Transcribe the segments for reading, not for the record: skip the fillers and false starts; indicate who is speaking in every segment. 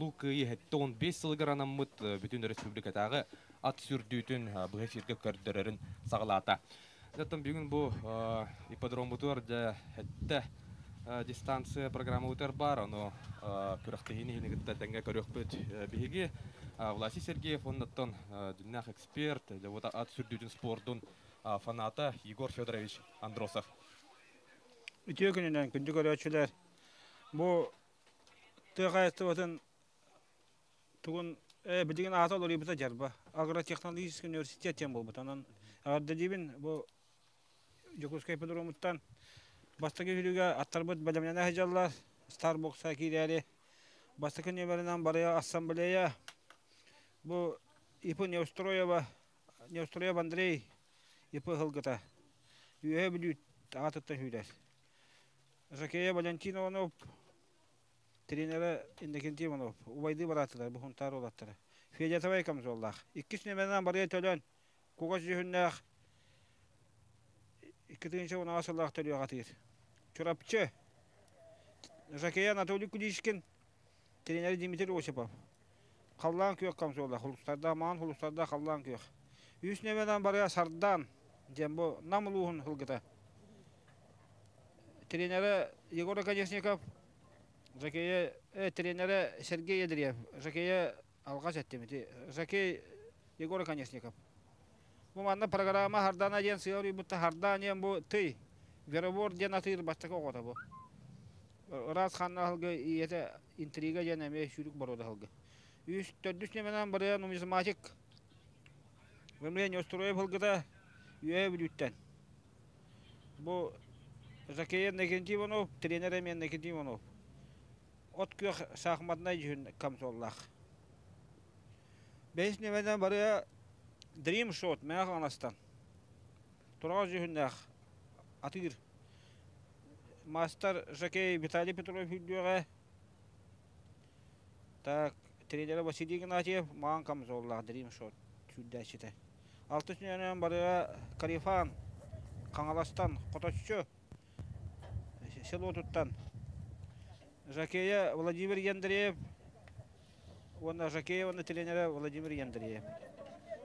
Speaker 1: Улуу Кыайыы 75 сылыгар анаммыт бүтүн республикатааҕы ат сүрдүүтүн быһа эфиргэ көрдөрөрүн саҕалаата. Оттон бүгүн бу ипподроммутугар дьэ сэттэ дистанция программабытыгар баар, ону күрэхтэһиини иһини кытта тэҥҥэ көрүөхпүт. Биһиги Власий Сергеев уоннаттан дьүннээх эксперт, дьэ ат сүрдүүтүн спордун фаната Егор Федорович Андросов.
Speaker 2: Үтүө күнүнэн күндү көрөөччүлэр! Бу тыа хаһаайыстыбатын тугун билигин аата олоруйбута дьарба. Агротехнологический университет диэн буолбут. Онон эҕэрдэлиибин бу Дьокуускай ипподромуттан бастакы үһүлүгэ аттарбыт бэлэмнэнэ сылдьаллар. Старбокса киирээри бастакы нүөмэринэн барыа ассамблея бу ИП Неустроева Неустроев Андрей ИП ыһылгыта Үөһээ Бүлүү аатыттан сүүрэр. Жакея Валентин Иванов тренерэ Иннокентий Иванов убайдыы бараатылар бу Хунтаар уолаттара. Федятовай камзоллаах. Иккис нүөмэринэн барыа төлөөн кугас дьүһүннээх 2010 сыллаах төрүөх атыыр. Чурапчы Жакея Анатолий Куличкин тренерэ Дмитрий Осипов. Халлаан күөх камзола, хулустардаах маҥан хулустардаах халлаан күөх. Үс нүөмэринэн барыа Сардаан диэн бу Нам улууһун ылгыта. Тренерэ Егор Оконешников, Жакея тренерэ Сергей Андреев, Жакея алҕас эттим ити Жакей Егор Оконешников. Бу манна программа Хардана диэн сыа уруйбутта Хардаан диэн бу тый Веробор диэн атыыр бастакы оҕото бу. Ыраас ханна аһылга ийэтэ интрига диэн эмиэ сүүрүк боруода аһылга. Үс төрдүс ньыманан барыа нумизматик Вымре Неустроев ылгыта Үөһэ Бүлүүттэн. Бу Жакеев Иннокентий Иванов, тренер эмиэ Иннокентий Иванов. От күөх шахматнай дьүһүн камзоллаах. Бэһис ньыманан барыа Dream Shot Мэҥэ Хаҥаластан. Тураҕас дьүһүннээх атыыр Мастер жокей Виталий Петров үрдүөҕэ. Так, тренерэ Василий Игнатьев маҥан камзоллаах Dream Shot сүүрдээччитэ. Алтыс нүөнэн барыга Карифан Хаҥаластан Хоточчу селотуттан жокея Владимир Ендреев уонна жокея уонна тренерэ Владимир Ендреев.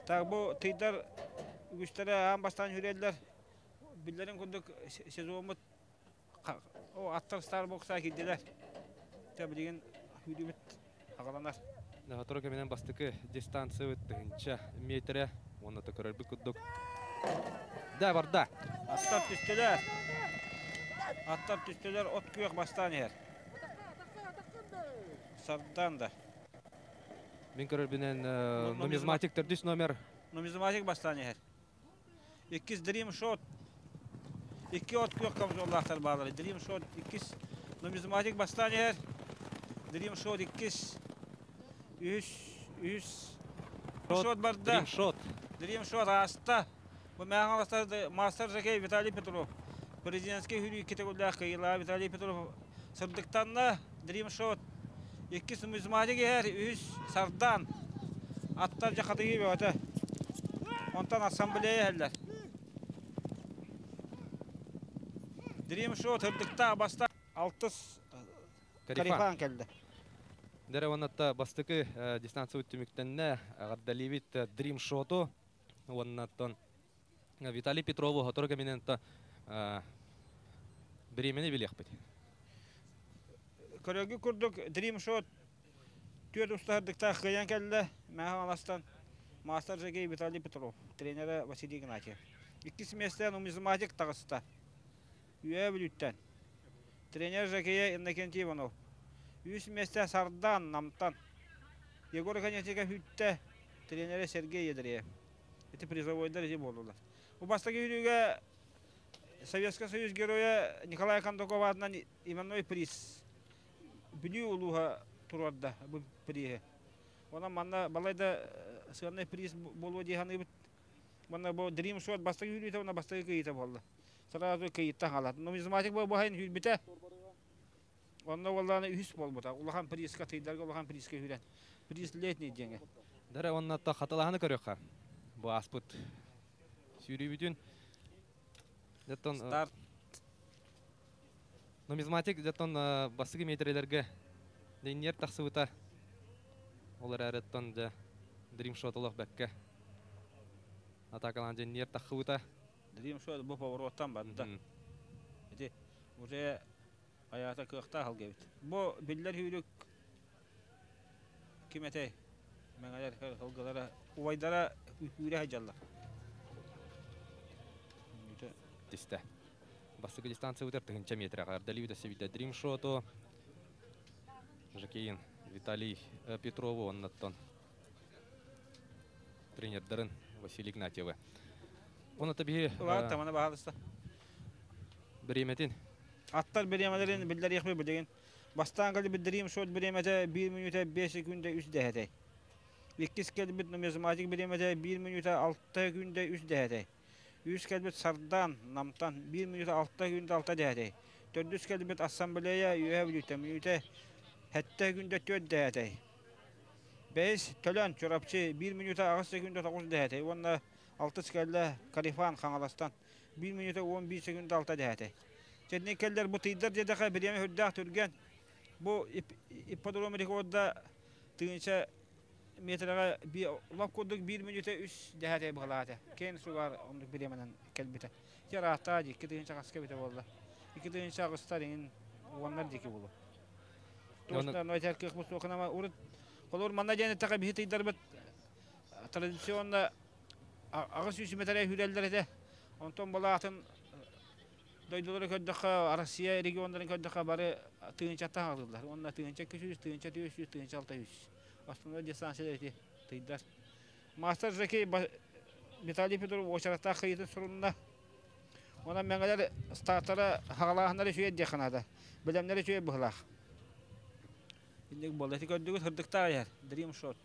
Speaker 2: Так бу тыйдар үгүстэрэ аан бастаан үрэллэр. Биллэрин курдук сезоммут аттар Старбокса киирдилэр. Тэ билигин сүүрүүбүт аҕаланар.
Speaker 1: Сотору кэминэн бастакы дистанциябыт тыһыынча миэтэрэ уонна да көрөрбүт курдук. Да, барда.
Speaker 2: Аттар түстүлэр. Аттар түстүлэр, от күөх бастаан иһэр. Сардан да.
Speaker 1: Мин көрөрбүнэн нумизматик төрдүс номер.
Speaker 2: Нумизматик бастаан иһэр. Иккис Dream Shot. Икки от күөх камзоллаахтар бааллар. Dream Shot иккис нумизматик бастаан иһэр. Dream Shot иккис. Үһүс, үһүс. Shot барда.
Speaker 1: Dream Shot.
Speaker 2: Dream Shot ааста. Бу Мэҥэ мастер жокей Виталий Петров. Президентскэй хүрүү икки төгүллээх кыайыылаах Виталий Петров сырдыктанна. Dream Shot иккис нумизматик иһэр, үһүс Сардан. Аттар дьэ хатыйыы бөҕөтө. Онтон ассамблея иһэллэр. Dream Shot ырдыктаах баста алтыс Карифан кэллэ.
Speaker 1: Дэрэ уонна бастакы дистанция түмүктэннэ. Эҕэрдэлиибит Dream Shot-у уонна Виталий Петрову сотору кэминэн бириэмэни билиэхпит.
Speaker 2: Көрөргүт курдук Dream Shot түөрт устаһырдыктаах кыайан кэллэ. Мэҥэ Хаҥаластан мастер жокей Виталий Петров, тренерэ Василий Игнатьев. Иккис миэстэ нумизматик таҕыста. Үөһээ Бүлүүттэн. Тренер жокея Иннокентий Иванов. Үс миэстэ Сардан Намтан. Егор Оконешников үттэ, тренерэ Сергей Ядреев. Ити призовойдар ити буоллулар. Бу бастакы үүнүүгэ Советский Союз Геройа Николай Кондаков аатынан именной приз Бүлүү улууһа туруорда бу приһи. Онон манна балайда сыаннай приз буолуо дии саныыбыт. Манна бу Dream Shot бастакы үүнүүтэ уонна бастакы кыйыыта буолла. Сразу кыйыттан хаалат. Нумизматик бу баһын үүрбүтэ. Онно буоллаҕына үһүс буолбута. Улахан призка тыйдарга улахан призка үүрэн. Приз летний диэҥэ.
Speaker 1: Дара онно хатылаһаны көрүөххэ. Бу ааспыт сүүрүүбүтүн. Жаттон
Speaker 2: Старт.
Speaker 1: Нумизматик жаттон бастакы метрелерге линьер тахсыбыта. Ол эрээриттэн дьэ Dream Shot олох бэккэ атакалаан дьэнниэр таххыбыта.
Speaker 2: Dream Shot бу повороттан барда. Ити уже аята кыахтаах алгебит. Бу биллэр сүүрүк ким этэй? Мэҥэлэр сылгылара убайдара үүрэ сылдьаллар.
Speaker 1: Тистэ. Бастакы дистанция 1000 метр ардали өссө биирдэ Dream Shot жокейын Виталий Петрову оннаттан тренердарын Василий Игнатьевы. Оны таби
Speaker 2: Улаат тамана баһалыста.
Speaker 1: Бириэмэтин.
Speaker 2: Аттар бириэмэлэрин биллэриэхпит билигин. Бастаан кэлбит Dream Shot бириэмэтэ 1 мүнүүтэ 5 секунда 3 дэһэтэй. Иккис кэлбит Нумизматик бириэмэтэ 1 мүнүүтэ 6 секунда 3 дэһэтэй. Үс кэлбит Сардаан Намтан 1 мүнүүтэ 6 секунда 6 дэһэтэй. Төрдүс кэлбит Ассамблея Үөһэ Бүлүүтэ мүнүүтэ 7 секунда 4 дэһэтэй. Бэһис Төлөн Чурапчы 1 мүнүүтэ 8 секунда 9 дэһэтэй уонна алтыс кэллэ Карифан Хаҥаластан 1 мүнүүтэ 11 секунда 6 дэһэтэй. Чэнни кэллэр бу тыйдар диэтэхэ бириэмэ үрдээх түргэн. Бу ипподром рекорда 1000 метрэҕэ лоп курдук 1 мүнүүтэ 3 дэһэтэй быһалаата. Кен сугар оннук бириэмэнэн кэлбитэ. Ити ыраахтаа дии 2 тыһыынча хаска эбитэ буолла. 2 тыһыынча аҕыстар иҥин уоннар диэки буолуо. Туосна нойдер кыах суохунама урут холор манна диэн эттэхэ биһи тыйдарбыт традиционно 800 метрэ сүүрэллэр этэ. Онтон балаатын дойдулары көрдөххө, Россия регионнарын көрдөххө бары тыһыынчаттан аҕалыллар. Уонна 1200, 1400, 1600. Основной дистанция эти тыйдар. Мастер жокей Виталий Петров уочараттаах кыйытын сурунна. Онон мэҥэлэр стартара хаҕалааһыннары үчүгэй диэххэ наада. Бэлэмнэри үчүгэй быһылаах. Инник буолла. Ити көрдүгүт сырдыктаах иһэр. Dream Shot.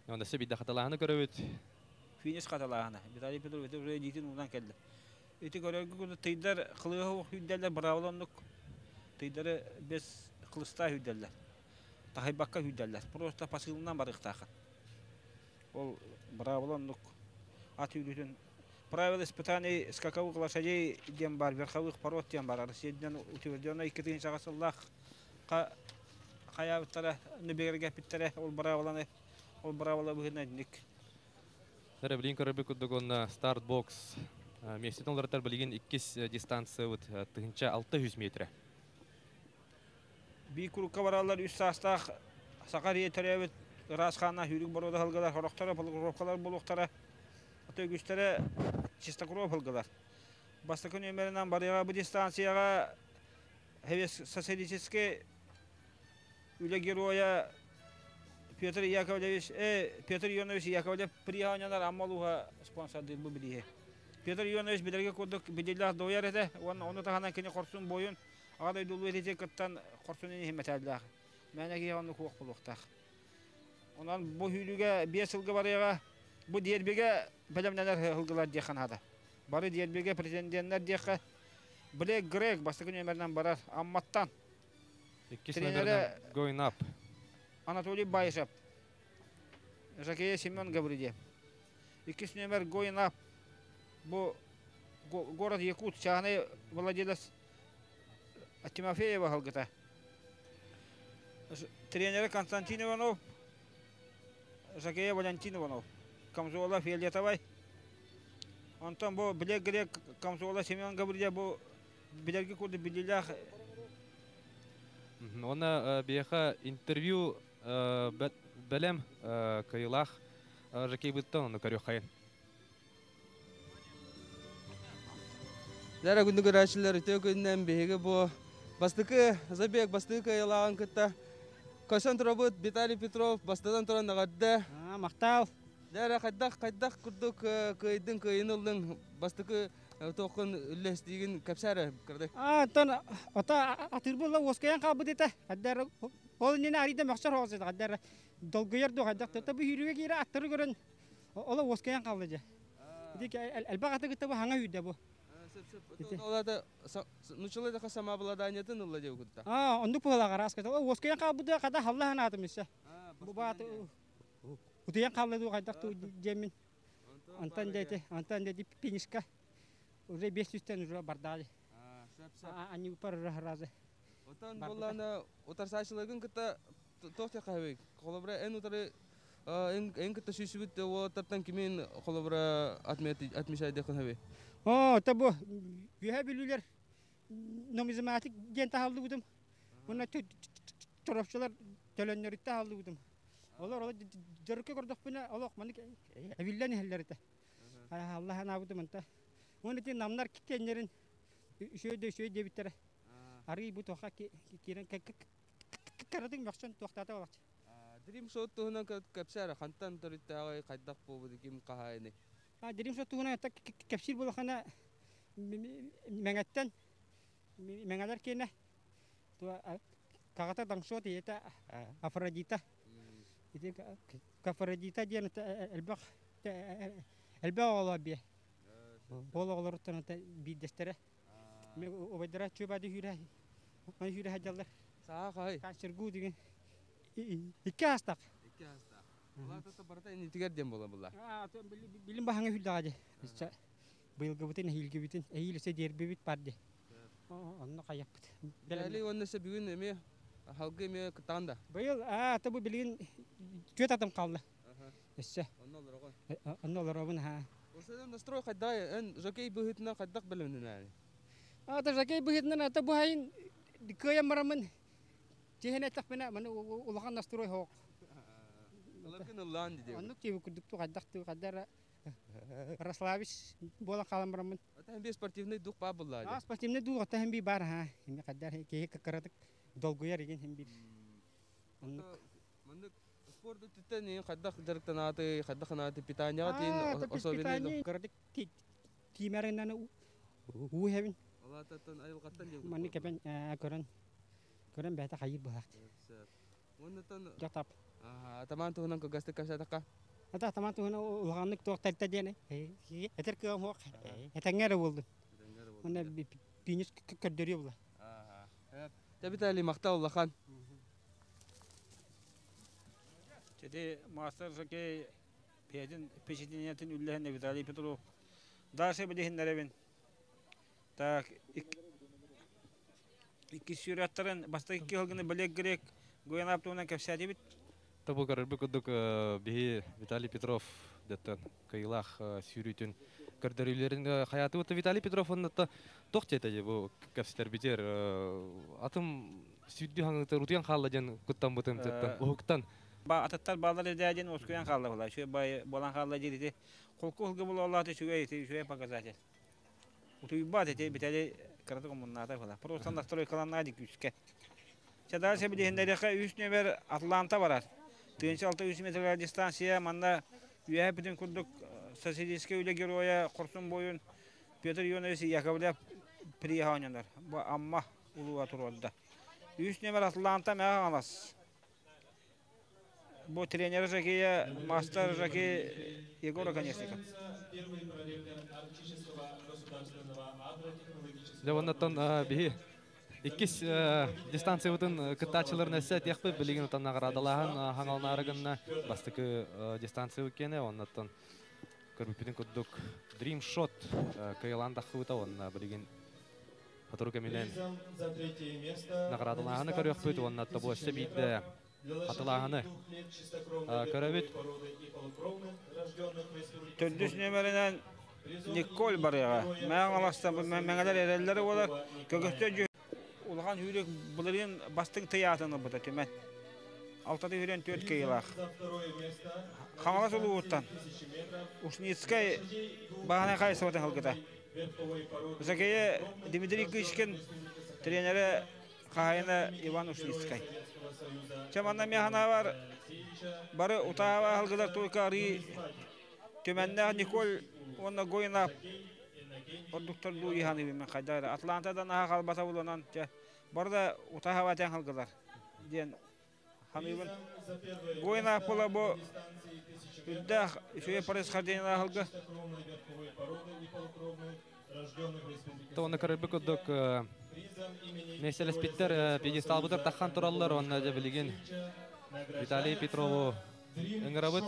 Speaker 1: Онда сөбүйдэ хаталааһыны көрөбүт.
Speaker 2: Финиш хаталааһына. Виталий Петров ити уже илиитин уунан кэллэ. Ити көрөргө тыйдар кылыһы сүүрдэллэр, быраабыла оннук. Тыйдары без хлыста сүүрдэллэр. Таһайбакка сүүрдэллэр. Просто посылынан барыахтаахын. Ол быраабыла оннук. Ат сүүрүүтүн правила испытаний скаковых лошадей диэн бар, верховых пород диэн бар. Россиядан утвержденный 2000 сыллаах хаябыттара, нөбегерге ол быраабыланы, ол быраабыла быһына ник.
Speaker 1: Сәрі билин көрөбүт курдук онна старт бокс местен олортар билигин иккис дистанция вот 1600 метр.
Speaker 2: Би курукка баралар үс саастаах саха төрөөбүт ыраас хааннаах сүүрүк боруода сылгылар хорохторо полукровкалар буолуохтара. Үгүстэрэ чистокров сылгылар. Бастакы нөмеринен барыга бу дистанцияга социалистический үлэ героя Петр Яковлевич, Петр Ионович Яковлев приһанянар аммалуха спонсордыр бу билиhe. Петр Ионович билерге курдук билилах дояр этэ, оны таханан кини хорсун бойун, аҕа дойдулуу этити кыттан хорсун ини химметэллээх. Мээнэ киһи онну куох булуохтаах. Онон бу сүүрүүгэ 5 сылга барыга бу дербиге бэлэмнэнэр сылгылар диэххэ наада. Бары дербиге претенденттер диэххэ. Блэк Грек бастакы нөмеринэн барар Амматтан.
Speaker 1: Иккис номеринэн Going Up.
Speaker 2: Анатолий Байшев. Жокейэ Семен Гаврилев. Иккис номер Going Up. Бу город Якут, чааһынай владелец Тимофеева сылгыта. Тренері Константин Иванов, жокейэ Валентин Иванов. Камзола фиолетовай. Онтон бу Блэк Грек камзола Семен Гаврилев бу билерги курду билилях.
Speaker 1: Оны биэхэ интервью бэлэм кыйылах жокей быттан оны көрүөххэйин.
Speaker 3: Дәрі күнді көрәшілер үтө күннен биһиги бу бастыкы забег бастыкы кыйылаган кытта Көсөн турабыт Виталий Петров бастадан туран нагадда.
Speaker 4: Махтал.
Speaker 3: Дәрі қайдақ қайдақ курдук кыйдың кыйын бастыкы тоқын үлләстигин кәпсәрі кырдык.
Speaker 4: А, тон ата атыр була оскаян кабы дете. Хаддар ол нене арида мөхсөр хоғыз хаддар долгуяр ду хаддар та бу хүрүгө кире аттыры көрөн ола оскаян калды же. Дик элбак аты гытта бу хаңа үйдө бу.
Speaker 3: Олада нучылы да самообладаниетын улла деп кутта.
Speaker 4: А, ондук була карас ката. Оскаян кабы да када халла ханатым иссе. Бу бат утуян калды ду хаддар ту жемин. Антан дети, антан дети пинишка. Уже 500-тен уже бардали. Они упар разы.
Speaker 3: Отан болланы отарсачылыгын кытта Туох диэххэ Холобура, эн утары эн кытта сүүсүбүт уолаттартан кимин холобура отмечайдыаххын сөбүй?
Speaker 4: Оо, та бу үөһэ бүлүүлэр нумизматик диэн таһаллыбытым. Уонна чороччулар төлөннөрүттэ таһаллыбытым. Олор олох дьөрүккэ көрдөхпүнэ олох маннык эбиллэн иһэллэр этэ. Аллах анаабытым ынта. Уонна ити намнар киэннэрин үчүгэй да үчүгэй диэбиттэрэ. Арый бу туохха киирэн кыратык мөхсөн туохтаата буолааччы.
Speaker 3: Dream Shot туһунан кэпсээр хантан төрүттээҕий, хайдах буолбут, ким хаһаайыный?
Speaker 4: Dream Shot туһунан кэпсиир буолахына Мэҥэттэн Мэҥэлэр киэнэ Каҕата Даңшот ийэтэ Афродита. Ити Афродита диэн элбэх элбэх оҕолоох биэ. Ол оҕолоруттан биирдэстэрэ. Убайдара чуобады хүүрэ хүүрэ сылдьаллар.
Speaker 3: Саа хай.
Speaker 4: Кансергу деген икки аастаах.
Speaker 3: Икки аастаах. Улаата барыта иннитигэр диэн буола була.
Speaker 4: Билим баһаҥа хүлдэҕэ дии. Быйылгыбытын, эһиилгибитин, эһиил өссө диэрбибит бар дии. Онно хайаппыт.
Speaker 3: Бэли уонна өссө бүгүн эмиэ халгы эмиэ кыттаан да.
Speaker 4: Быйыл аа бу билигин түөрт атым қалды. Өссө.
Speaker 3: Онно олороҕун.
Speaker 4: Онно олоробун ха.
Speaker 3: Осынан настрой хайдах эн жокей быһыытынан хайдах бэлэмнэнээри?
Speaker 4: Ата жокей быһыытынан ата бу хайын кыайан бараммын тиһэн эттэхпинэ маны улахан настрой хоох.
Speaker 3: Ыларгын ыллаан диде.
Speaker 4: Оннук тиби курдук ту хайдах ту хайдар расслабись буолан хаалан бараммын.
Speaker 3: Ата би спортивный дух баар булла.
Speaker 4: А спортивный дух ата би бар ха. Эми хайдар киһи кыратык долгуйар игин хем бир.
Speaker 3: Оннук. Маннык спорт өттүттэн хайдах дьарыктанааты, хайдах ханааты питанияҕа тиин
Speaker 4: особенно кыратык тиимэринэн уу хэбин.
Speaker 3: Алаататтан айылҕаттан диэн.
Speaker 4: Манны кэпен көрөн көрөн бэйэтэ хайыр быһаах.
Speaker 3: Оннотон
Speaker 4: Жатап.
Speaker 3: Атаман туһунан кылгастык кэпсээтэххэ.
Speaker 4: Ата атаман туһунан улаханнык туох тэртэ диэн этэр кыам хуох этэҥҥэ эрэ буолдун. Уонна пинис көрдөрүө була.
Speaker 3: Виталий махтал улахан.
Speaker 2: Теди мастер жокей педин впечатлениятын үллэһин Виталий Петров. Дальше билиһиннэребин. Так, икки сүүраттарын бастакы кыһылгыны Белек Грек Гуянап туһунан кэпсээтибит.
Speaker 1: Табы көрөрбүт курдук биһи Виталий Петров деттен кыйылаах сүүрүүтүн көрдөрүүлэрин хаятыбыт. Виталий Петров оннотто тох диэтэ бу кэпсэтэрбитер атым сүүрдүү хаҥытар утуян хаалла диэн куттаммытым теттен уһуктан.
Speaker 2: Ба ататтар баалар эдээдин оскуян хаалла була. Үчүгэй бай болан хаалла диир Холку хылгы була үчүгэй үчүгэй показатель. Утуйбат эти битали кыратык омуннаата була. Просто настройкаланна ди күүскэ. Ча дальше билиһиннэриэхэ үс нөмер Атланта барар. Тыынча 600 метр дистанция манна үөһэ бүтүн курдук социалистическай үлэ геройа Хорсун буойун Петр Ионович Яковлев приеха оонньонор. Бу Амма улууга туруорда. Үс нөмер Атланта Мэҕэ Хаҥалас. Бу тренер жокея, мастер жокей Егор Оконешников.
Speaker 1: Дьэ оннотон биһи иккис дистанциябытын кыттааччыларын өссө этиэхпит билигин утан наҕараадалааһын хаҥалнаары гынна бастакы дистанция киэнэ оннотон көрбүппүтүн курдук Dream Shot кыайылаан таххыбыта уонна билигин сотору кэминэн наҕараадалааһыны көрүөхпүт уонна тобу өссө биирдэ хатылааһыны көрөбүт.
Speaker 2: Төрдүс нүөмэринэн Николь барыаҕа. Мэҥэ Хаҥаластан мэҥэлэр эрэллэрэ буолар. Көкөстө улахан сүүрүк былырыын бастыҥ тыйаатын ылбыта Түмэн. Алтата сүүрэн түөрт кыайыылаах. Хаҥалас улууһуттан Ушницкай бааһынай хаһаайыстыбатын сылгыта. Жокейа Дмитрий Кычкин, тренерэ хаһаайына Иван Ушницкай. Чэ манна эмиэ санаабар бары утааба аһылгылар только арыы Түмэннээх Николь уонна Гойнап ордуктар дуу иһаныыбын мен хайдах эрэ Атлантадан аһа халбата буланан чэ бары да утааба тэҥ халгылар диэн ханыыбын. Гойнап була бу үрдээх үчүгэй происхождение аһылгы.
Speaker 1: Тоны көрөрбүт курдук миэстэлэспиттэр пьедесталбытыр таххан тураллар уонна дьэ билигин Виталий Петрову ыҥырабыт.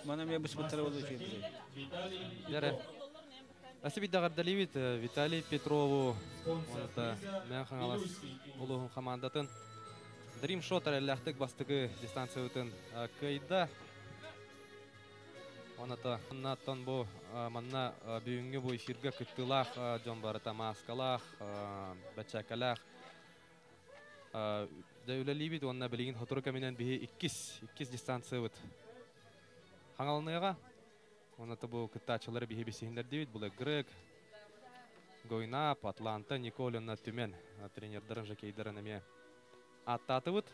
Speaker 2: Мана эмиэ быспыттара буолуо үчүгэй.
Speaker 1: Дьэрэ. Асибит Виталий Петрову, онута Мэҥэ Хаҥалас улууһун хамаандатын Dream Shot эрэллээхтик бастакы дистанциябытын кыайда. Оната оннаттан бу манна бүгүҥҥү бу эфиргэ кыттыылаах дьон барыта мааскалаах, бэчээкэлээх дьэ үлэлиибит уонна билигин сотору кэминэн биһи иккис иккис дистанциябыт хаҥаланыаҕа. Онно бу кыттааччылары биһи билсиһиннэрдибит. Бұл Грек, Гойнап, Атланта, Николина, Түмен тренердарын, жокейдарын эмиэ ааттаатыбыт.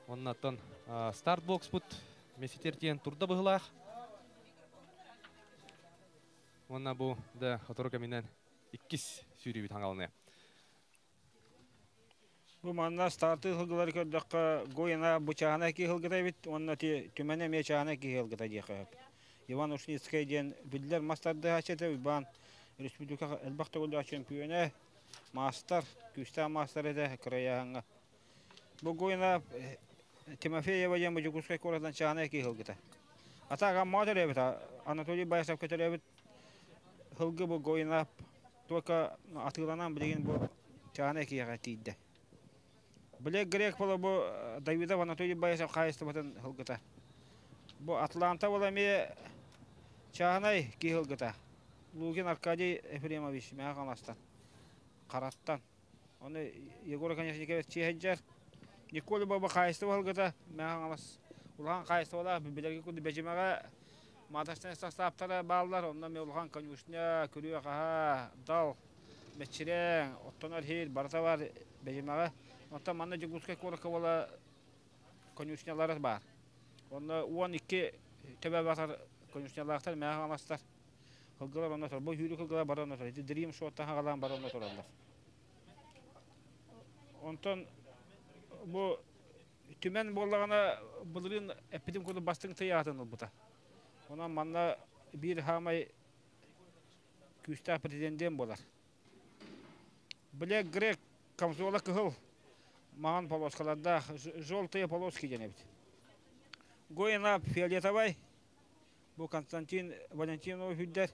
Speaker 1: Оннаттан стартбокспут меситер диэн турда быһылаах. Уонна бу да сотору кэминэн иккис сүүрүүбүт хаҥалыныа.
Speaker 2: Бу манна старты сылгылары көрдөххө, Гояна бу чааһынай киһи сылгыта эбит уонна ти Түмэн эмиэ чааһынай киһи сылгыта диэххэ сөп. Иван Ушницкай диэн биллэр мас тардыһааччы этэ, Уйбаан республика элбэх төгүллээх чөмпүйүөнэ, маастар, күүстээх маастар этэ кырайааһыҥҥа. Бу Гояна Тимофеева диэн бу Дьокуускай куоратынан чааһынай киһи сылгыта. Ата аҕам төрөөбүт, Анатолий Баисовка төрөөбүт сылгы бу Гояна только атыыланан билигин бу чааһынай киһиэхэ тиийдэ. Били грек буола бу Давидов Анатолий Борисов хаһаайыстыбатын сылгыта. Бу Атланта буола эмиэ чааһынай киһи сылгыта. Лугин Аркадий Ефремович Мэҥэ Хаҥаластан, Хараттан. Ону Егор Оконешников чиэһэдьэр. Николь Баба хаһаайыстыба сылгыта Мэҥэ Хаҥалас улахан хаһаайыстыбалаах билэргэ курдук Бэдьимэҕэ маточнай састааптара бааллар. Онно эмиэ улахан конюшня, күрүө-хаһаа, дал, мэччирэҥ, оттонор иһит барыта баар Бэдьимэҕэ. Оттон манна Дьокуускай куоракка буола конюшнялара баар. Онно 12 төбө батар конюшнялаахтар, Мэҥэ Хаҥаластар. Сылгылар онно турар. Бу сүүрүк сылгылар бары онно турар. Ити Dream Shot-тан хагалаан бары онно тураллар. Онтон бу Түмэн буоллаҕына былырыын эппитим курдук бастыҥ тыйаатын ылбыта. Онон манна биир хаамай күүстээх претендент буолар. Блэк Грек камзола кыһыл маҥан полоскалардаах желтые полоски диэн эбит. Гоина фиолетовай бу Константин Валентинов үрдэр.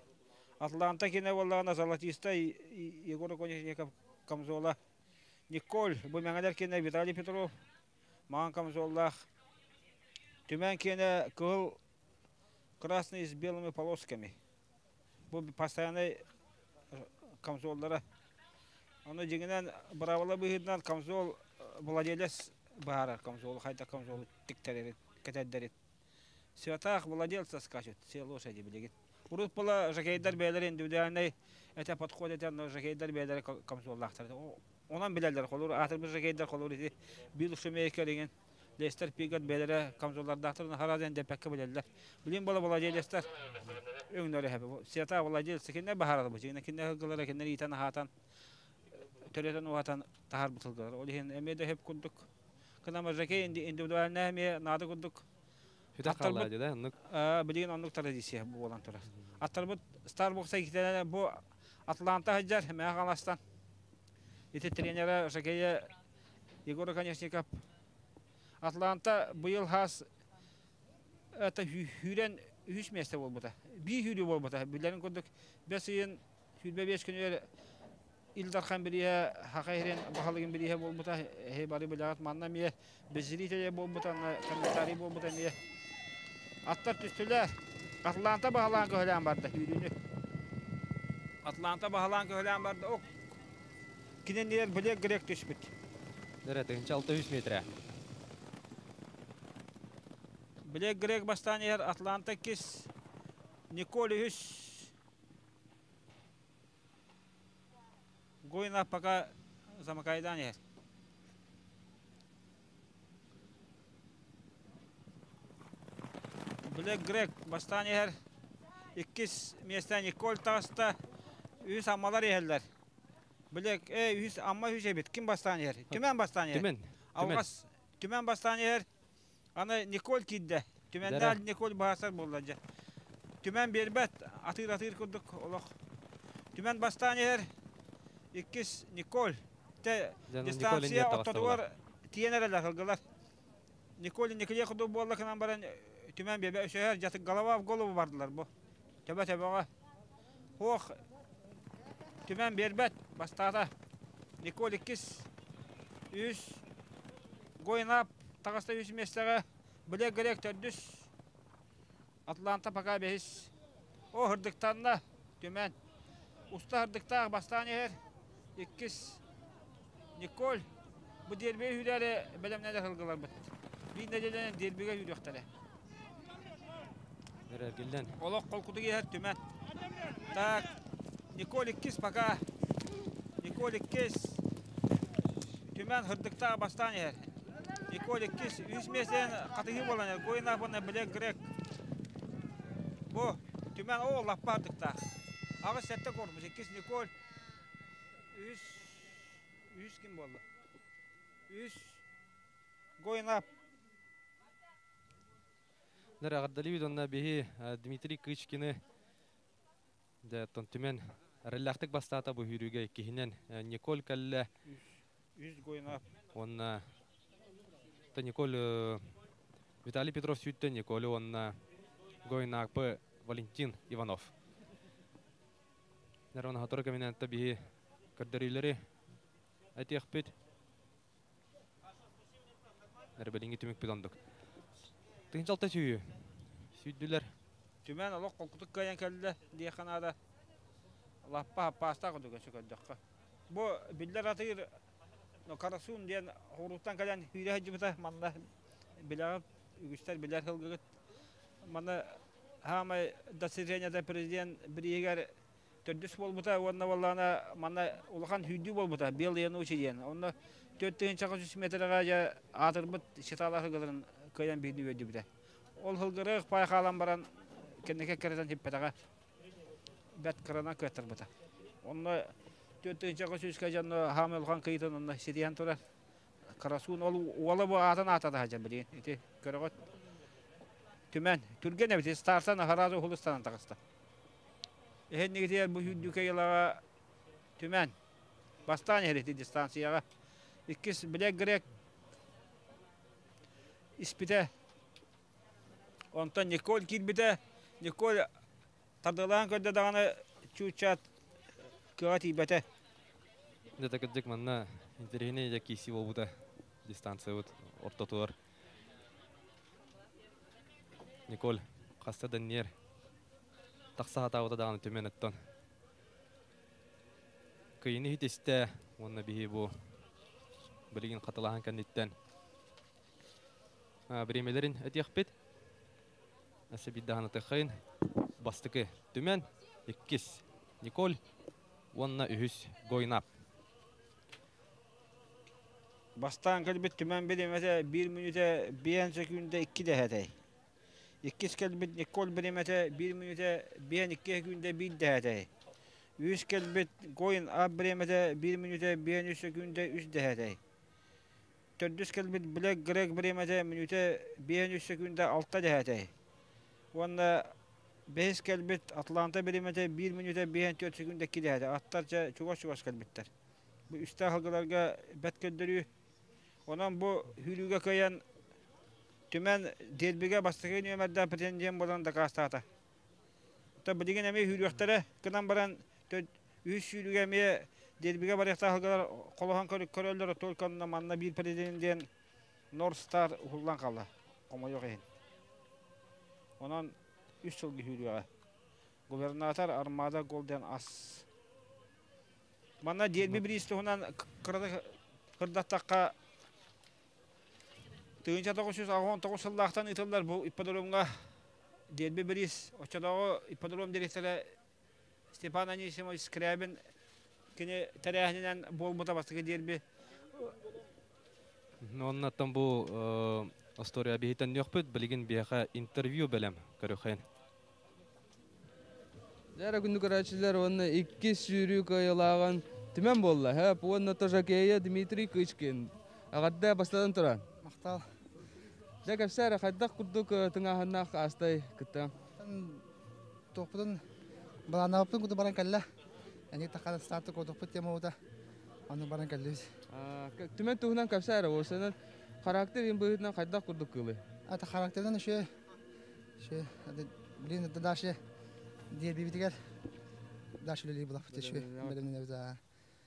Speaker 2: Атланта кинэ буоллаҕына золотистай Егор Оконешников камзола. Николь бу мэҥэлэр кинэ Виталий Петров маҥан камзоллаах. Түмэн киэнэ кыһыл красный с белыми полосками. Бу постояннай камзоллара. Ону дьиҥинэн быраабыла быһыытынан камзол владелец быһаарар камзолу хайдах камзолу тиктэрэрин, кэтэрдэрин. Святах владельца скачет, все лошади билигин. Урут была жокейдар бэйэлэрэ индивидуальнай это подход этэ, жокейдар бэйэлэрэ камзоллаахтар. Онон билэллэр, холур аатырбыт жокейдар холур ити Билл Шумейкер деген Лестер Пигот бэйэлэрэ камзоллардаахтар хара диэн дэппэккэ билэллэр. Билин буола владелецтар өҥнөрө хэбэ. Свята владельцы кинилэр баһаралбыт. Кинилэр сылгылара кинилэр иитэн аһаатан төрөтөн уһатан таһаарбыт сылгылар. Ол иһин эмиэ да хөп курдук. Кынама жокей индивидуальная эмиэ наада курдук.
Speaker 1: Аттарбыт да оннук.
Speaker 2: Билигин оннук традиция буолан турар. Аттарбыт Starbucks икитэнэ бу Атланта сылдьар Мэҥэ Хаҥаластан. Ити тренера жокея Егор Оконешников Атланта быйыл хаас это сүүрэн үһүс миэстэ буолбута. Биир сүүрүү буолбута. Билэрин курдук бэс ыйын 25 күнүгэр Ил Дархан бирииһэ Саха сирин баһылыгын бирииһэ буолбута. Эһи бары билэҕит манна эмиэ беззритель буолбута, комментарий буолбута эмиэ. Аттар түстүлэр. Атланта баһылаан көһөлөөн барда сүүрүүнү. Атланта баһылаан көһөлөөн барда. Ок Кининнигэр Блек Грек түспүт.
Speaker 1: Дөрө, 1600 метрэ.
Speaker 2: Блек Грек бастаан иһэр Атланта иккис, Николь үһүс. Гойна пока замыкайдаан иһэр. Блек Грек бастаан иһэр. Иккис миэстэ Николь таҕыста. Үһүс Аммалар иһэллэр. Били, э, үһүс Амма үһүс эбит. Ким бастаан иһэр? Түмэн бастаан иһэр.
Speaker 1: Түмэн.
Speaker 2: Алҕас Түмэн бастаан иһэр. Аны Николь киирдэ. Түмэннээх Николь баһасар буолла дьэ. Түмэн биэрбэт. Атыыр-атыыр курдук олох. Түмэн бастаан иһэр. Иккис Николь. Те дистанция ортотугар тиийэн эрэллэр сылгылар. Николь Николай курдук буолла гынан баран Түмэн биэрбэт. Өсөһөр дьатык голова в голову бардылар бу. Төбө-төбөҕө. Хуох. Түмэн биэрбэт, бастаата. Николь иккис, үс, Гойнап таҕыста үс миэстэҕэ, Блэк Грек төрдүс, Атланта пока бэһис. О, һырдыктанна, Түмэн. Уста һырдыктаах бастаан иһэр. Иккис, Николь. Бу дерби үүрээри бэлэмнэнэр сылгыларбыт. Биир нэдиэлэнэн дербигэ үүрүөхтэрэ.
Speaker 1: Эргиллэн.
Speaker 2: Олох холкутук иһэр Түмэн. Так, Николь иккис пока. Николь иккис. Түмэн һырдыктаах бастаан иһэр. Николь иккис, үс миэстэнэн хатыһыы буолан иһэр. Гоина уонна Блэк Грек. Бу Түмэн оо лаппа һырдыктаах. 8-7 корпус. Иккис Николь. Үс, үс ким буолла? Үс Гоина.
Speaker 1: Нэр эҕэрдэлиибит уонна биһи Дмитрий Кычкины дьэ оттон Түмэн эрэллээхтик бастаата бу сүүрүүгэ иккиһинэн Николь кэллэ.
Speaker 2: Үс Гоина.
Speaker 1: Уонна Николь Виталий Петров сүүттэ Николь уонна Гойнакпы Валентин Иванов. Нэр уонна сотору кэминэн биһи көрдөрүүлэри этиэхпит. Эрбэлиҥҥи түмүкпүт ондук. Тыһыынча сүүһү. Сүүрдүлэр.
Speaker 2: Түмэн олох холкутук кыайан кэллэ диэххэ наада. Лаппа хаппаастаах курдук өссө көрдөххө. Бу биллэр атыыр Карасун диэн хоруттан кэлэн сүүрэ сылдьыбыта манна билэҕит, үгүстэр билэр сылгыгыт. Манна хаамай достижениета президент бирииһигэр төрдүс буолбута уонна буоллаҕына манна улахан сүүрдүү буолбута Белые ночи диэн. Онно 4 300 метрэҕэ дьэ аатырбыт сытаалаах сылгыларын кыайан биһини үөрдүбүтэ. Ол сылгырых пай хаалан баран кэнники кэрэтэн сиппэтэҕэ. Бэрт кыранан кыаттарбыта. Онно 4 300 дьонно хаамай улахан кыйытын онно ситиһэн турар. Карасуун ол уола бу аатын аатата сылдьар билигин. Ити көрөҕүт. Түмэн, түргэн эбит, старсан аһараазы уһулустанан таҕыста. Эһэннигитигэр бу сүүрдүүкэ ыйылаҕа Түмэн бастаан иһэр ити дистанцияҕа. Иккис Блэк Грек испитэ. Онтон Николь киирбитэ. Николь тардыалаан көрдө даҕаны чуучаат кыаҕа тиийбэтэ.
Speaker 1: Дьэ кырдьык манна интэриэһинэй дьэ киирсии буолбута дистанциябыт ортотугар. Николь хаста да ньиэр тахса сатаабыта даҕаны Түмэн оттон кыйыны иһитистэ уонна биһи бу билигин хатылаһан кэнниттэн бириэмэлэрин этиэхпит. Өссө биир даҕаны тыххайын бастакы Түмэн, иккис Николь уонна үһүс Гойнап.
Speaker 2: Бастаан кэлбит Түмэн бириэмэтэ 1 мүнүүтэ 5 секүндэ 2 дэһэтэй. Иккис кэлбит Николь бириэмэтэ 1 мүнүүтэ 52 секүндэ 1 дэһэтэй. Үһүс кэлбит Гоин А бириэмэтэ 1 мүнүүтэ 53 секүндэ 3 дэһэтэй. Төрдүс кэлбит Блэк Грек бириэмэтэ мүнүүтэ 53 секүндэ 6 дэһэтэй. Уонна бэһис кэлбит Атланта бириэмэтэ 1 мүнүүтэ 54 секүндэ 2 дэһэтэй. Аттар чэ чугас-чугас кэлбиттэр. Бу үстээх сылгыларга бэрт көрдөрүү. Онон бу сүүрүүгэ кыайан Түмэн дербигэ бастакы нүөмэрдээх претендент буолан дакаастаата. Оттон билигин эмиэ сүүрүөхтэрэ гынан баран үһүс сүүрүүгэ эмиэ дербигэ барыахтаах сылгылар холоһон көрөллөр, только манна биир претендент Норд Стар уһуллан хаалла, хомойуох иһин. Онон үс сылга сүүрүөҕэ. Губернатор Армада Голден Ас. Манна дерби бириис туһунан кыратык кырдаттахха 1989 сыллаахтан ыытыллар бу ипподромҥа дерби бириис оччотооҕу ипподром директора Степан Анисимович Скрябин кини тэрээһининэн буолбута бастакы дерби.
Speaker 1: Оннаттан бу история биһитэнниэхпит, билигин биһиэхэ интервью бэлэм көрүөххэйин.
Speaker 3: Дьэ күндү көрөөччүлэр уонна иккис сүүрүү кыайыылааҕын Түмэн буолла. Хөп уонна жокейа Дмитрий Кычкин. Эҕэрдэ бастатан туран.
Speaker 5: Махтал.
Speaker 3: Дьэ кэпсээ эрэ хайдах курдук тыҥааһыннаах аастай кытта.
Speaker 5: Туохпутун балааннаабыппын курдук баран кэллэ. Эни таххан старты кодуппут тема ута. Аны баран кэллибит.
Speaker 3: Түмэн туһунан кэпсээ эрэ уосанан характер быһыытынан хайдах курдук кыылый?
Speaker 5: Ата характерынан еще блин, это дальше дербибитигэр Дальше үлэлиир булаппыт еще бэлэмнэнэбит.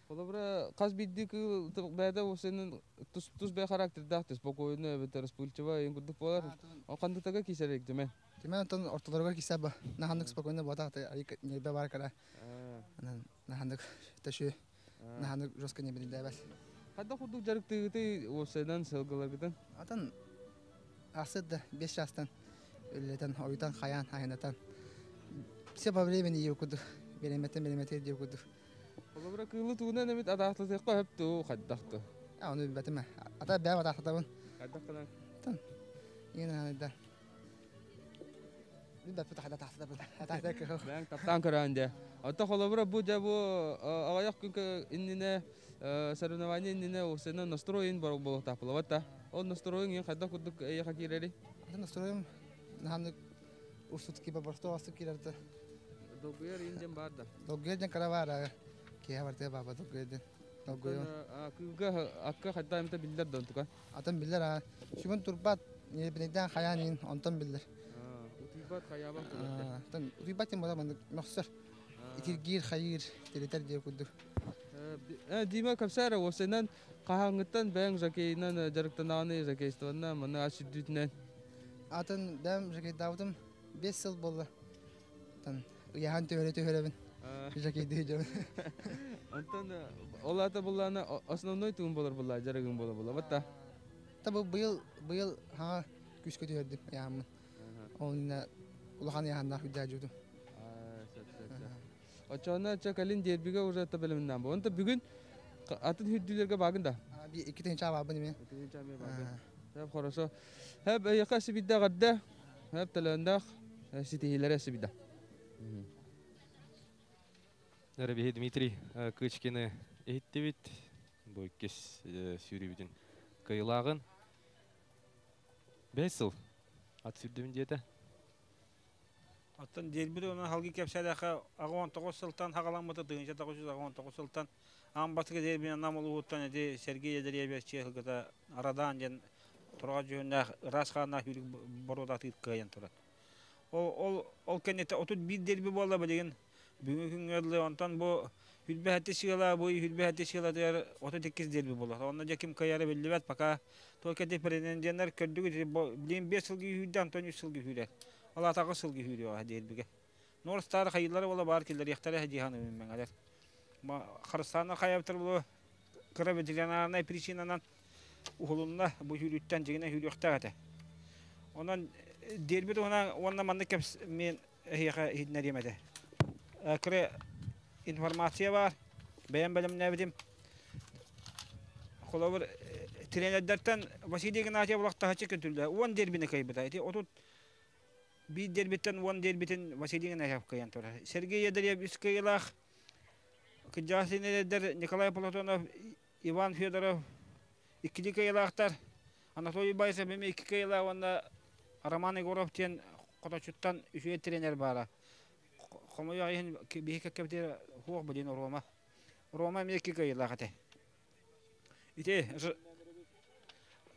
Speaker 3: Холобура, хас биирдии кыыл бэйэтэ сенин тус тус бэйэ характердаах, спокойно эбэтэр вспыльчивый курдук буолар. Ол хандытага киисэрик Түмэн?
Speaker 5: Түмэн оттон ортолоругар киисэ ба. Наханнык спокойно буотах нербе бар кара. Наханнык тэшү наханнык жестко не билдебел.
Speaker 3: Хадда курдук жарыктыгыты уопсайдан сылгыларгытын?
Speaker 5: Атын асыт да 5 жастан үллетен ойтан хаян хайнатан все по времени курдук береметтен беремете диye курдук.
Speaker 3: Холобура кыылы тугунан эмит адаахтатыахха хөп туу хайдахты?
Speaker 5: А оны билбэтим. Ата бэйэм адаахтатабын.
Speaker 3: Хайдахтанан?
Speaker 5: Тан. Иена да. Билбэппит хайда таахтатабын. Атаахта кыһыл.
Speaker 3: Бэйэҥ таптаан көрөөн дьэ. Оттон холобура бу дьэ бу аҕыйах күн иннинэ соревнование иннинэ уопсайынан настройун бар буолуохтаах буолабат да. Ол настройун иин хайдах курдук эйиэхэ киирэри?
Speaker 5: Ата настроем наханнык урсут киба борсто асып киирэрде.
Speaker 3: Долгуйар иин дьэн баар да.
Speaker 5: Долгуйар дьэн кара баар киһи бартыга баба долгуйар дьэн. Долгуйар.
Speaker 3: Кыылга акка хайдах эмитэ биллэр да онтука?
Speaker 5: Атын биллэр а. Сүгүн турбат, небинейден хаян иин онтон биллэр.
Speaker 3: Утуйбат хаябат.
Speaker 5: Тан утуйбат тем бола мандык мөхсөр. Итиргиир хайыыр тиритер диye курдук.
Speaker 3: Дима капсара уопсайынан хаһааҥҥыттан бэйэҥ жокейынан дьарыктанаҕыный жокействонна маны ас сүрдүүтүнэн?
Speaker 5: Атын бэйэм жокейдаабытым 5 сыл буолла. Тан ыйахан төһөрө төһөрөбүн. Жокейдыы дьон.
Speaker 3: Онтон ол ата буллаана основной туун болор булла жарыгың бола була батта.
Speaker 5: Та бу быйыл быйыл хаҥа күүскэ түһэрдим ыйааммын. Ол улахан ыйааннаах үрдээжудум.
Speaker 3: Очоона ча калин дербиге уже табелеминнан бу. Онто бүгүн атын хүрдүүлерге багын да.
Speaker 5: Би икки тыһынча баабын эме.
Speaker 3: Икки тыһынча эме багын. Хэп хорошо. Хэп эйэхэ сибидде гадда. Хэп талаандах ситиһилere сибидде.
Speaker 1: Биһи Дмитрий Кычкины иһиттибит. Бу иккис сүүрүүбүтүн кыйылаагын. 5 сыл ат сүүрдүбүн диэтэ.
Speaker 2: Оттон дербир онон халгы кэпсэлэхэ 69 сылтан хагаламмыта 1969 сылтан аан бастакы дербин нам улууһуттан эти Сергей Ядреевич чыһылгыта Арадаан диэн турга дьүһүннээх ыраас хааннаах үүрүк боруодатыыр кыайан турар. Ол ол ол кэнниттэ 31 дерби буолла билигин бүгүҥҥү күҥҥэ дылы онтон бу хүрбэһэтти сыала бу хүрбэһэтти сыалатыгар 32 дерби буолла. Онно дьэ ким кыайара биллибэт пока только эти претенденттэр көрдүгүт билигин 5 сылга үүрдэ Антон 3 сылга үүрэр. Ол атаҕы сылгы үүрүөҕэ дербиге. Норстар хайыллары бола бар киллэриэхтэрэ дии саныыбын мэҥэлэр. Харыстааннар хайабыттар бу кыра ветеринарнай причинанан уһулунна бу сүүрүүттэн дьиҥинэн сүүрүөхтээх этэ. Онон дерби туһунан уонна маннык кэпс мен эһиэхэ иһитиннэриэм этэ. Кыра информация бар. Бэйэм бэлэмнээбитим. Холобур тренердэртэн Василий Игнатьев олохтоһоччу күнтүллэ. 10 дербини кыайбыта. Ити 31 дербиттен 10 дербитин Василий Игнатьев кыайан турар. Сергей Ядырев үс кыайыылаах. Кырдьаҕас тренердэр Николай Платонов, Иван Федоров иккили кыайыылаахтар. Анатолий Байсов эмиэ икки кыайыылаах уонна Роман Егоров диэн Хоточуттан үчүгэй тренер баара. Хомойуох иһин биһи кэккэбитигэр суох билин Рома. Рома эмиэ икки кыайыылаах этэ. Ити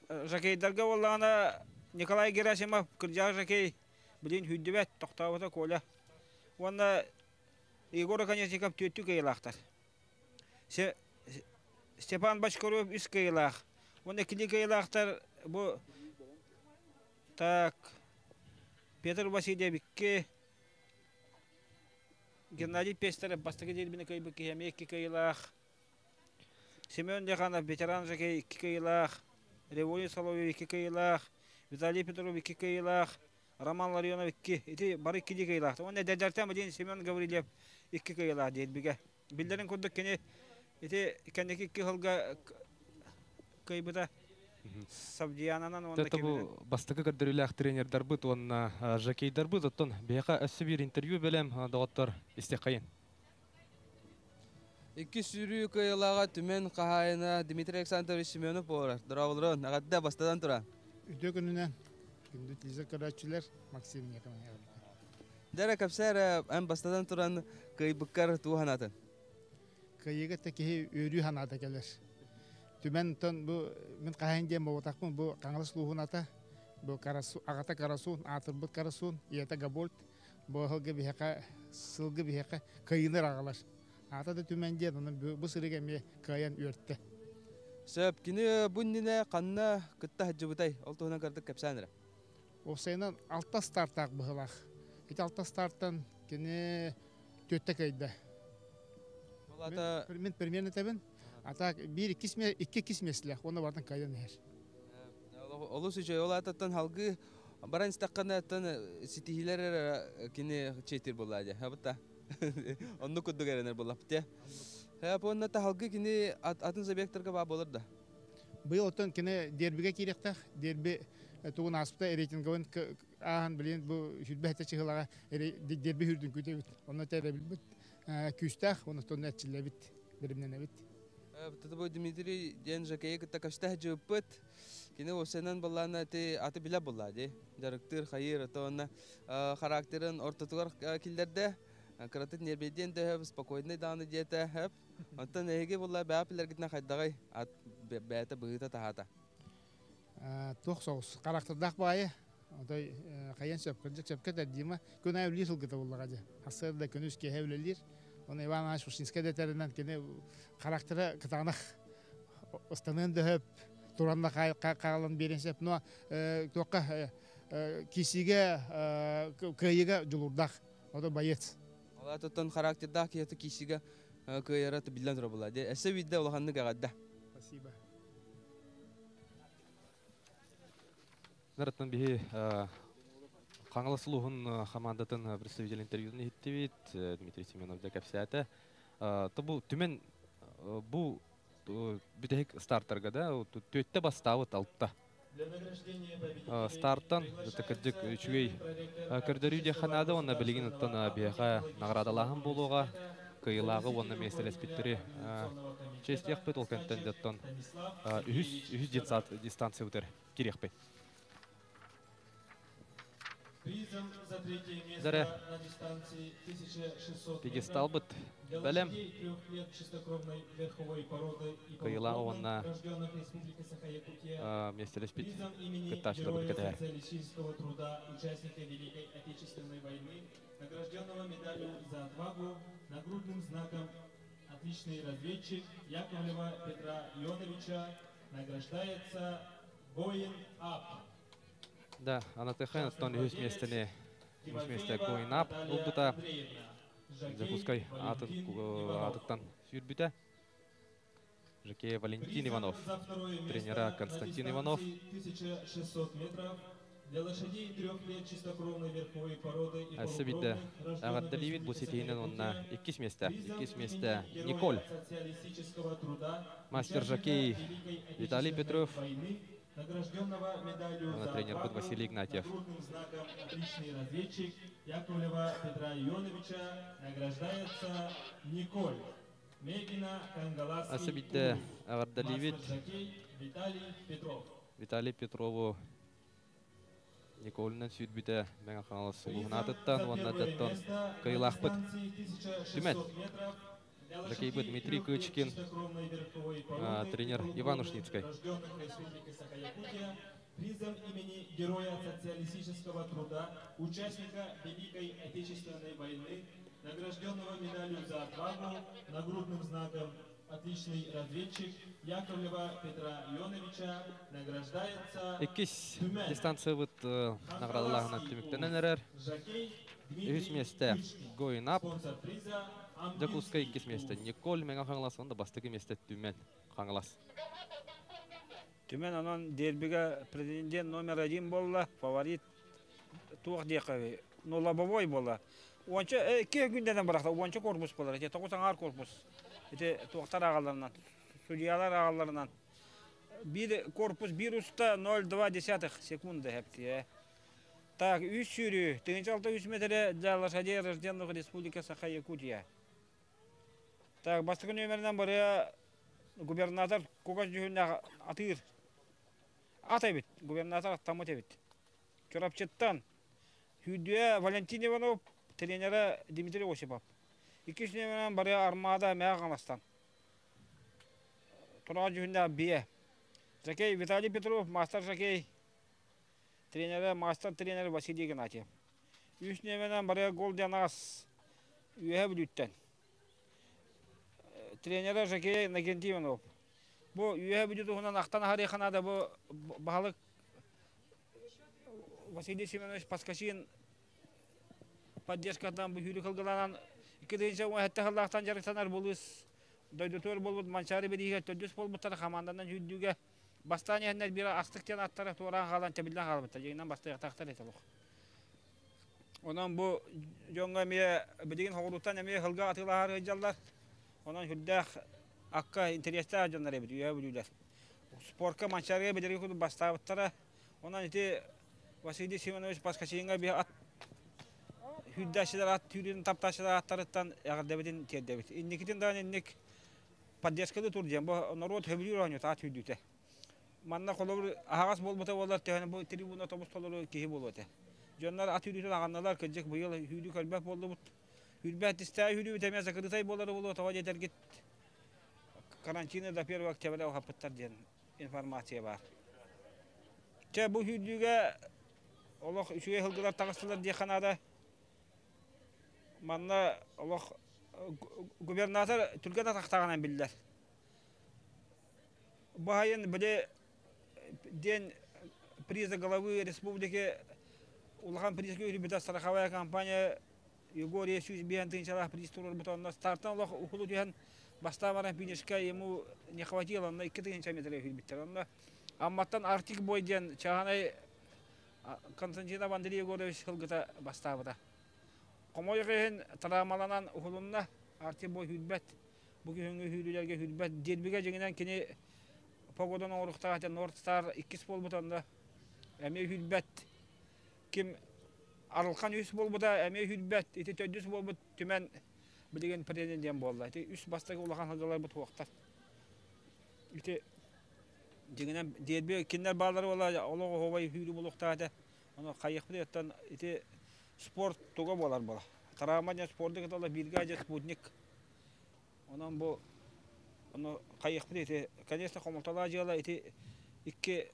Speaker 2: жокейдарга буоллаҕына Николай Герасимов кырдьаҕас жокей билин сүүрдүбэт, тохтообута Коля. Уонна Егор Оконешников түөртүү кыайыылаахтар. Степан Бочкарев үс кыайыылаах. Уонна иккилии кыайыылаахтар бу так Петр Васильев икки, Геннадий Пестерев бастакы дербини кыайбыт киһи эмиэ икки кыайыылаах. Семен Дьяконов ветеран жокей икки кыайыылаах, Револий Соловьев икки кыайыылаах, Виталий Петров икки кыайыылаах, Роман Ларионов икки. Ити бары иккилии кыайыылаахтар. Уонна эдэрдэртэн билигин Семен Гаврильев икки кыайыылаах дербигэ. Биллэрин курдук кини ити кэнники икки сылга кыайбыта Сабдьянанан уонна
Speaker 1: Это бу бастакы көрдөрүүлээх тренердарбыт уонна жокейдарбыт оттон биһиэхэ өссө биир интервью бэлэм доҕоттор истиэххэйин.
Speaker 3: Икки сүүрүү кыайыылааҕа Түмэн хаһаайына Дмитрий Александрович Семенов буолар. Дорооболорун, эҕэрдэ бастатан туран.
Speaker 6: Үтүө күнүнэн, күндү телевизор көрөөччүлэр, Максим Николаевич.
Speaker 3: Дьэ кэпсээ эрэ, эн бастатан туран кыайбыккар туу санаатын?
Speaker 6: Кыайыыга да киһи үөрүү санаата кэлэр. Түмэн тон бу мин хаһан диэн буолбатахпын, бу Хаҥалас улууһун ата, бу Карасу, аҕата Карасун, аатырбыт Карасун, ийэтэ Габольт. Бу ыһылгы биһиэхэ, сылгы биһиэхэ кыайыыны аҕалар. Аата да түмэн диэн, онон бу сырыыга эмиэ кыайан үөртэ.
Speaker 3: Сөп, кини бу иннинэ ханна кытта сылдьыбытай? Ол туһунан кырдык кэпсээн эрэ.
Speaker 6: Уопсайынан алта стартаах быһылаах. Ити алта стартан кини түөртэ кыайда.
Speaker 3: Ол аата...
Speaker 6: Мин примерно этэбин. А так биир иккис икки иккис миэстэлээх уонна барытын кыайан иһэр.
Speaker 3: Олус үчүгэй. Ол аатыттан халгыы баран истэххинэ оттон ситиһиилэр эрэ кини чиэтир буоллаа дии. Хабыта. Оннук курдук эрэнэр буоллахпыт дии. Уонна таһалгы кини атын забегтарга баа буолар да?
Speaker 6: Быйыл оттон кини дербигэ киириэхтээх. Дерби тугун ааспыта рейтинговын ааһан билин бу сүрбэ хэтэ чыһылаҕа дерби хүрдүн күүтэбит. Онно тэрэбилбит күүстээх, онно эрчиллэбит, бэлэмнэнэбит.
Speaker 3: Бу Дмитрий диэн жокейы кытта көстө сылдьыбыппыт. Кини уопсайынан былаана ити аты билэ булла дии. Дьарыктыыр, хайыыр, ото уонна характерын ортотугар киллэрдэ. Кыратык нервейдиэн да сөп, спокойный даҕаны диэтэ сөп. Оттон эһиги булла бэйэ билэргитинэн хайдаҕый? Ат бэйэтэ быһыыта таһаата.
Speaker 6: Туох соҕус характердаах баайы отой хайан сөп кырдьык сөпкө этэр Дима күн аайы үлэлиир сылгыта буллаҕа дьэ сарсыарда күнүс киэһэ үлэлиир оны Иван Иванович Ушинскай да этэринэн кини характера кытаанах ыстаныан да сөп туран да хаалан биэриэн сөп но туохха киисиигэ кыайыыга дьулуурдаах ото боец
Speaker 3: Ол аатыттан характердаах киһи киисиигэ кыайара биллэн турар буолла дии өссө биирдэ улаханнык эҕэрдэ
Speaker 6: Спасибо.
Speaker 1: Нараттан биһи Хаҥалас улууһун хамаандатын представитель интервьютун иһиттибит. Дмитрий Семенов дьэ кэпсээтэ. Бу түмэн бу бүтэһик стартарга да түөттэ бастаабыт алта. Стартан кырдьык үчүгэй көрдөрүү диэххэ наада уонна билигин оттон биһиэхэ наҕараадалааһын буолуоҕа кыайыылааҕы уонна миэстэлэспиттэри чэстиэхпит ол кэнтэн дьоттон үһүс үһүс дистанциябытыгар кириэхпит. Заря пьедесталбыт бэлэм кыйылаах уонна миэстэлэспит кыттааччыларбыт кэтэһэр.
Speaker 7: Награжденного медалью за отвагу, нагрудным знаком «Отличный разведчик» Яковлева Петра Ионовича награждается воин АП.
Speaker 1: Да, Анатыхайн оттон үһүс миэстэни үһүс миэстэ Гоинап ылбыта. Дьокуускай атын аатыттан сүүрбүтэ. Жокей Валентин Иванов, тренера Константин Иванов.
Speaker 7: 1600 метров для лошадей трех лет чистокровной верховой породы и
Speaker 1: Өссө биирдэ эҕэрдэлиибит бу ситиһинэн уонна иккис миэстэ. Иккис миэстэ Николь. Мастер жокей Виталий Петров.
Speaker 7: Награжденного медалью за
Speaker 1: Тренер Василий Игнатьев.
Speaker 7: Нагрудным знаком «Отличный разведчик» Яковлева Петра Ионовича награждается Николь. Мегина Кангаласский
Speaker 1: Өссө биирдэ эҕэрдэлиибит
Speaker 7: Виталий Петров.
Speaker 1: Виталий Петрову Николинан сүүрбүтэ Мэҥэ Хаҥалас улууһун аатыттан уонна дьоттон кыайыылаахпыт Түмэн. Жокейбыт Дмитрий Кычкин, тренер Иван Ушницкай.
Speaker 7: Призом имени Героя социалистического труда, участника Великой Отечественной войны, награжденного медалью за отвагу, нагрудным знаком «Отличный разведчик» Яковлева Петра Ионовича награждается
Speaker 1: Иккис дистанциябыт наҕараадалааһына түмүктэнэн эрэр. Үһүс миэстэ Гоинап. Дьокуускай иккис миэстэ Николь Мэҥэ Хаҥалас уонна бастакы миэстэ Түмэн Хаҥалас.
Speaker 2: Түмэн онон дербигэ претендент номер один буолла, фаворит туох диэххэ ну лобовой буолла. Уонча икки күндэнэн бырахта, уонча корпус буолар, ити тоҕус аҥаар корпус. Ити туохтар аҕаларынан, судьялар аҕаларынан. Биир корпус биир уста 0,2 секунда хэптие. Так, үс сүүрүү, тыһыынча алта үс метрэ для лошадей рожденных Республика Саха-Якутия. Так, бастакы нүөмэринэн барыа губернатор кугас дьүһүннээх атыыр ат эбит, губернатор аттаммыт эбит. Чурапчыттан Сүүрдүө Валентин Иванов, тренерэ Дмитрий Осипов. Иккис нүөмэринэн барыа Армада Мэҕэ Хаҥаластан. Тураҕа дьүһүннээх биэ. Жокей Виталий Петров, мастер жокей, тренерэ, мастер тренер Василий Игнатьев. Үс нүөмэнэн барыга Голден Ас Үөһэ Бүлүүттэн. Тренера Жакей Иннокентий Иванов. Бу Үөһэ Бүлүү туһунан ахтан аһарыахха наада бу баһылык Василий Семенович Паскачин поддержкатынан бу сүүрүк ылгыланан 2017 сыллаахтан дьарыктанар булуус дойдутугар буолбут Манчаары бирииһигэр төрдүс буолбуттара хамаанданан сүүрдүүгэ бастаан иһэннэр биир астык диэн аттара туораан хаалан тэбиллэн хаалбыттар дьиҥинэн бастыахтаахтар этэ олох. Онон бу дьоҥҥо эмиэ билигин соҕурууттан эмиэ сылга атыылаһар сылдьаллар. Онон сүрдээх акка интэриэстээх дьоннор эбит үөһэ бүлүүлэр. Спорка Манчаарыга билэргэ курдук бастаабыттара. Онон ити Василий Семенович Паскачиҥҥа биир ат сүүрдээччилэр ат түүрүн таптааччылар ааттарыттан эҕэрдэбитин тиэрдэбит. Инникитин даҕаны инник поддержкалыы тур диэн бу норуот сөбүлүүр оонньуута ат сүүрдүүтэ. Манна холобур аһаҕас буолбута буоллар төһөнү бу трибуна тобус толору киһи буолуо этэ. Дьоннор ат үүрүүтүн аҕанналар кырдьык быйыл сүүрүү көрбөт буоллубут. Үүрбэт тистээх үүрүүбүт эмиэ закрытай буолара буолуо тоҕо диэтэргит карантины до 1 октября уһаппыттар диэн информация баар. Чэ бу сүүрдүүгэ олох үчүгэй сылгылар таҕыстылар диэххэ наада. Манна олох губернатор түргэн атахтааҕынан биллэр. Баайын били диэн приза главы республики улахан призга үрбүтэ страховая компания Егория 105 тыһыынчалаах приз туруорбута онно стартан олох ухулу түһэн бастаан баран финишка ему не хватило онно 2 тыһыынча метрге киирбиттэр онно Амматтан Арктик бой диэн чааһынай Константинов Андрей Егорович сылгыта бастаабыта. Хомойуох иһин травмаланан уһулунна Арктик бой сүүрбэт бу күһүҥҥү сүүрүүлэргэ сүүрбэт дербигэ дьиҥинэн кини погодан оҥоруохтаах этэ Норд Стар иккис буолбута онно эмиэ сүүрбэт ким Арылхан үс буолбута эмиэ сүүрбэт ити төрдүс буолбут Түмэн билигин президент буолла ити үс бастакы улахан сылгыларбыт суохтар ити дьиҥинэн дерби кинилэр бааллара буолла олох оһуобай сүүрүү буолуохтаах этэ ону хайыахпытый оттон ити спорт туга буолар буола травма диэн спорду кытта бииргэ дьэ спутник Онон бу ону хайыахпыт ити конечно хомолтолоох дьыала ити икки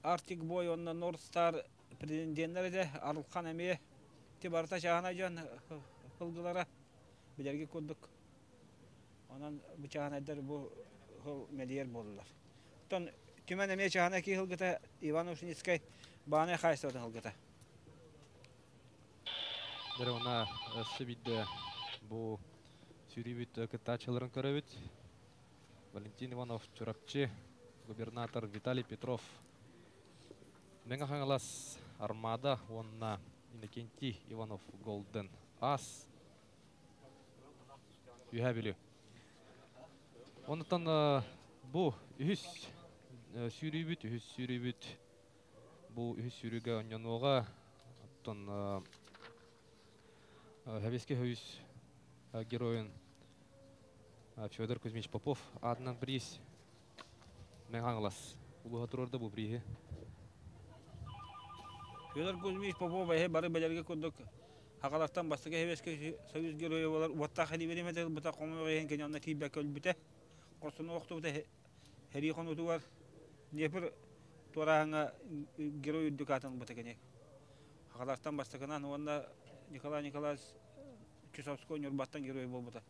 Speaker 2: Arctic Boy уонна North Star претенденнэр этэ Арылхан эмиэ ити барыта чааһынай дьон сылгылара билэрги курдук онон бу чааһынайдар бу сыл мэлийэр буоллулар. Оттон Түмэн эмиэ чааһынай киһи сылгыта Иван Ушницкай баанай хаһаайыстыбатын сылгыта.
Speaker 1: Дьэ, өссө биирдэ бу сүүрүүбүт кыттааччыларын көрөбүт. Валентин Иванов, Чурапчы, губернатор Виталий Петров, Мэҥэ Хаҥалас Армада уонна Иннокентий Иванов Голден Ас Үһэ Бүлүү. Онтон бу үһүс сүүрүүбүт, үһүс сүүрүүбүт бу үһүс сүүрүүгэ онньонуоҕа оттон Сэбиэскэй Союз геройун Федор Кузьмич Попов аатынан приз Мэҥэ Хаҥалас улууһа туруорда бу приһи.
Speaker 2: Федор Кузьмич Попов эһи бары бэлэргэ курдук Хагалартан бастакы Сэбиэскэй Союз геройа буолар уоттаах сэрии бириэмэтэ ылбыта хомойуох иһин кини онно тиийбэккэ өлбүтэ. Хорсуну охтубута сэрии хонуутугар Днепр туорааһыҥҥа герой үрдүк аатын ылбыта кини. Хагалартан бастакынан уонна Николай Николаевич Чусовской Ньурбаттан герой буолбута.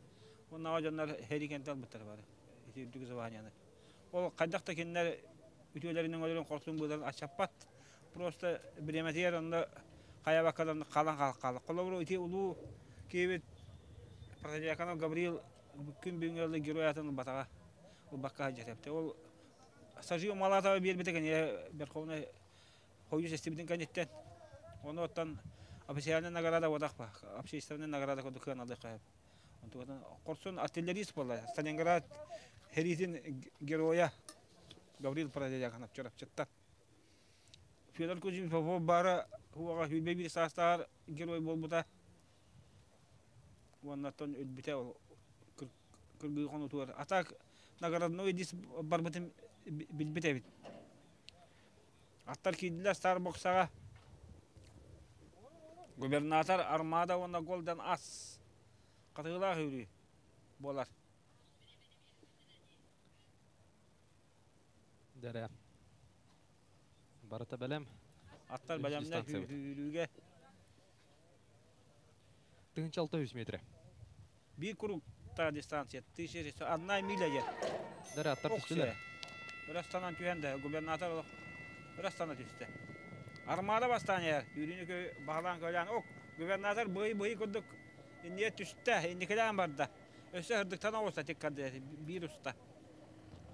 Speaker 2: Уонна дьоннор сэрии кэнтэ ылбыттара бары. Ити үрдүк званияны. Ол хайдах да кинилэр үтүөлэрин өҥөлөрүн хорсун быыларын аччаппат. Просто бириэмэтигэр онно хайа баккаларын халан хаалла. Холобур ити улуу киһибит Протодьяконов Гаврил күн бүгүҥҥэ герой аатын ылбатаҕа. Ылбакка сылдьар эбит. Ол Сажио Малатова биэрбитэ кинигэ Верховнай Хойус эстибитин кэнниттэн. Ону оттон официальный награда буолах ба, общественный награда курдук кыаналыахха сөп. Онтугатын хорсун артиллерист буолла. Сталинград сэриитин геройа Гаврил Протодьяконов Чурапчыттан. Федор Кузьмин Попов баара уоҕа 21 саастааҕар герой буолбута. Уонна оттон өлбүтэ ол кыргыы хонуутугар. А так наградной диск барбытын билбит эбит. Аттар киирдилэр Старбоксаҕа. Губернатор Армада уонна Голден Ас хатыылаах үүрүү буолар.
Speaker 1: Дэрэ. Барыта бэлэм.
Speaker 2: Аттар бэлэмнэр үүрүүгэ.
Speaker 1: 1600 метр.
Speaker 2: Биир круг та дистанция 1600, одна миля дьэ.
Speaker 1: Дара аттар түстүлэр.
Speaker 2: Ырастанан түһэн да губернатор олох ырастана түстэ. Армада бастаан иһэр, үүрүүнү баһылаан көлөөн, ок, губернатор быһый-быһый курдук иннигэр түстэ, инникилээн барда. Өссө ырдыктан оҕуста тиккардыйа биир уста.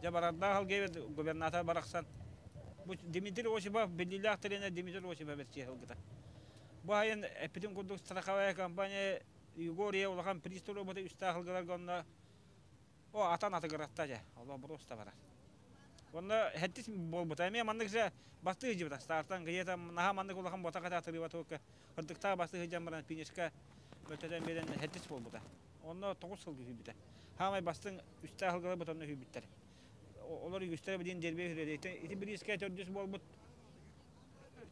Speaker 2: Дьэ барардаах алгебет губернатор барахсан. Бу Дмитрий Осипов биллиилээх тренер Дмитрий Осипов бэрсиэ сылгыта. Бу айын эппитин курдук страховая компания Егория улахан приз туруорбута үстээх сылгыларга онно о атан атыгыратта дьэ олох просто барар. Онно хэттис буолбута эмиэ маннык же бастыы сылдьыбыта стартан где-то наһаа маннык улахан ботах этэ атырыыба туокка кырдыктаах бастыы сылдьан баран финишка мөлтөтөн биэрэн хэттис буолбута. Онно 9 сылгы сүүрбүтэ. Хаамай бастыҥ үстээх сылгылар онно сүүрбүттэр. Олор үгүстэрэ билигин дерби сүүрэр. Ити бириискэ төрдүс буолбут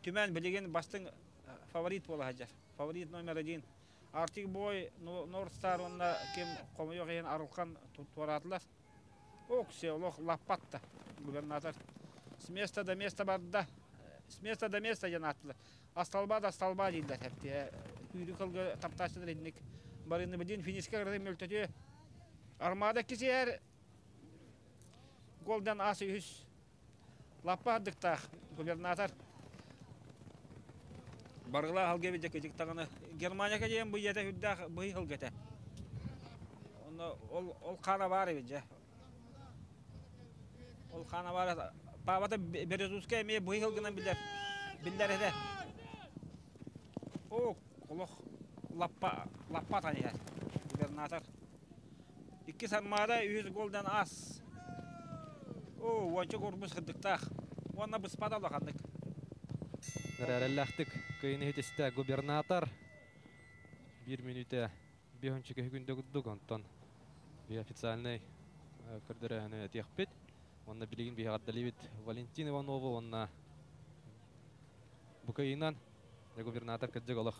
Speaker 2: Түмэн билигин бастыҥ фаворит буола сылдьар. Фаворит номер один. Arctic Boy, North Star уонна ким хомойуох иһин Арылхан туораатылар. Оксе олох лаппатта губернатор. С места до места барда. С места до места диэн ааттылар. Асталба да асталба дииллэр хэптиэ. Күүрү кылгы таптааччылар инник барыны билин финишка кыраты мөлтөтү. Армада кисиэр голдан ас үһүс лаппа ардыктаах губернатор баргылаах алга эбит дьэ даҕаны Германияка диэн бу ийэтэ үрдээх быһый сылгы этэ. Онно ол ол хаана баар эбит дьэ. Ол хаана баар Паабата Березузскай эмиэ быһый сылгынан билэр биллэр этэ. О, олох лаппа лаппа атан иһэр губернатор. Иккис армада үһүс голдан ас. Оо, уонча корпус кырдыктаах. Уонна быспата улаханнык.
Speaker 1: Эрэллээхтик кыйын иһитистэ губернатор. Биир мүнүүтэ биһончу күндө курдук, онтон би официальный көрдөрөһөнү этиэхпит. Онно билигин биһиҕэрдэлибит Валентин Иванову уонна бу кыйынан губернатор кырдьык олох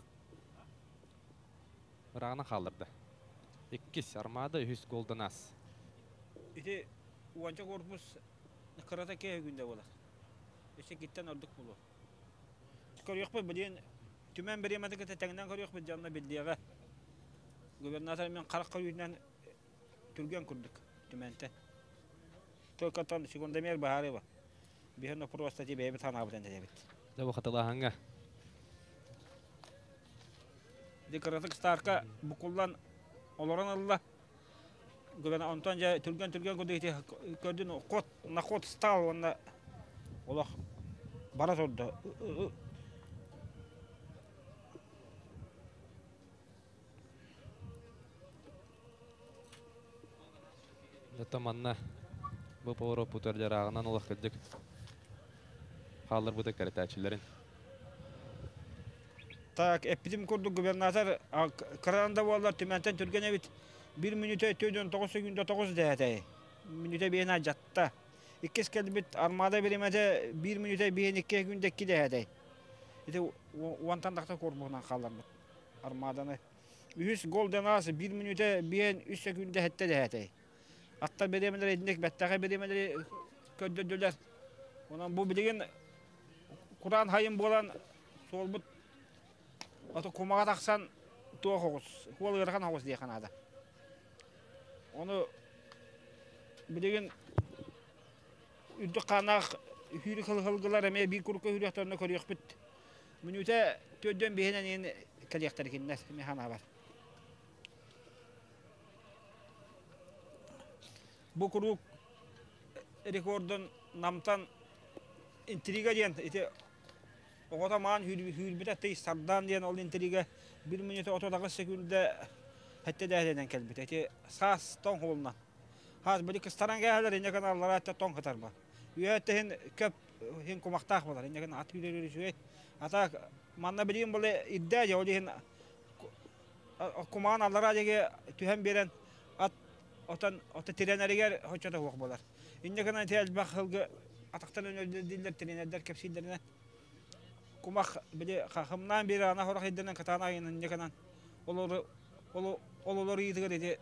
Speaker 1: Ырааҕынан хаалларда. Иккис Армада, үһүс Голден Ас.
Speaker 2: Ити уонча корпус кырата киһи күндэ буолар. Өссө киттэн ордук буолуо. Көрүөхпүт билигин түмэн бириэмэтин кытта тэҥинэн көрүөхпүт дьонно биллиэҕэ. Губернатор мен харах көрүүтүнэн түргэн курдук түмэнтэн. Только тон секундомер баһаарыба. Биһэн просто ти бэйэбит ханаабытын этэбит.
Speaker 1: Дьэ бу хатылааһыҥҥа
Speaker 2: Декоратык старка букуллан олорон ылла. Гүбэн онтон дьэ түргэн-түргэн курдук ити көрдүн ход на ход стал уонна олох бара турда.
Speaker 1: Дьэ манна бу поворот дьарааҕынан олох кырдьык хаалларбыта кэрэтээччилэрин.
Speaker 2: Так, эппитим курдук губернатор кыран да буоллар түмэнтэн түргэн эбит. Бір мүнүүтэ 49 секунда 9 дээтэй. Мүнүүтэ биэн ажатта. Иккис кэлбит армада биримэтэ 1 мүнүүтэ биэн 2 күндэ 2 дээтэй. Ити уонтан тахса корбуһунан хаалларбыт армаданы. Үһүс Golden Ас 1 мүнүүтэ биэн 3 секунда хетте дээтэй. Аттар бириэмэлэр итинник бэттэхэ бириэмэлэри көрдөрдүлэр. Онон бу билигин кураан хайын буолан суолбут ото кумаҕа тахсан туох оҕус, хуол ыарахан оҕус диэххэ наада. Ону билигин үрдүк хааннаах сүүрүк сылгылар эмиэ биир курукка сүүрүөхтэринэ көрүөхпүт. Мүнүүтэ төрдүөн биһинэн иһин кэлиэхтэр кинилэр эмиэ санаабар. Бу куруук рекордун намтан интрига диэн ити оҕото маан үүрбүтэ тый сардаан диэн ол интрига бір мүнүүтэ 38 секунда хэттэ дээһинэн кэлбитэ. Ити саас тоҥ холунан. Хаас били кыстаран кээһэлэр инне каналлара тоҥ хытарба. Үөһэттэ көп хин кумахтаах болар. Инне ат үүрэр үчүгэй. Ата манна билигин боле ирдээ ол иһин кумаан аллара диэки түһэн биэрэн ат отон ото тирэнэригэр хочото суох буолар. Инньэ гынан ити элбэх сылгы атахтан өнөрдүллэр тренердэр кэпсииллэринэн кумах били хахымнаан биир ана хорох ирдэнэн катаана инньэ гынан олору ол олор ыйытыгар ити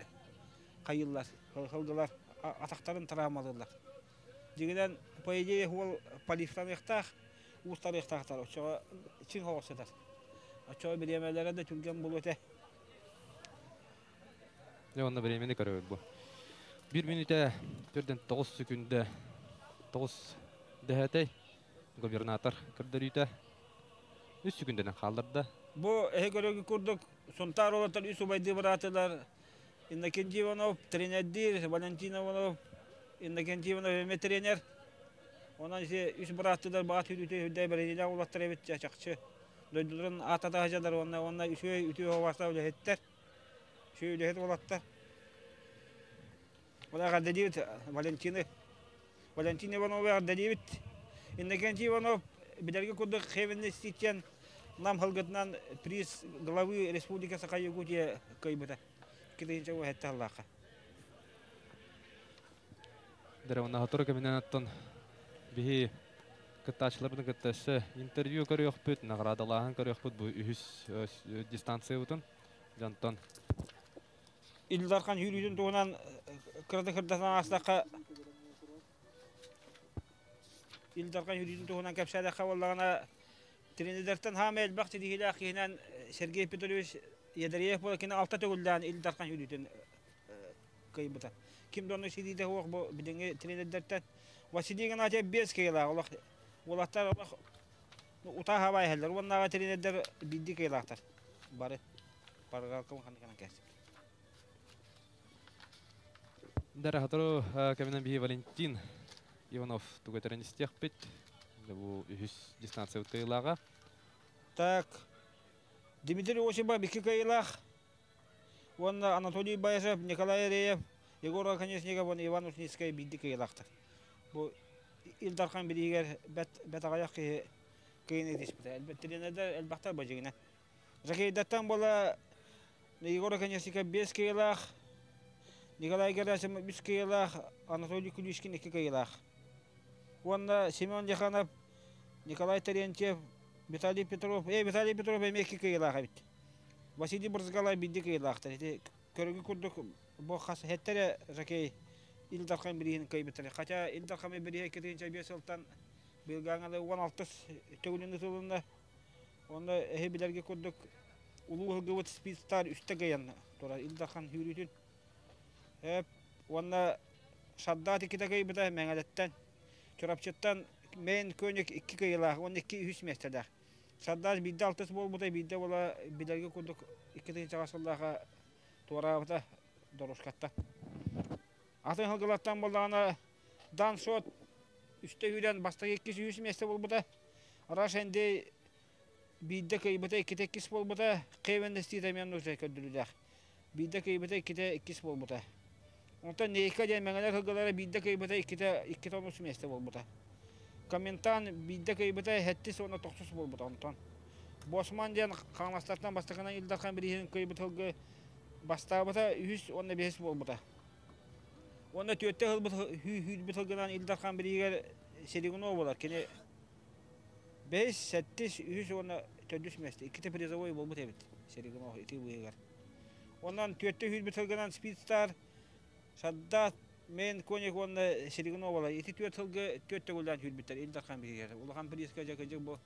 Speaker 2: хайыллар сылгылар атахтарын травмалыыллар. Дьиҥинэн по идее уол полифтаныахтаах уустарыахтаахтар оччоҕо чиҥ хоҕус сытар. Оччоҕо бириэмэлэрэ да түргэн буолуо этэ.
Speaker 1: Дьэ онно бириэмэни көрөбүт бу. Биир мүнүүтэ төрдөн 9 секүндэ 9 дэһэтэй губернатор көрдөрүүтэ 3 секүндэнэн хаалларда.
Speaker 2: Бу эһи көрөргүт курдук Сунтаар уолаттар үс убайдыы быраатылар Иннокентий Иванов тренердиир, Валентин Иванов, Иннокентий Иванов эмиэ тренер. Онон ити үс бырааттыылар баҕа түүрүүтэ үрдэ бэриниилээх уолаттар эбит чахчы. Дойдуларын ааттата сылдьаллар уонна уонна үчүгэй үтүө суобастаах үлэһиттэр. Үчүгэй үлэһит уолаттар. Ол эҕэрдэлиибит Валентины. Валентин Ивановы эҕэрдэлиибит. Иннокентий Иванов билэргэ курдук Хевенный Ститен Нам һылгытынан приз главы Республика Саха-Якутия кыайбыта. 2017 сыллаахха.
Speaker 1: Дэрэ сотору кэминэн оттон биһи кыттааччыларбытын кытта өссө интервью көрүөхпүт, наҕараадалааһын көрүөхпүт бу үһүс дистанциябытын дьонтон.
Speaker 2: Ил Дархан сүүрүүтүн туһунан кырата кырдатан аастахха Ил Дархан сүүрүүтүн туһунан кэпсээтэххэ буоллаҕына Тренердэртэн хаама элбэх ситиһиилээх киһинэн Сергей Петрович Ядреев буола кини алта төгүллээн Ил Дархан сүүрүүтүн кыайбыта. Ким да онно ситиитэ суох бу билиҥҥи тренердэртэн. Василий Игнатьев биэс кыайыылаах олох уолаттар олох утаа хабаа иһэллэр. Уоннааҕы тренердэр биирдии кыайыылаахтар бары. Барыгалка ханна кэлсибит.
Speaker 1: Дара сотору кэминэн биһи Валентин Иванов тугу этэрин истиэхпит. Бу үһүс дистанциябыт кыайыылааҕа.
Speaker 2: Так, Дмитрий Осипов икки кыайыылаах уонна Анатолий Баишев, Николай Реев, Егор Оконешников уонна Иван Ушницкай биирдии кыайыылаахтар. Бу Ил Дархан бирииһигэр бэт бэт аҕыйах киһи кыайыыны итиспитэ. Тренердэр элбэхтэр бадьыгына. Жакейдаттан буола Егор Оконешников биэс кыайыылаах, Николай Герасимов үс кыайыылаах, Анатолий Кулишкин икки кыайыылаах. Уонна Семен Дьаханов, Николай Терентьев, Виталий Петров, Виталий Петров эмиэ икки кыайыылаах эбит. Василий Брызгалай биирдии кыайыылаахтар. Ити көрүҥү курдук бу хас эһэттэрэ Жакей Ил Дархан бирииһин кыайбыттар. Хотя Ил Дархан бирииһэ 2005 сылтан быйылгааҥҥа 16 төгүлүн ытылынна. Онно эһи билэргэ курдук улуу ыһылгыбыт спидстар үстэ кыайан турар Ил Дархан сүүрүүтүн. Эп уонна Шаддаат иккитэ кыайбыта Мэҥэлэттэн. Чурапчыттан Мэйн Көнүк икки кыайыылаах уонна икки үһүс миэстэлээх. Шаддаат биирдэ алтыс буолбута, биирдэ буола билэргэ курдук икки тыһыынчаҕа сыллааха туораабыта Дорушкатта. Атын ыһылгылартан буоллаҕына Дан Шот үстэ үүрэн бастакы иккис үһүс миэстэ буолбута. Раш Эндей биирдэ кыайбыта, иккитэ иккис буолбута. Кевин Стит эмиэ оннук көрдөрүүлээх. Биирдэ кыайбыта, иккитэ иккис буолбута. Онтон Нейка диэн мэҥэлэр кыргылара биирдэ кыайбыта, иккитэ иккитэ онус миэстэ буолбута. Комментан биирдэ кыайбыта, сэттис уонна тохсус буолбута онтон. Босман диэн Хаҥаластартан бастакынан Ил Дархан бирииһин кыайбыт сылгы бастаабыта үһүс уонна бэһис буолбута. Уонна түөртэ ылбыт сүүрбүт сылгынан Ил Дархан бирииһигэр Серегунов буолар. Кини бэһис, сэттис, үһүс уонна төрдүс миэстэ. Иккитэ призовой буолбут эбит Серегунов ити быыһыгар. Онон түөртэ сүүрбүт сылгынан Спидстар, Саддат, Мэн Коник уонна Серегунов буолар. Ити түөрт сылгы түөрт төгүллээн сүүрбүттэр Ил Дархан бирииһигэр. Улахан прииска дьэ кырдьык бу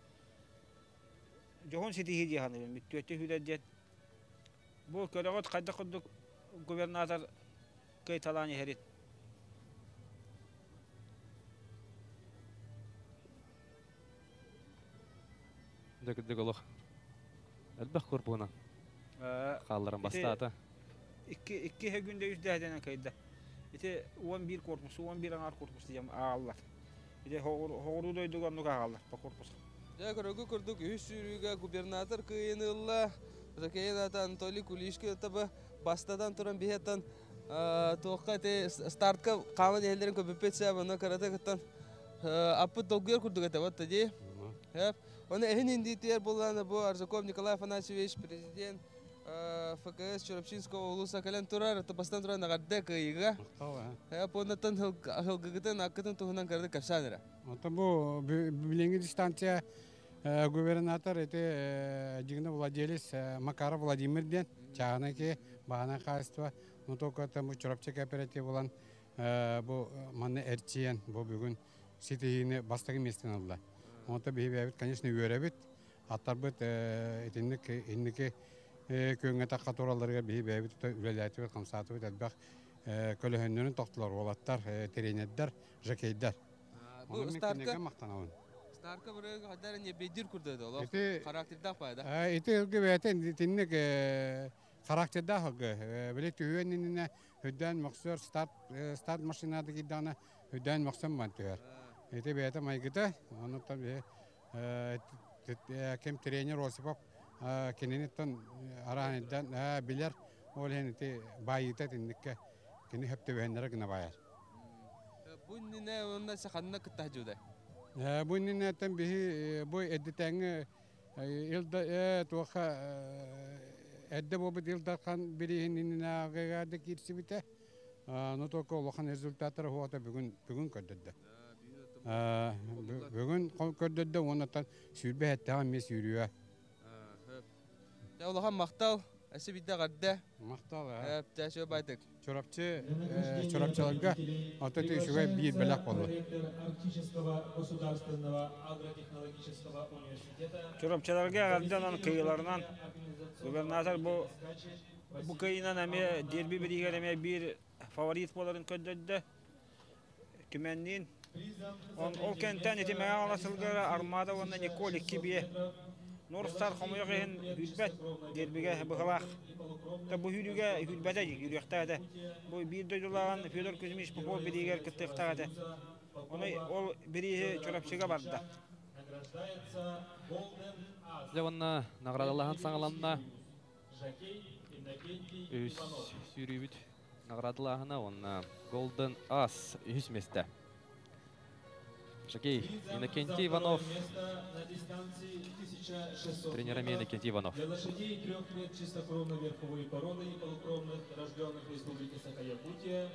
Speaker 2: дьоһун ситиһии дии саныыбын. Түөртэ сүүрэр диэн Бу көрөҕүт хайдах курдук губернатор кыайталаан иһэрин.
Speaker 1: Дьэ кырдьык олох элбэх корпуһунан хаалларан бастаата.
Speaker 2: Икки икки күндэ үс дэһдэнэн кыайда. Ити 11 корпус, 11 аҥаар корпус диэн ааҕаллар. Ити хоҕуруу дойдуга оннук ааҕаллар по корпус.
Speaker 3: Дьэ, көрөгү курдук үһүс сүүрүүгэ губернатор кыайыыны ылла. Жакейн ата Анатолий Кулишкин таба бастатан туран биһиэттэн туохха ити стартка хааман иһэллэрин көбүппүт сэ онно кырата кыттан аппыт долгуйар курдук этэ вот дии. Оны эһин индиитигэр буллаана бу Аржаков Николай Афанасьевич президент ФКС Чурапчинского улууса кэлэн турар, бастан туран эҕэрдэ кыайыыга. Поннаттан хылгыгытын, аккытын туһунан кырдык кэпсээн эрэ.
Speaker 8: Онтон бу билиҥҥи дистанция губернатор ити дьиҥнэ владелец Макаров Владимир диэн чааһынай киһи баһынай хаһайыстыба но только бу Чурапчы кооператив булан бу манна эрчийэн бу бүгүн ситиһиини бастакы миэстэни ылла. Онто биһи бэйэбит, конечно, үөрэбит. Аттарбыт итинник инники Күөҥҥэ тахха туралларыгар биһи бэйэбит үлэлээтибит, хамсаатыбыт элбэх көлөһөннөрүн тохтулар уолаттар, тренердэр, жокейдар.
Speaker 3: Бу старка
Speaker 8: махтанабын.
Speaker 3: Старка бырыгы хайдар не бедир курдады олох характердаах пайда.
Speaker 8: Ити ылгы бэйэтин итинник характердаах ылгы. Били түһүөн иннинэ үрдээн мөхсөр старт старт машинада киирдэҕинэ үрдээн мөхсөн бан түһэр. Ити бэйэтэ майгыта, онуттан биһи ким тренер Осипов кининиттэн араан билэр, ол иһин ити баайыыта итинниккэ кини хөптөбөһөннөрө гына баайар.
Speaker 3: Бу иннинэ уонна саханна кытта жуда.
Speaker 8: Бу иннинэттэн биһи бу эддитээҥи илда туоха эрдэ буолбут Ил Дархан бирииһин иннинээҕигэ да киирсибитэ. Но только улахан результаттара хуота бүгүн бүгүн көрдөрдө. Бүгүн көрдөрдө уоннаттан сүүрбэ эттэҕэ эмиэ сүүрүө.
Speaker 3: Дьэ улахан махтал. Эссе бидде гадда.
Speaker 8: Махтал.
Speaker 3: Эп чэ байтык.
Speaker 8: Чурапчы Чурапчыларга ото үчүгэй биир бэлэх болду.
Speaker 7: Арктического государственного агротехнологического университета.
Speaker 2: Чурапчыларга эҕэрдэ кыйыларынан губернатор бу бу кыйынан эмиэ дерби биригер эмиэ биир фаворит буоларын көрдөрдө. Түмэнниин. Ол кэнтэн ити Мэҥэ Хаҥалас сылгыра Армада уонна Николь икки биэ Норстар хомойох иһин үүрбэт дербигэ быһалаах. Та бу сүүрүүгэ үүрбэтэ үүрүөхтээх этэ. Бу биир дойдулааҕын Федор Кузьмич Попов бириигэр кыттыахтаах этэ. Ону ол бирииһи Чурапчыга барда.
Speaker 1: Дьэ уонна наградалаһан саҥаланна. Үс сүүрүүбүт наградалааһына уонна Golden Ass үһүс миэстэ. Жакей Иннокентий Иванов. Тренер Иннокентий Иванов.
Speaker 7: Для лошадей трех лет чистокровной верховой породы и полукровных, рожденных в Республике Саха-Якутия,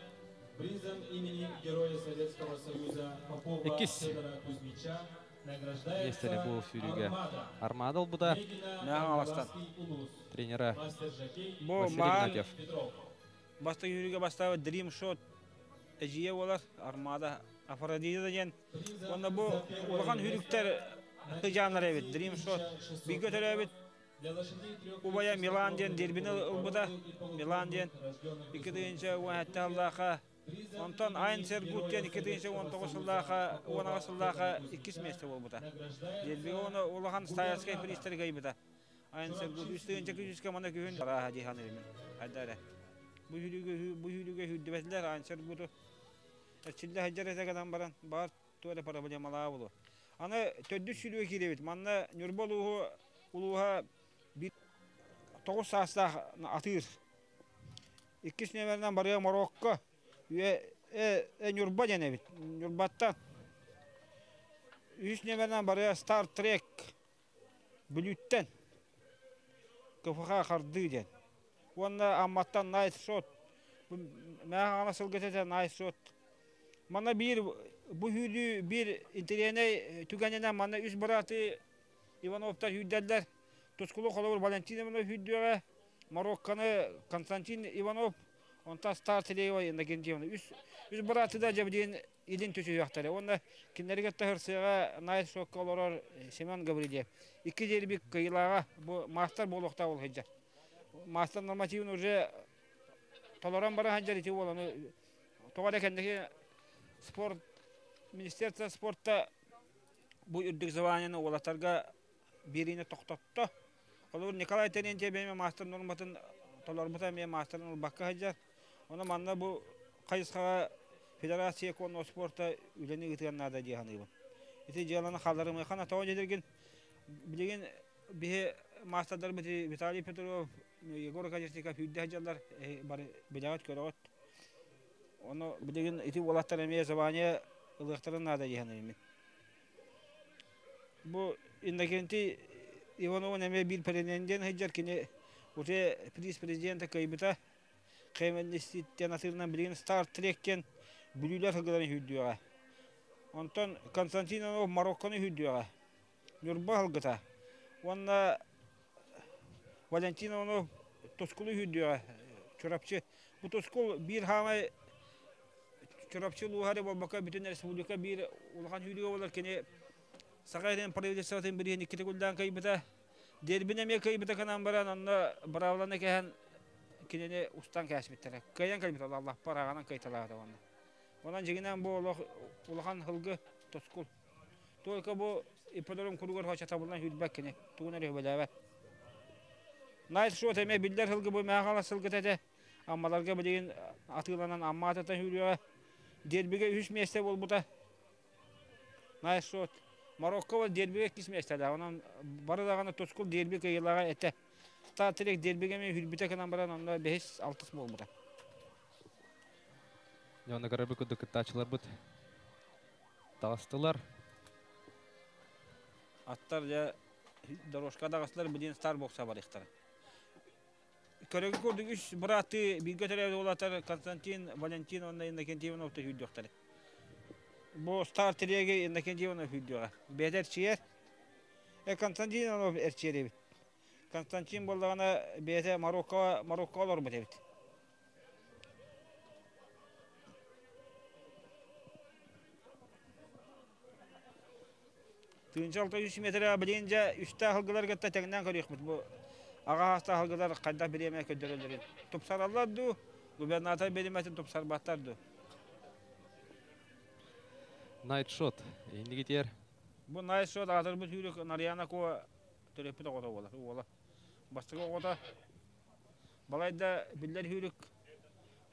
Speaker 7: призом имени Героя Советского Союза Попова
Speaker 1: Иккис
Speaker 7: Федора Кузьмича
Speaker 1: миэстэни
Speaker 7: награждается
Speaker 1: бу сүүрүүгэ
Speaker 7: Армада.
Speaker 1: Армада ылбыта.
Speaker 2: Мэҥэ Хаҥаластан.
Speaker 1: Тренера
Speaker 7: Мастер жокей
Speaker 2: Бу
Speaker 1: Василий
Speaker 2: маан
Speaker 1: Игнатьев.
Speaker 7: Петров.
Speaker 2: бастакы сүүрүүгэ бастаабыт Dream Shot эдьиийэ буолар Армада Афродита диэн. Уонна бу улахан сүүрүктэр сыдьааннара эбит Dream Shot. Бииргэ төрөөбүт убайа Милан диэн дербини ылбыта. Милан диэн 2017 сыллаахха Онтон Айн Сергут диэн 2019 сыллаахха 18 сыллаахха иккис миэстэ буолбута. Дербигэ уонна улахан стаярскай приистары кыайбыта. Айн Сергут үс тыһыынча күнүскэ мана күһүн арааһа дии саныырым. Хайда эрэ. Бу сүүрүүгэ бу сүүрүүгэ сүүрдүбэтилэр Айн Сергуту. Эрчиллэ сылдьар этэ гынан баран баар туох эрэ проблемалаах буолуо. Аны төрдүс сүүрүүгэ киирэбит. Манна Ньурба улууһу улууһа биир тоҕус саастаах атыыр Иккис нүөмэринэн барыа Марокко үө э Ньурба диэн эбит. Ньурбаттан. Үһүс нүөмэринэн барыа Star Trek Бүлүүттэн КФХ Хардыы диэн. Уонна Амматтан Nice Shot. Бу Мэҥэ Хаҥалас сылгыта этэ Nice Shot. Манна биир бу сүүрүү биир интэриэһинэй түгэнинэн манна үс бырааты Ивановтар сүүрдэллэр. Тускулу холобур Валентин Иванов сүүрдүөҕэ, Марокконы Константин Иванов, онтон Стар Телеева Иннокентьевна. Үс, үс бырааты да дьэбдиин илин түсүһүөхтэрэ. Уонна кинилэргэ таһырсыаҕа Найт Шокка олорор Семен Гаврильев. Икки дерби кыйылааҕа бу маастар буолуохтаах ол сылдьар. Маастар нормативын уже толорон баран сылдьар ити уоланы тоҕо эрэ кэнники спорт министерство спорта бу үрдүк званиены уолаттарга биэриини тохтотто. Холобур, Николай Терентьев эмиэ маастар нуорматын толорбута эмиэ маастарын ылбакка сылдьар. Ону манна бу хайысхаҕа Федерация конного спорта үлэни ыытыан наада дии саныыбын. Ити дьыаланы хаалларымыахха тоҕо диэтэргин билигин биһи маастардарбыт Виталий Петров, Егор Кадерников үүрдэ сылдьаллар бары билэҕит көрөҕүт. Ону билигин ити уолаттар эмиэ звание ылыахтарын наада дии саныыбын. Бу Иннокентий Ивановын эмиэ биир претендент сылдьар кини уже приз президента кыайбыта. Хэмэнниститтэн атыырынан билигин Star Trek диэн бүлүүлэр сылгыларын сүүрдүөҕэ. Онтон Константин Иванов Мароккону сүүрдүөҕэ. Ньурба сылгыта. Уонна Валентин Иванов Тускулу сүүрдүөҕэ. Чурапчы. Бу Тускул биир хаамай Чурапчы улууһа эрэ буолбакка, бүтүн республика биир улахан сүүрүгэ буолар. Кини Саха сирин правительствотын бирииһин икки төгүллээн кыайбыта. Дербин эмиэ кыайбыта гынан баран, онно быраабыланы кэһэн кинини устан кээспиттэрэ. Кыайан кэлбит Аллахпар аҕанан кыайталаата уонна. Онон дьиҥинэн бу олох улахан сылгы тускул. Только бу ипподром куругар хочатабылынан сүүрбэт кини, тугун эрэ үбэлээбэт. Найт Шот эмиэ биллэр сылгы бу Мэхала сылгыта этэ. Аммаларга билигин атыыланан Амма атыттан сүүрүөҕэ. Дербигэ үһүс миэстэ буолбута. Найт Шот. Марокко бол дербигэ иккис миэстэлээх. Онон бары даҕаны тускул дерби кыайыылааҕа этэ. Стар Трек дербигэ эмиэ сүүрбүтэ гынан баран онно бэһис, алтыс буолбута.
Speaker 1: Дьэ, онно көрөрбүт курдук кыттааччыларбыт таҕыстылар.
Speaker 2: Аттар дьэ дорожка таҕыстылар, билигин Старбокса барыахтара. Көрөгү курдук үс бырааттыы бииргэ төрөөбүт уолаттар Константин, Валентин уонна Иннокентий Иванов сүүрдүөхтэрэ. Бу Стар Треги Иннокентий Иванов сүүрдүөҕэ. Бэйэтэ эрчийэр. Константин Иванов эрчийэр эбит. Константин буоллаҕына бэйэтэ Марокко Марокко олорбут эбит. Тыынча 600 метрэ билигин дьэ үстээх сылгылар кытта тэҥнээн көрүөхпүт. Бу аҕа саастаах сылгылар хайдах бириэмэ көрдөрөллөрүн. Тупсараллар дуу, губернатор бириэмэтин тупсарбаттар дуу?
Speaker 1: Найтшот, иннигитиэр.
Speaker 2: Бу Найтшот аатырбыт сүүрүк Нарьяна Ко төрөппүт оҕото буолар, уола. Бастакы оҕото балайда биллэр сүүрүк.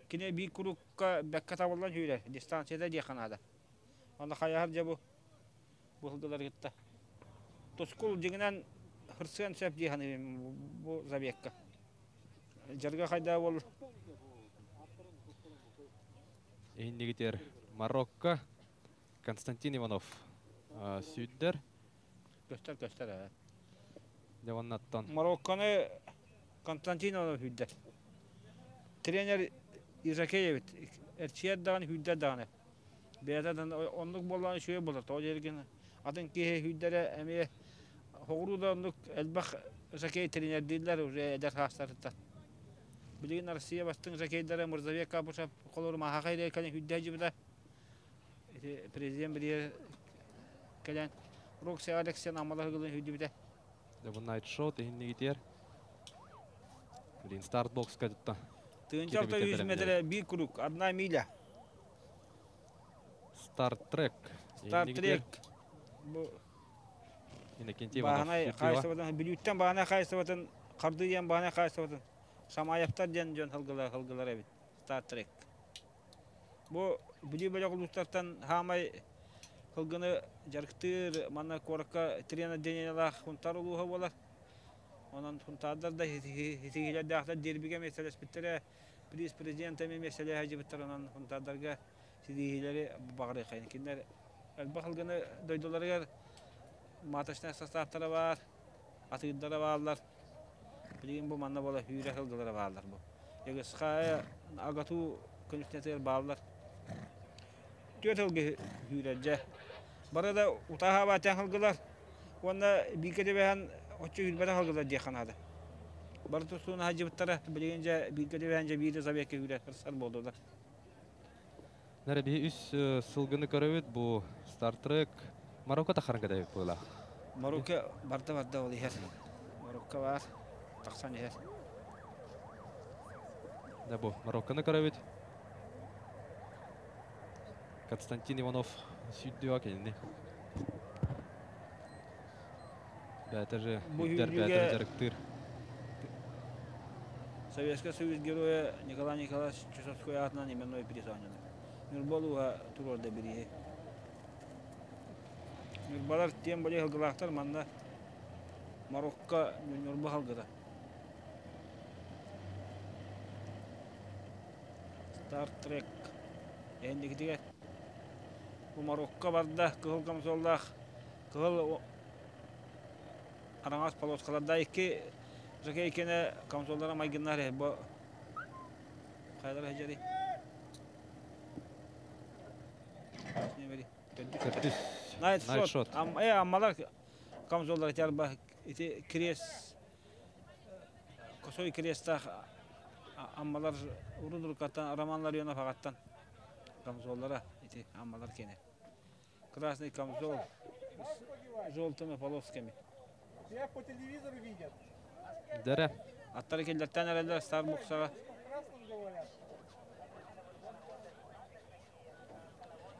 Speaker 2: Кини биир курукка бэккэ табыллан сүүрэр, дистанцията диэххэ наада. Онно хайаһар дьэ бу бу сылгылары кытта. Тускул дьиҥинэн хырсыан сөп дии саныыбын бу забегка. Дьарга хайда буол
Speaker 1: Иннигитер Марокко Константин Иванов сүүрдэр.
Speaker 2: Көстөр көстөр ээ.
Speaker 1: Дьэ уоннаттан.
Speaker 2: Марокконы Константин Иванов сүүрдэр. Тренер Ижакеевит эрчийэр даҕаны сүүрдэр даҕаны. Бэйэтэ оннук буоллаҕына үчүгэй буолар. Тоҕо диэргин атын киһи сүүрдэрэ эмиэ соҕуруу да оннук элбэх жокей тренердииллэр уже эдэр саастарыттан. Билигин Россия бастыҥ жокейдара Мурзабек Капушев холору Махаха илэ кэлэн сүүрдэ сылдьыбыта. Ити президент билигин кэлэн Рокси Алексен Аммалаһыгылын сүүрдүбүтэ.
Speaker 1: Дьэ бу Night Show иһиннигитиэр. Билигин старт бокска тутта.
Speaker 2: Тыынча 600 метрэ биир круг, одна миля.
Speaker 1: Star Trek.
Speaker 2: Star Trek. Бу
Speaker 1: Иннокентий Иванов.
Speaker 2: Бааһынай хаайыстыбатын, Бүлүүттэн бааһынай хаайыстыбатын, Хардыы диэн бааһынай хаайыстыбатын Самаевтар диэн дьон сылгылар, сылгылар эбит. Star Trek. Бу Бүлүү бөлөх улуустартан хаамай сылгыны дьарыктыыр манна куоракка трен отделениелаах Сунтаар улууһа буолар. Онон Сунтаардар да ситиһиилэрдээхтэр дербигэ миэстэлэспиттэрэ приз президента эмиэ миэстэлэһэ сылдьыбыттар онон Сунтаардарга ситиһиилэри баҕарыаххайын. Кинилэр элбэх сылгыны дойдуларыгар маточнай састааптара баар, атыырдара бааллар. Билигин бу манна буола сүүрэ сылгылара бааллар бу. Егысхая Агату күнүстэтигэр бааллар. Түөрт сылгы сүүрэр дьэ. Бары да утааһаабаа тэҥ сылгылар уонна бииргэ түбэһэн оччо сүүрбэтэх сылгылар диэххэ наада. Бары тустууну сылдьыбыттара билигин дьэ бииргэ түбэһэн дьэ биир да забегка сүүрэр сырсар буолдулар.
Speaker 1: Нары биһи үс сылгыны көрөбүт бу Star Trek Марокко тахаран кэтэбит буолаах.
Speaker 2: Марокко барда барда ол иһэр. Марокко бар тахсан иһэр.
Speaker 1: Да бу Марокконы көрөбүт. Константин Иванов сүүрдүө кинини. Бэйэтэ же үрдэр бэйэтэ дьарыктыыр.
Speaker 2: Советский Союз геройа Николай Николаевич Чусовской аатынан именной приз оонньоно. Ньурба улууһа туруорда бирииһи. Ньурбалар тем более сылгылаахтар манна Марокко Ньурба сылгыта. Star Trek эһиндикитигэр бу Марокко барда кыһыл комсоллаах кыһыл араҥас полоскаларда икки жокей кэнэ комсоллара майгыннар бу хайалара сылдьарый
Speaker 1: Төрдүс.
Speaker 2: Night Shot. Аммалар комсоллара тиарба ити крест косой крестаах Аммалар урун-уруккаттан Роман Ларионов аҕаттан камзоллара ити Аммалар киэнэ. Красный камзол с желтыми полосками.
Speaker 1: Дәрі.
Speaker 2: Аттары келлерттен эрэллэр Стар Боксаҕа.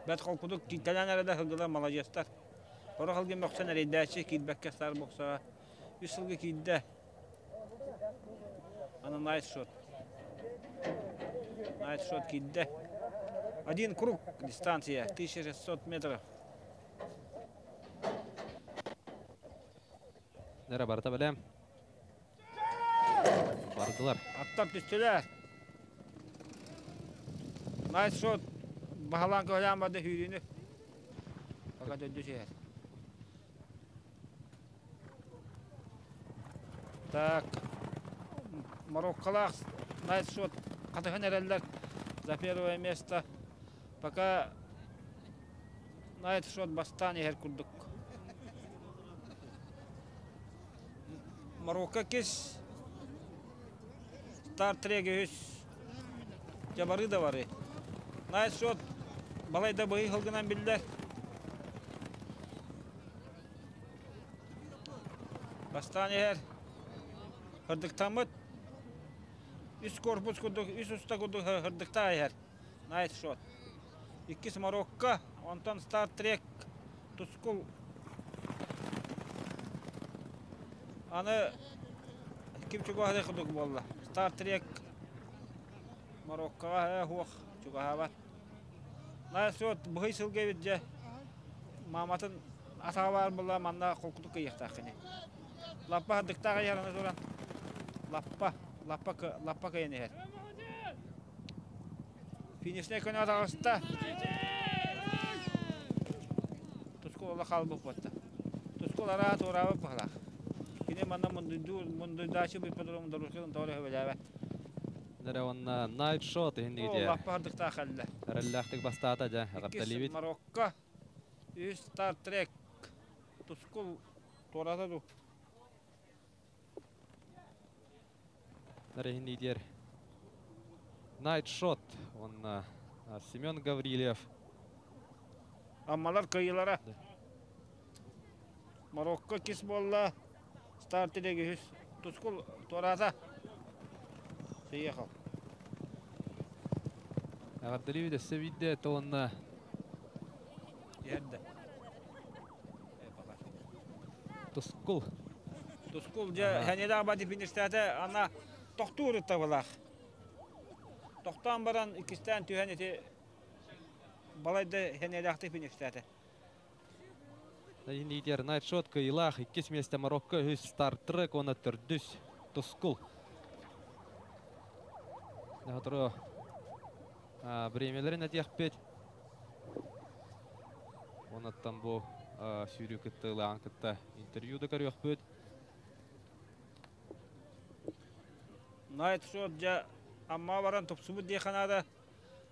Speaker 2: Бэрт холкутук кииртэлээн эрэллэр сылгылар маладьыастар. Сорох сылгы мөхсөн эрэйдээччи киирбэккэ Стар Боксаҕа үс сылгы киирдэ. Аны Найт Шот. Найт Шот киирдэ. Один круг дистанция 1600 метров.
Speaker 1: Нера барыта бэлэм. Бардылар.
Speaker 2: Аттар түстүлэр. Найт Шот баһылаан көһөлөөн барды сүүрүүнү. Пока төрдүс иһэр. Так, Марокколаах Найт Шот хатыһан эрэллэр за первое место. Пока Найт Шот бастаан иһэр курдук. Марокко кис Star Trek үһүс дьабарыы да бары. Найт Шот балайда быһый сылгынан биллэр. Бастаан иһэр һырдыктаммыт үс корпус курдук, үс уста курдук һырдыктаа иһэр. Найт Шот. Иккис Марокко, онтон Star Trek Тускул аны ким чугаһыах курдук буолла. Star Trek Мароккоҕа суох чугаһаабат. Найт Шот быһый сылга эбит дьэ мааматын атаҕа баар буолла манна холкутук кыйыахтаах кини. Лаппа һырдыктаах иһэр аны туран лаппа лаппа лаппа кыйан иһэр. Финишнэй көнө таҕыста. Тускул ола хаалбыт буотта. Тускул араа туораабыт быһалаах. Кини манна мундуйдуур, мундуйдаачы ипподром дорожкатын тоҕо эрэ
Speaker 1: Дэрэ уонна Найт Шот иһиннигите.
Speaker 2: Лаппа һырдыктаах кэллэ.
Speaker 1: Эрэллээхтик бастаата дьэ, эҕэрдэлиибит.
Speaker 2: Марокко, үс Star Trek, Тускул туората ду.
Speaker 1: Иһиннигитигэр Найт Шот уонна Семен Гаврильев.
Speaker 2: Аммалар кыйылара. Марокко кис буолла. Star Trek үһүс. Тускул туораата. Приехал.
Speaker 1: Эҕэрдэлиибит өссө биирдэ уонна
Speaker 2: Иһэрдэ.
Speaker 1: Тускул.
Speaker 2: Тускул дьэ хэнилээх бати фиништээтэ ана тохтуур ыттабылаах. Тохтоон баран иккистээн түһэн ити балайда хэнилээхтик фиништээтэ.
Speaker 1: Лидер Найт Шот кыйылаах иккис миэстэ Марокко үһүс Star Trek уонна төрдүс Тускул. Сотору бириэмэлэрин этиэхпит. Оннуттан бу сүүрүү кыттыылааҕын кытта интервью да көрүөхпүт.
Speaker 2: Найт Шот дьэ Амма баран тупсубут диэххэ наада.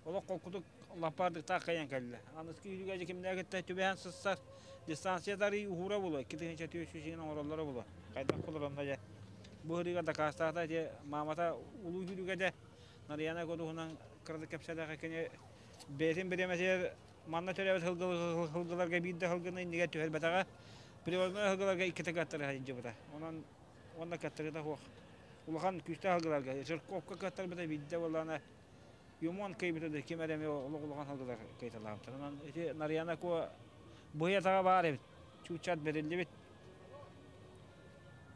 Speaker 2: Олох холкутук лаппаардыктаах кайан кэллэ. Аныскы үүрүгэ дьэ кимнээх түбэһэн сыссар дистанция дарый уһуура буолуо. 2400 оҥороллоро буолуо. Хайдах буолар онно дьэ. Бу ырыыга дакаастаата дьэ маамата улуу үүрүгэ дьэ Нарыйана кодуһунан кыратык кэпсээтэххэ кини бэйэтин бириэмэтигэр манна төрөөбүт сылгыларга биир да сылгыны иннигэр түһэрбэтэҕэ. Привозной сылгыларга иккитэ кыаттарыһа сылдьыбыта. Онон уонна кыаттарыыта суох. Улахан күүстээх сылгыларга Жирковка кыаттарбыта биирдэ буоллаҕына Юмон кыйбыта да ким эрэ эмиэ олох улахан сылгылар кыйталаабыттар. Онон ити Нарыйана Куо быһый-атаҕа баар эбит. Чуучат бэриллибит.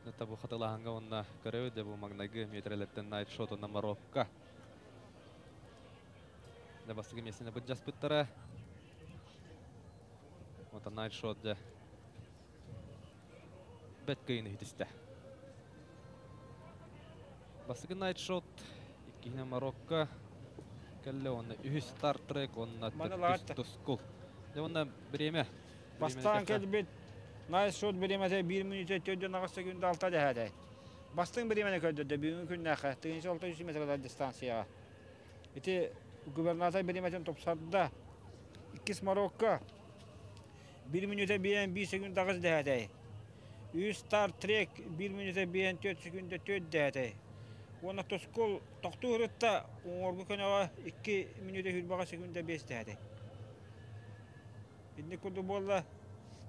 Speaker 1: Это бу хатылааһынга уонна көрөбүт дьэ бу маҥнайгы миэтэрэлэртэн Найт Шот уонна Марокко. Дьэ бастакы миэстэни былдьаспыттара. Онтон Найт Шот дьэ бэт кыйыны ситистэ. Бастакы Найт Шот, иккиһинэн Марокко кэллэ уонна үһүс Star Trek уонна төрдүс Тускул. Дьэ уонна бириэмэ.
Speaker 2: Бастаан кэлбит Найт Шот бириэмэтэ 1 мүнүүтэ 48 секунда 6 дэһээтэй. Бастыҥ бириэмэни көрдөрдө бүгүҥҥү күннээххэ 1600 метр дистанцияҕа. Ити губернатор бириэмэтин тупсарда. Иккис Марокко 1 мүнүүтэ 1 секунда 8 дэһээтэй. Үс Star Trek 1 мүнүүтэ 4 секунда 4 дэһээтэй. Уонна Тускул тохтуу ырытта уҥуоргу көнөҕө 2 мүнүүтэ 20 секунда 5 дэһээтэй. Инник курдук буолла.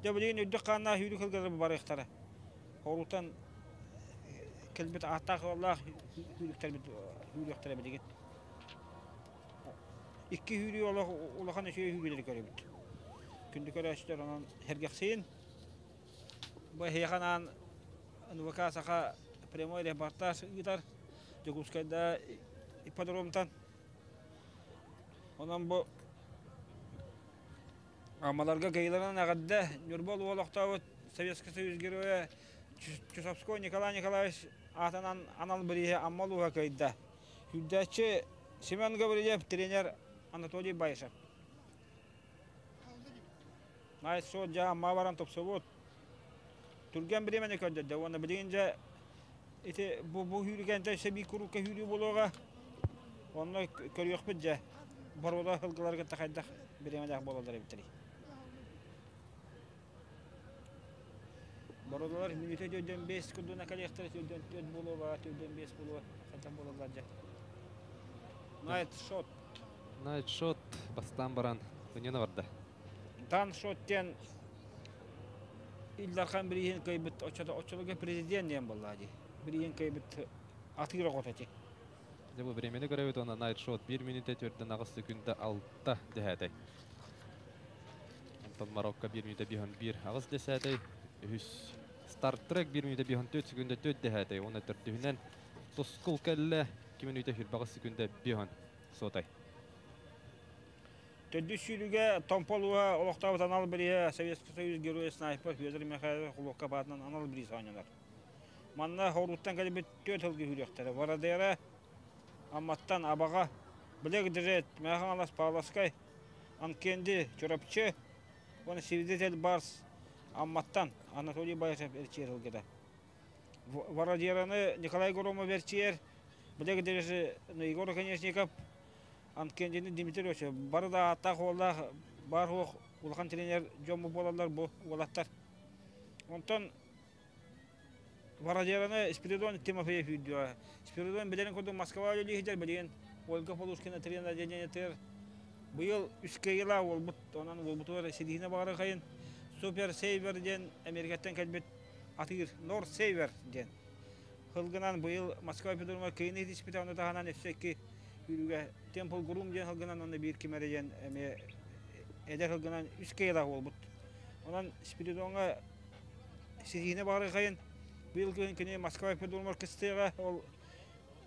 Speaker 2: Дьэ билигин үрдүк хааннаах сүүрүк сылгылар барыахтара. Хорутан кэлбит ааттаах ыаллаах сүүрүктэрбит сүүрүөхтэрэ билигин. Икки сүүрүү олох улахан үчүгэй сүүрүүлэри көрөбүт. Күндү көрөөччүлэр онон сэргэхсийин. Бу эһиэхэ анаан НВК Саха прямой репортаж ыытар Дьокуускайда ипподромтан. Онон бу Аммаларга кыайыыларынан эҕэрдэ Ньурба улууһа олохтообут Советский Союз Геройа Чусовской Николай Николаевич аатынан анал бирииһи Амма улууһа кыайда. Сүүрдээччи Семен Гаврильев, тренер Анатолий Баишев. Найс суол дьэ Амма баран тупсубут. Түргэн бириэмэни көрдөрдө уонна билигин дьэ ити бу бу сүүрүкэнтэн өссө биир куруука сүүрүү буолуоҕа. Онно көрүөхпүт дьэ боруода сылгылары кытта хайдах бириэмэлээх буолаллар эбиттэрий. Бородолар мүнүүтэ төрдөн бес курдуна кэлиэхтэрэ төрдөн төрт буолуо баа төрдөн бес буолуо хайдах буолаллар дьэ. Найт шот.
Speaker 1: Найт шот бастаан баран Ыньана барда.
Speaker 2: Дан шот диэн Ил Дархан бирииһин кыайбыт оччолорго президент диэн буоллаа дии. Бирииһин кыайбыт атыыр оҕото ити.
Speaker 1: Дьэ бу бириэмэни көрөбүт уонна Найт Шот 1 мүнүүтэ төрдөн аҕыс секунда алта дэһээтэй. Онтон Марокко 1 мүнүүтэ 5 аҕыс дэсээтэй. Үһүс Star Trek 1 мүнүүтэ 54 секунда 4 дэһээтэй. Уонна төрдүһүнэн Тускул кэллэ 2 мүнүүтэ 28 секунда 5 суотай.
Speaker 2: Төрдүс сүүрүүгэ Томпо улууһа олохтообут анал бирииһэ Советский Союз Геройа снайпер Федор Михайлов Кулуокка баатынан анал бириис оонньонор. Манна хоруттан кэлбит түөрт сылгы сүүрүөхтэрэ. Бородера, Амматтан Абаҕа, Блэк Дред, Мэҥэ Хаҥалас, Павловскай, Анкенди, Чурапчы уонна Свидетель Барс Амматтан Анатолий Баишев эрчийэр сылгыта. Бородераны Николай Громов эрчийэр, Блэк Дрежи Егор Оконешников, Анкендини Дмитрий Осипов бары да ааттаах уоллаах баар суох улахан тренер дьоммут буолаллар бу уолаттар. Онтон Бородераны Спиридон Тимофеев үүрдүө. Спиридон билэрин курдук Москва үлэлии сылдьар билигин Ольга Полушкина тренер отделениетыгар быйыл үс кыайыылаах уолбут. Онон уолбутугар ситиһиини баҕарыахайын. Супер Сейвер диэн Америкаттан кэлбит атыыр Норд Сейвер диэн. Сылгынан быйыл Москва ипподромугар кыайыыны ситиспитэ, ону таһынан өссө икки сүүрүүгэ Темпл Грум диэн сылгынан уонна биир ким эрэ диэн эмиэ эдэр сылгынан үс кыайыылаах буолбут. Онон Спиридоҥҥа ситиһиини баҕарыахайын. Быйыл күһүн кини Москва ипподромугар кыстыаҕа. Ол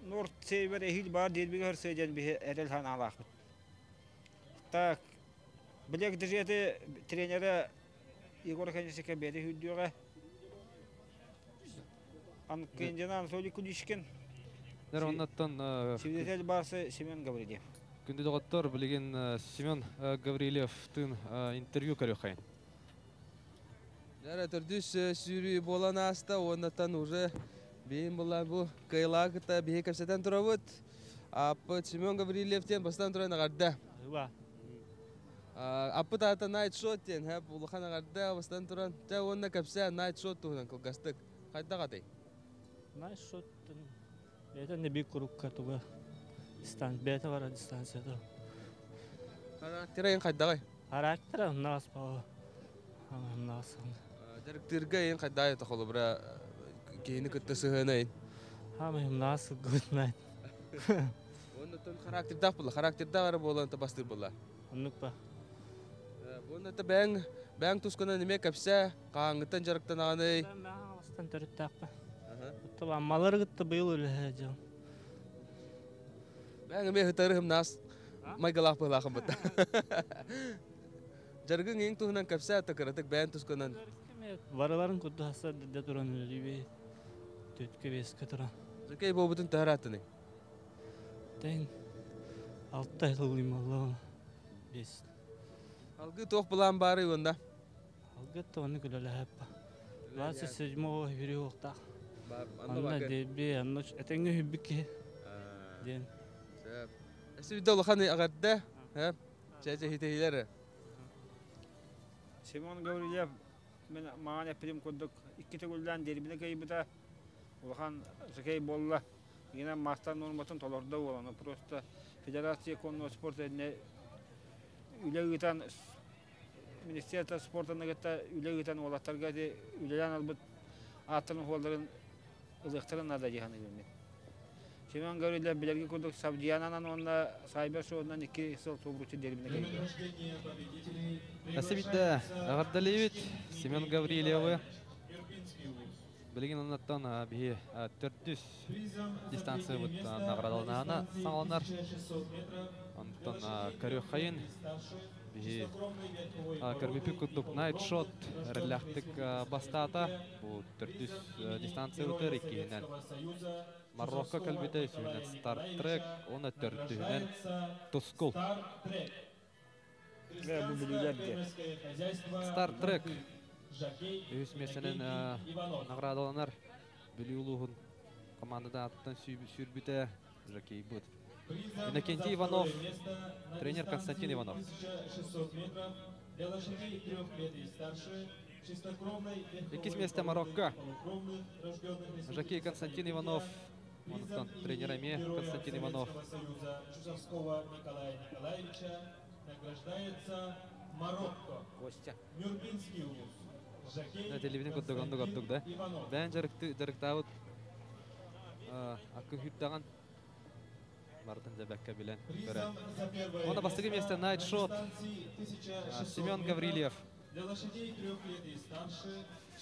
Speaker 2: Норд Сейвер эһиил баар дербигэ көрсүө диэн биһи эрэл санаалаахпыт. Так, Блэк Дежети тренерэ Егор Конечников бэйэтэ сүүрдүөҕэ. Анкендина Анатолий Кудишкин.
Speaker 1: Дэр оннаттан
Speaker 2: Свидетель барсы Семен Гаврильев.
Speaker 1: Күндү доҕоттор, билигин Семен Гаврильевтыын интервью көрүөххэйин.
Speaker 3: Дәрэ төрдүс сүүрүү буолан ааста, уоннаттан уже биин булан бу кыайылаах кытта биһи кэпсэтэн турабыт. Аппыт Семен Гаврильев диэн бастан туран эҕэрдэ. Аппыт аата Night Shot диэн, хэп улахан эҕэрдэ бастан туран. Дьэ уонна кэпсээ Night Shot туһунан кылгастык. Хайдах атай?
Speaker 9: Night Shot бэйэтэ не бик курукка туга бэйэтэ бара дистанцията.
Speaker 3: Характера эн хайдаҕай?
Speaker 9: Характера нас по нас.
Speaker 3: Дьарыктыырга эн хайдаҕай холобура киһини кытта сыһыанайын?
Speaker 9: Хамай нас good night.
Speaker 3: Оннуттан характердаах була, характердаах эрэ буолан бастыыр була.
Speaker 9: Оннук ба.
Speaker 3: Буонна бэйэҥ бэйэҥ тускунан эмиэ кэпсээ, хаһааҥҥыттан дьарыктанаҕыный?
Speaker 9: Хаҥаластан төрүттээхпин. Оттон аммалары кытта быйыл үлэһэ дьон.
Speaker 3: Бэйэҥ эмиэ ытары хымнаас майгылаах быһылаахын бытта. Дьарыгыҥ иҥ туһунан кэпсээ кыратык бэйэҥ тускунан.
Speaker 9: Барыларын курдук хасса дэ туран үлэлиибит. Түткэ бескэ туран.
Speaker 3: Жакей буолбутун төһө
Speaker 9: Тэҥ алта сыл болла. Бес.
Speaker 3: Алгы туох былаан баары уонна?
Speaker 9: Алгы тоны күлэлэһэппа. 27 хүрүү уохтаах. Анна дебби, анна этэҥҥэ хүббүк киһи диэн.
Speaker 3: Эсибидэ улахан эҕэрдэ, чэ хитеһилер.
Speaker 2: Семен Гаврильев мен маҕан эппитим курдук икки төгүллээн дербини кыайбыта улахан жокей буолла. Инэн маастар нуорматын толордо буолан просто Федерация конного спорта үлэ ыытан Министерство спорта кытта үлэ ыытан уолаттарга үлэлээн албыт. ааттарын хуолларын ылыахтарын наада дии саныыбын мин. Семен Гаврильев билэрги курдук Сабдьянанан уонна Сайбер шоунан икки сыл субуруччу дербини кэлбит.
Speaker 1: Спасибо, эҕэрдэлиибит Семен Гаврильевы. Билигин оннуттан биһи төрдүс дистанциябыт наградаланаана саҥаланар. Онтон көрүөххэйин биһи көрбүппүт курдук Night Shot эрэллээхтик бастаата. Бу төрдүс дистанциябытыгар иккиһинэн Марокко кэлбитэ, үсүһүнэн Star Trek, уонна төрдүһүнэн Тускул.
Speaker 2: Бу бүлүүлэр диэн.
Speaker 1: Star Trek үһүс миэстэнэн наградаланар Бүлүү улууһун командата аттан сүүрбүтэ жокейбут. Иннокентий Иванов, тренер Константин Иванов. Иккис миэстэ Марокко. Жокей Константин Иванов, онтон тренер эмиэ Константин Иванов.
Speaker 2: Костя.
Speaker 1: Телевидение курдук оннук ордук да. Бэйэн дьарыктаабыт аккы хүрдэҕин барытын дьэбэккэ билэн көрөн. Уонна бастакы миэстэ Night Shot Семен Гаврильев.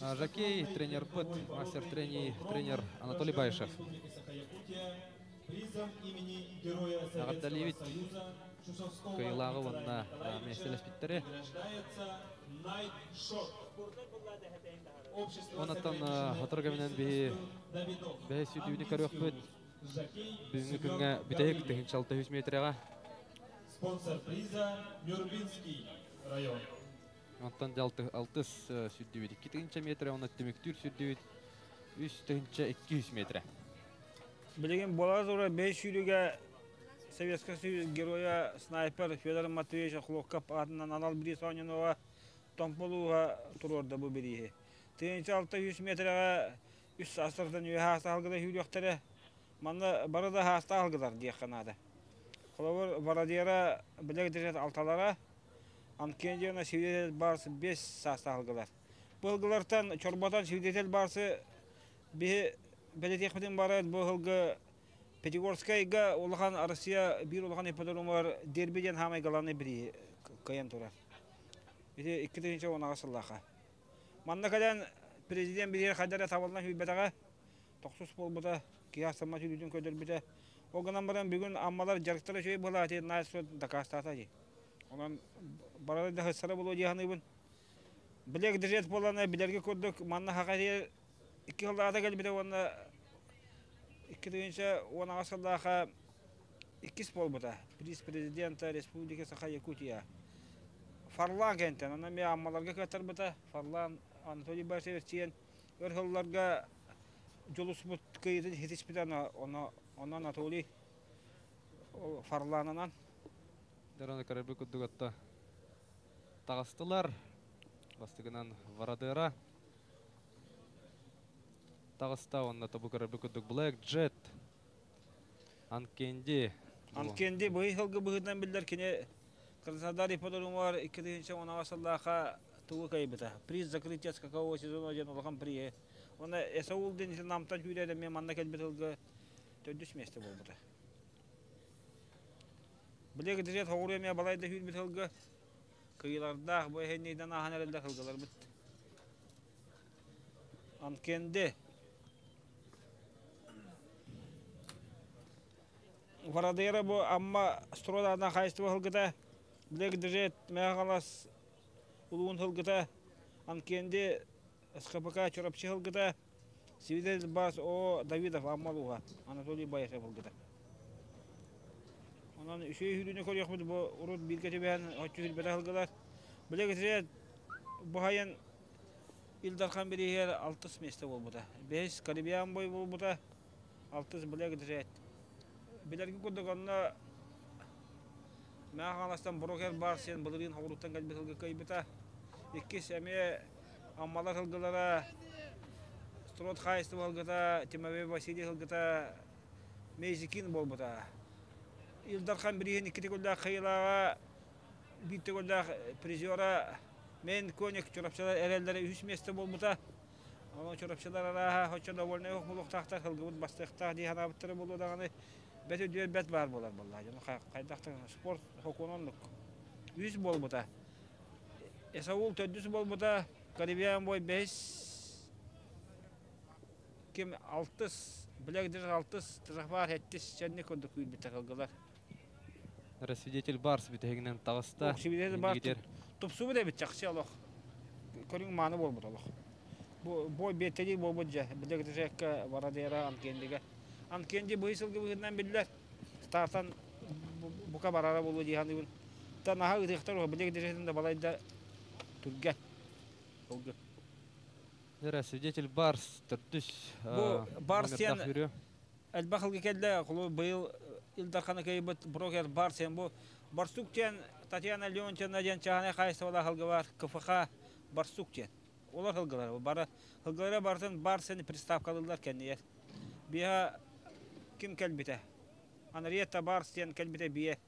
Speaker 1: Жокей, тренер быт, мастер тренер, тренер Анатолий Баишев. Эҕэрдэлиибит кыайыылааҕы уонна миэстэлэспиттэри. Онтон сотору кэминэн биһи бэһис сүүрдүүнү көрүөхпүт. Бүгүҥҥү күҥҥэ бүтэһик 1600 метрэҕэ.
Speaker 7: Спонсор приза Нюрбинский район.
Speaker 1: Онтон алтыс сүүрдүүбүт 2000 метрэ, онно түмүктүүр сүүрдүүбүт 3200 метрэ.
Speaker 2: Билигин буола турар бэс сүүрүүгэ Советскай Союз Геройа снайпер Федор Матвеевич Охлопков аатынан анал бириис оонньонуоҕа Томпо улууһа туруорда бу бирииһи. 1600 метрэҕэ үс саастартан үөһэ аастаах сүүрүөхтэрэ. Манна бары да аастаах алгылар диэххэ наада. Холобур, Бородера Блэк Дред алталара, Анкендиана Свидетель Барс бес саастаах алгылар. Бу ылгылартан чорботон Свидетель Барсы биһи бэлэтиэхпитин барар бу ылгы Пятигорскайга улахан Россия биир улахан ипподромугар дерби диэн хаамай главный бирииһи кыайан турар. Ити 2018 сыллаахха. Манна кэлэн президент бирииһи хайда эрэ табыллан сүүрбэтэҕэ, тохсус буолбута, киһи астыммат сүүрүүтүн көрдөрбүтэ. Ол гынан баран бүгүн Аммалар дьарыктара үчүгэй буолаати Найсфорд дакаастаата дии. Онон барары да сыссара буолуо дии саныыбын. Блэк Дред буолана билэргэ курдук манна хаха икки сыллааҕыта кэлбитэ уонна 2018 сыллаахха иккис буолбута. Приз президента Республики Саха-Якутия. Фарлан кэнтэн, онон эмиэ Аммаларга кыаттарбыта. Фарлан Анатолий Борисович тиийэн өр сылларга дьулуспут кыайыытын ситиспитэ, онон Анатолий Фарланынан.
Speaker 1: Дөрөну көрөрбүт курдук отто таҕыстылар. Бастыгынан Варадыра таҕыста уонна тобу көрөрбүт курдук Black Jet Анкенди.
Speaker 2: Анкенди быһый сылгы быһыытынан биллэр кини Краснодар ипподромугар 2016 сыллаахха тугу кыайбыта. Приз закрытия скакового сезона диэн улахан приһи. Уонна Эсаул диэн Намтан сүүрэр эмиэ манна кэлбит сылгы төрдүс миэстэ буолбута. Блэк Jet хоҕуруо эмиэ балайда сүүрбүт сылгы. Кыйылардаах бу эһэнниидэн ааһан эрэллэр сылгыларбыт. Анкенди Фарадыра бу Амма стройдаатынан хаһаайыстыба сылгыта, Блэк Дред Мэҥэ Хаҥалас улууһун сылгыта, Анкенди СХПК Чурапчы сылгыта, Свидетель Бас О Давидов Амма улууһа, Анатолий Баишев сылгыта. Онон үчүгэй сүүрүүнү көрүөхпүт бу урут бииргэ түбэһэн оччо сүүрбэтэх сылгылар. Блэк Дред бу сайын Ил Дархан бирииһигэр алтыс миэстэ буолбута. Бэһис Карибиан бой буолбута, алтыс Блэк Дред. Билэргин курдук онно Мэҥэ Хаҥаластан Брокер баар сиэн былырыын хоҕуруттан кэлбит сылгы кыайбыта. Иккис эмиэ Аммалар сылгылара Строд хаһаайыстыба сылгыта Тимофей Васильев сылгыта Мейзикин буолбута. Ил Дархан бирииһин икки төгүллээх кыайыылааҕа биир төгүллээх призера Мэн Коник Чурапчылар эрэллэрэ үһүс миэстэ буолбута. Ону чурапчылар арааһа оччо довольнай буолуохтаахтар, сылгыбыт бастыахтаах дии санаабыттара буолуо даҕаны, бэт үдүөр бэт баар буолар буоллаа. Дьону хайдах да спорт сокуона оннук. Үс буолбута. Эсаул төрдүс буолбута, Карибиан бой бэһис, ким алтыс, Блэк Дж алтыс, Тажахбар сэттис, чэнник курдук күүрбүттэр сылгылар.
Speaker 1: Свидетель Барс бүтэһигинэн таҕыста.
Speaker 2: Свидетель Барс тупсубут эбит чахчы олох. Көрүҥ мааны буолбут олох. Бу бой биэттэлии буолбут дьэ. Блэк Джекка, Варадера, Анкендига. Анкенди быһый сылгы быһыытынан биллэр. Стартан бука барара буолуо дии саныыбын. Та наһаа ытыахтар Блэк Джектен да балайда түргэн. Сылгы.
Speaker 1: Эрэ свидетель Барс төрдүс
Speaker 2: Бу Барс диэн элбэх ылгы кэллэ. Холу быйыл Ил Дарханы кыайбыт брокер Барс бу Барсук диэн Татьяна Леонтьевна диэн чааһынай хаһаайыстыбалаах ылгы бар КФХ Барсук диэн. Олор ылгылар. Бары ылгылара барытын Барсен приставкалыыллар кэннигэр. Биһа ким кэлбитэ? Анриетта Барс диэн кэлбитэ бие.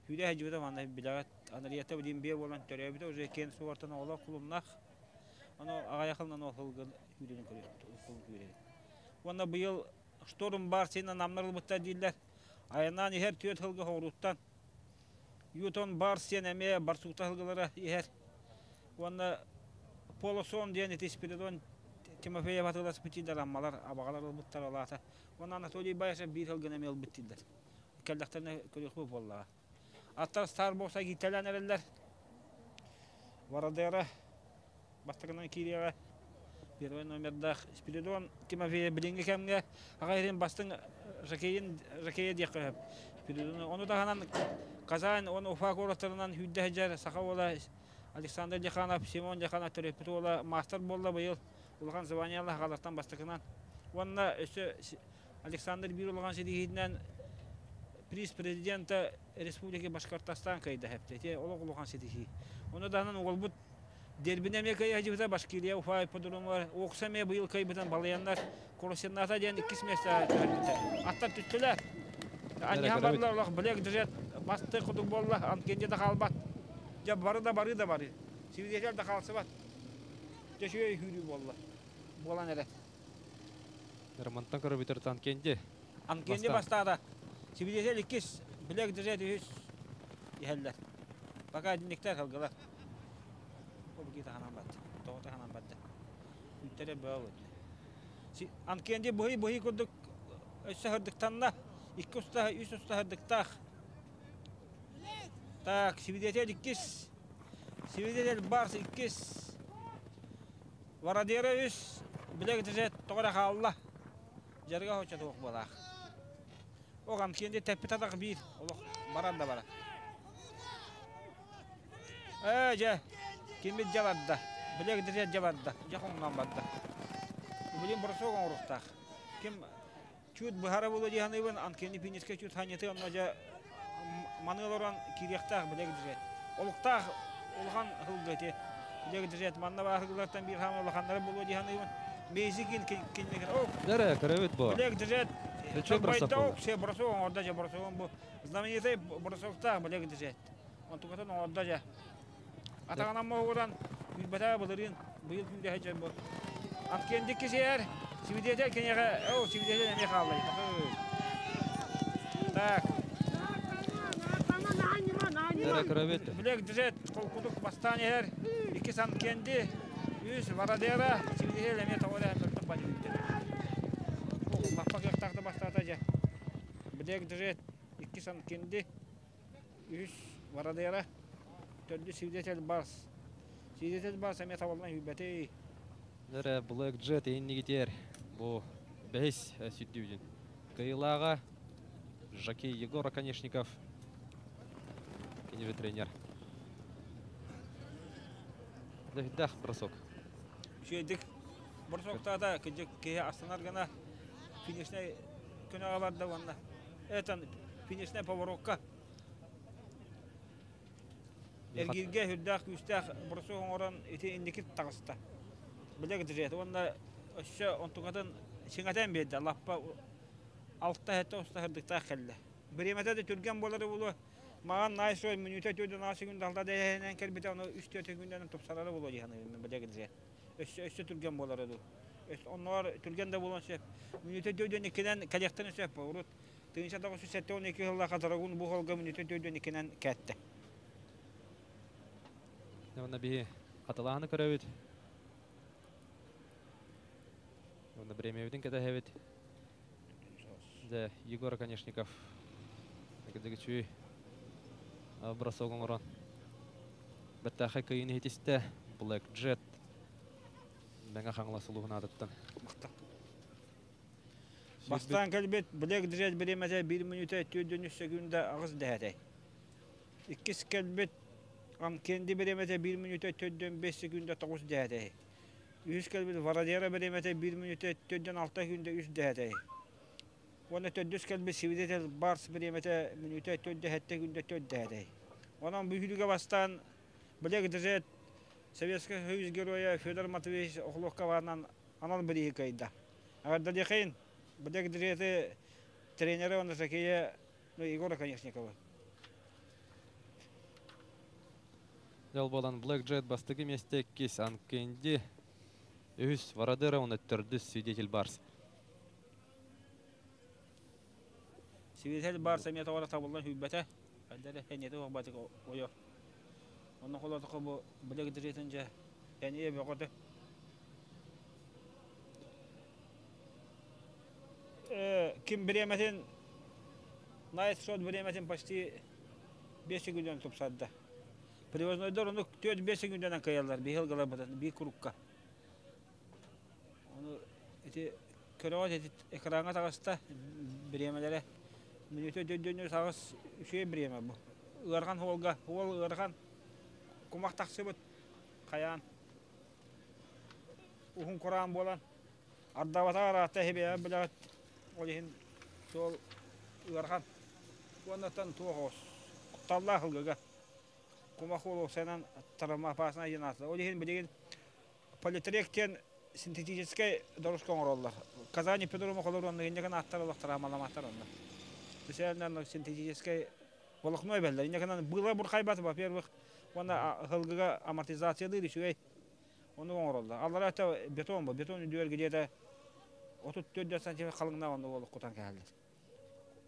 Speaker 2: Сүүрэ сылдьыбыта манна билэҕит. Анриетта билин биэ буолан төрөөбүтэ уже киэн суортан оҕолор кулуннах. Ону аҕайах ылынан ол сылгы сүүрэрин көрүөхпүт. Уонна быйыл Шторм Барсина намнар ылбыттар дииллэр. Айаннаан иһэр түөрт сылга хоҕурууттан Ютон Барс диэн эмиэ барсуута сылгылара иһэр. Уонна Полосон диэн ити Спиридон Тимофеев атыыласпыт дииллэр аммалар абаҕалар ылбыттар алаата. Уонна Анатолий Баишев биир сылгыны эмиэ ылбыт дииллэр. Кэллэхтэринэ көрүөхпүт буоллаҕа. Аттар Старбокса кииртэлээн эрэллэр. Вородера бастакынан киириэҕэ. Первый номердаах Спиридон Тимофеев билиҥҥи кэмҥэ аҕа иһин бастыҥ жокейын жокейа диэххэ сөп. Спиридону ону таһынан Казань уонна Уфа куораттарынан сүүрдэ сылдьар саха уола Александр Дьаханов, Симон Дьаханов төрөппүт уола маастар буолла быйыл улахан званиелаах аҕалартан бастакынан. Уонна өссө Александр биир улахан ситиһиитинэн приз президента Республики Башкортостан кыайда хэпте. Ити олох улахан ситиһии. Ону даһанан уолбут Дербини эмиэ кыайа Башкирия Уфа ипподромугар Окса эмиэ быйыл кыайбытын балыйаннар Куросенната диэн иккис миэстэ түһэрбитэ. Аттар түстүлэр. Анньаһан бардылар олох Блэк Джет басты кудук буолла, Анкенди да хаалбат. Дьэ бары да бары да бары. Свидетель да хаалсыбат. Дьэ үчүгэй сүүрүү буолла. Буолан эрэ.
Speaker 1: Романтан көрөбүтэр Анкенди.
Speaker 2: Анкенди бастаата. Свидетель иккис, Блэк Джет үһүс иһэллэр. Пока динниктэр кылгылар. Ол киһи таһынан барда. Тоҕо таһынан барда. Үүттэрэ бөҕө бөттө. Анкенди быһый-быһый курдук өссө сырдыктанна. Икки уста, үс уста сырдыктаах. Так, свидетель иккис. Свидетель Барс иккис. Вородера үс. Билэг дьэт тоҕо эрэ хаалла. Дьарыга хоча туох буолаах. Ох, Анкенди тэппит атах биир. Олох баран да барар. Ээ, дьэ, киммит дьэ барда. Билэг дьэ дьэ барда. Дьэ хоҥнон барда. Билин бросок оҥоруохтаах. Ким чуть быһара буолуо дии саныыбын, Анкенди финишкэ чуть ханньыты онно дьэ маны олорон киириэхтээх Билэг дьэ. Олуктаах улахан сылгы ити. Билэг дьэ манна баар сылгылартан биир хаама улаханнара буолуо дии саныыбын. Мейзикин киннигин о
Speaker 1: Дэрэ, көрөбүт бу.
Speaker 2: Билэг дьэ Чой бросок оҥордо дьэ бросогун бу знаменитый бросоктаах Билэг дьэ. Онтукатын оҥордо дьэ. Атаҕынан моһугуран күүрбэтэ былырыын, быйыл күүрэ сылдьар бу. Анткендик кисиэр, свидетель киниэхэ, о, свидетель эмиэ хаалла. Так. Билек Джет холкутук бастаан иһэр, иккис Анкенди, үс Варадера, свидетель эмиэ тоҕо эрэ мөлтөх бадьыыттар. Лаппа кыахтаах да бастаата дьэ. Билек Джет, иккис Анкенди, Үһүс Варадера, төрдүс Свидетель Барс. Свидетель Барс эмиэ табыллан сүүрбэтий.
Speaker 1: Эрэ Black Jet иннигитер бу бэһис сүрдүүтүн кыйылааҕа Жакей Егор Оконешников кини же тренер. Дэхдэх бросок.
Speaker 2: Үчүгэйдик бросоктаата кыдьык киһи астанар гына финишнэй көнөҕө барда уонна это финишнэй поворотка эргииргэ сүрдээх күүстээх бросок оҥорон ити инники таҕыста. Билэ гдьет уонна өссө онтукатын чиҥэтэн биэрдэ лаппа алта сэттэ уста сырдыктаах кэллэ. Бириэмэтэ да түргэн буолары буолуо. Маҕан наай суой мүнүүтэ түөрдэн аҕыс секунда алта дэһэһинэн кэлбитэ ону үс түөрт секунданы тупсарары буолуо дии саныыбын билэ гдьет. Өссө өссө түргэн буолара дуу. Онноор түргэн да буолуон сөп. Мүнүүтэ 4 иккинэн кэлиэхтэрин сөп. Урут 1972 сыллаахха Драгун бу холга мүнүүтэ 4 иккинэн кээттэ.
Speaker 1: Онна биһи хатылааны көрөбүт. Онна бремебитин кэтэһэбит. Дэ Егор Оконешников кыдыгычүй бросок оҥорон бэртээхэй кыйын иһитистэ. Black Jet Мэҥэ Хаҥалас улууһун аатыттан.
Speaker 2: Бастаан кэлбит Black Jet бириэмэтэ 1 мүнүүтэ 4 секунда 8 дэһэтэй. Иккис кэлбит Кенди бириэмэтэ 1 мүнүүтэ 4 секунда 9 дэһэтэй. Үһүс кэлбит Варадера бириэмэтэ 1 мүнүүтэ 4 6 секунда 3 дэһэтэй. Уонна төрдүс кэлбит Свидетель Барс бириэмэтэ мүнүүтэ 4 7 секунда 4 дэһэтэй. Онон бу сүүрүүгэ бастаан Black Jet Советский Союз Геройа Федор Матвеевич Охлопкованан анал бирииһи кыайда. Эҕэрдэлиэхэйин Black Jet тренерэ уонна жокейа Егор Оконешникова.
Speaker 1: Дьол буолан Black Jet бастакы миэстэ иккис Анкенди үһүс Варадера уонна төрдүс Свидетель Барс.
Speaker 2: Свидетель Барс эмиэ тоҕо табыллан сүүрбэтэ. Хайдары энньэтэ уохбатык ойор. Онно холотоко бу Black Jet дьэ эние бөҕөтө. Ким бириэмэтин Найт Шот бириэмэтин почти 5 секундынан тупсарда. Привознойдор ону 4-5 секундынан кыайаллар биһил галабытын биир курукка. Ону ити көрөҕөт ити экраҥҥа таҕыста бириэмэлэрэ мүнүүтэ дөйдөнү таҕыс үчүгэй бириэмэ бу. Ыарахан суолга суол ыарахан кумах тахсыбыт хайаан уһун кураан буолан ардабата араатта эһибэйэ билэҕит ол иһин суол ыарахан уоннаттан туох оҕус кутталлаах ылгыга кумах уолуоксайынан травмоопасная диэн аатыла ол иһин билигин политрек диэн синтетическэй дорожка оҥороллор Казань ипподрома холор уонна инньэ ааттар олох травмаламаттар онно специально синтетическэй волокно эбэллэр инньэ гынан быыла бурхайбат во-первых уонна ыһылгыга амортизациялыыр үчүгэй Ону оҥороллор. Аллара өттө бетон бу. Бетон үрдүгэр где-то 34 сантиметр халыҥнаах онно буолуох кутан кэһэллэр.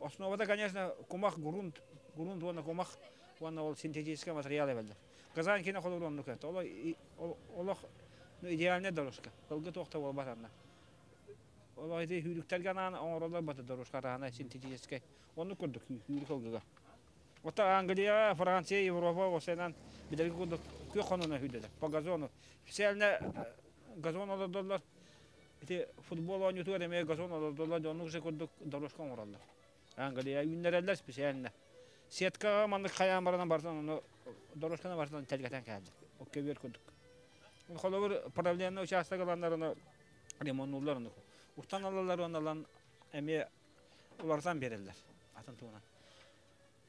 Speaker 2: Основата, конечно, кумах, грунт, грунт уонна кумах уонна ол синтетический материал эбэллэр. Казань кино холобур оннук это. Олох ну, идеальная дорожка. Ылгы туохта буолбат анна. Олох ити сүүрүктэргэ анаан оҥороллор бата дорожка араана синтетическэй. Оннук курдук сүүрүк ылгыга. Оттон Англия, Франция, Европа осенан билэрги курдук күөх хонуна сүүрдэлэр по газону. Специально газон олордоллор. Ити футбол оонньуутугар эмиэ газон олордоллор, дьоннук же курдук дорожка оҥороллор. Англия үүннэрэллэр специально. Сеткаҕа маннык хайаан баран барытын ону дорожканы барытын тэлгэтэн кээллэр. Ол көбүөр курдук. Холобур, проблемный участок ыланнар ону ремоннуллар ону. Устан алаллар уонна ылан эмиэ уларытан биэрэллэр атын туһунан.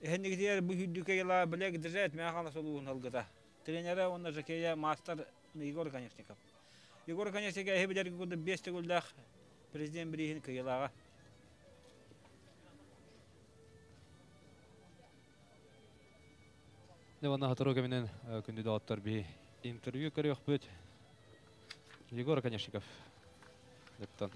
Speaker 2: Эһэннигитигэр бу сүүрдүүкэ ыла Блэк Джет Мэхалас улууһун ылгыта. Тренерэ уонна жокейа маастар Егор Конечников. Егор Конечников эһи билэргэ курдук биэс төгүллээх президент бирииһин кыайыылааҕа.
Speaker 1: Иван сотору кэминэн күндү доҕоттор биһи интервью көрүөхпүт. Егор Конечников. Дыктан.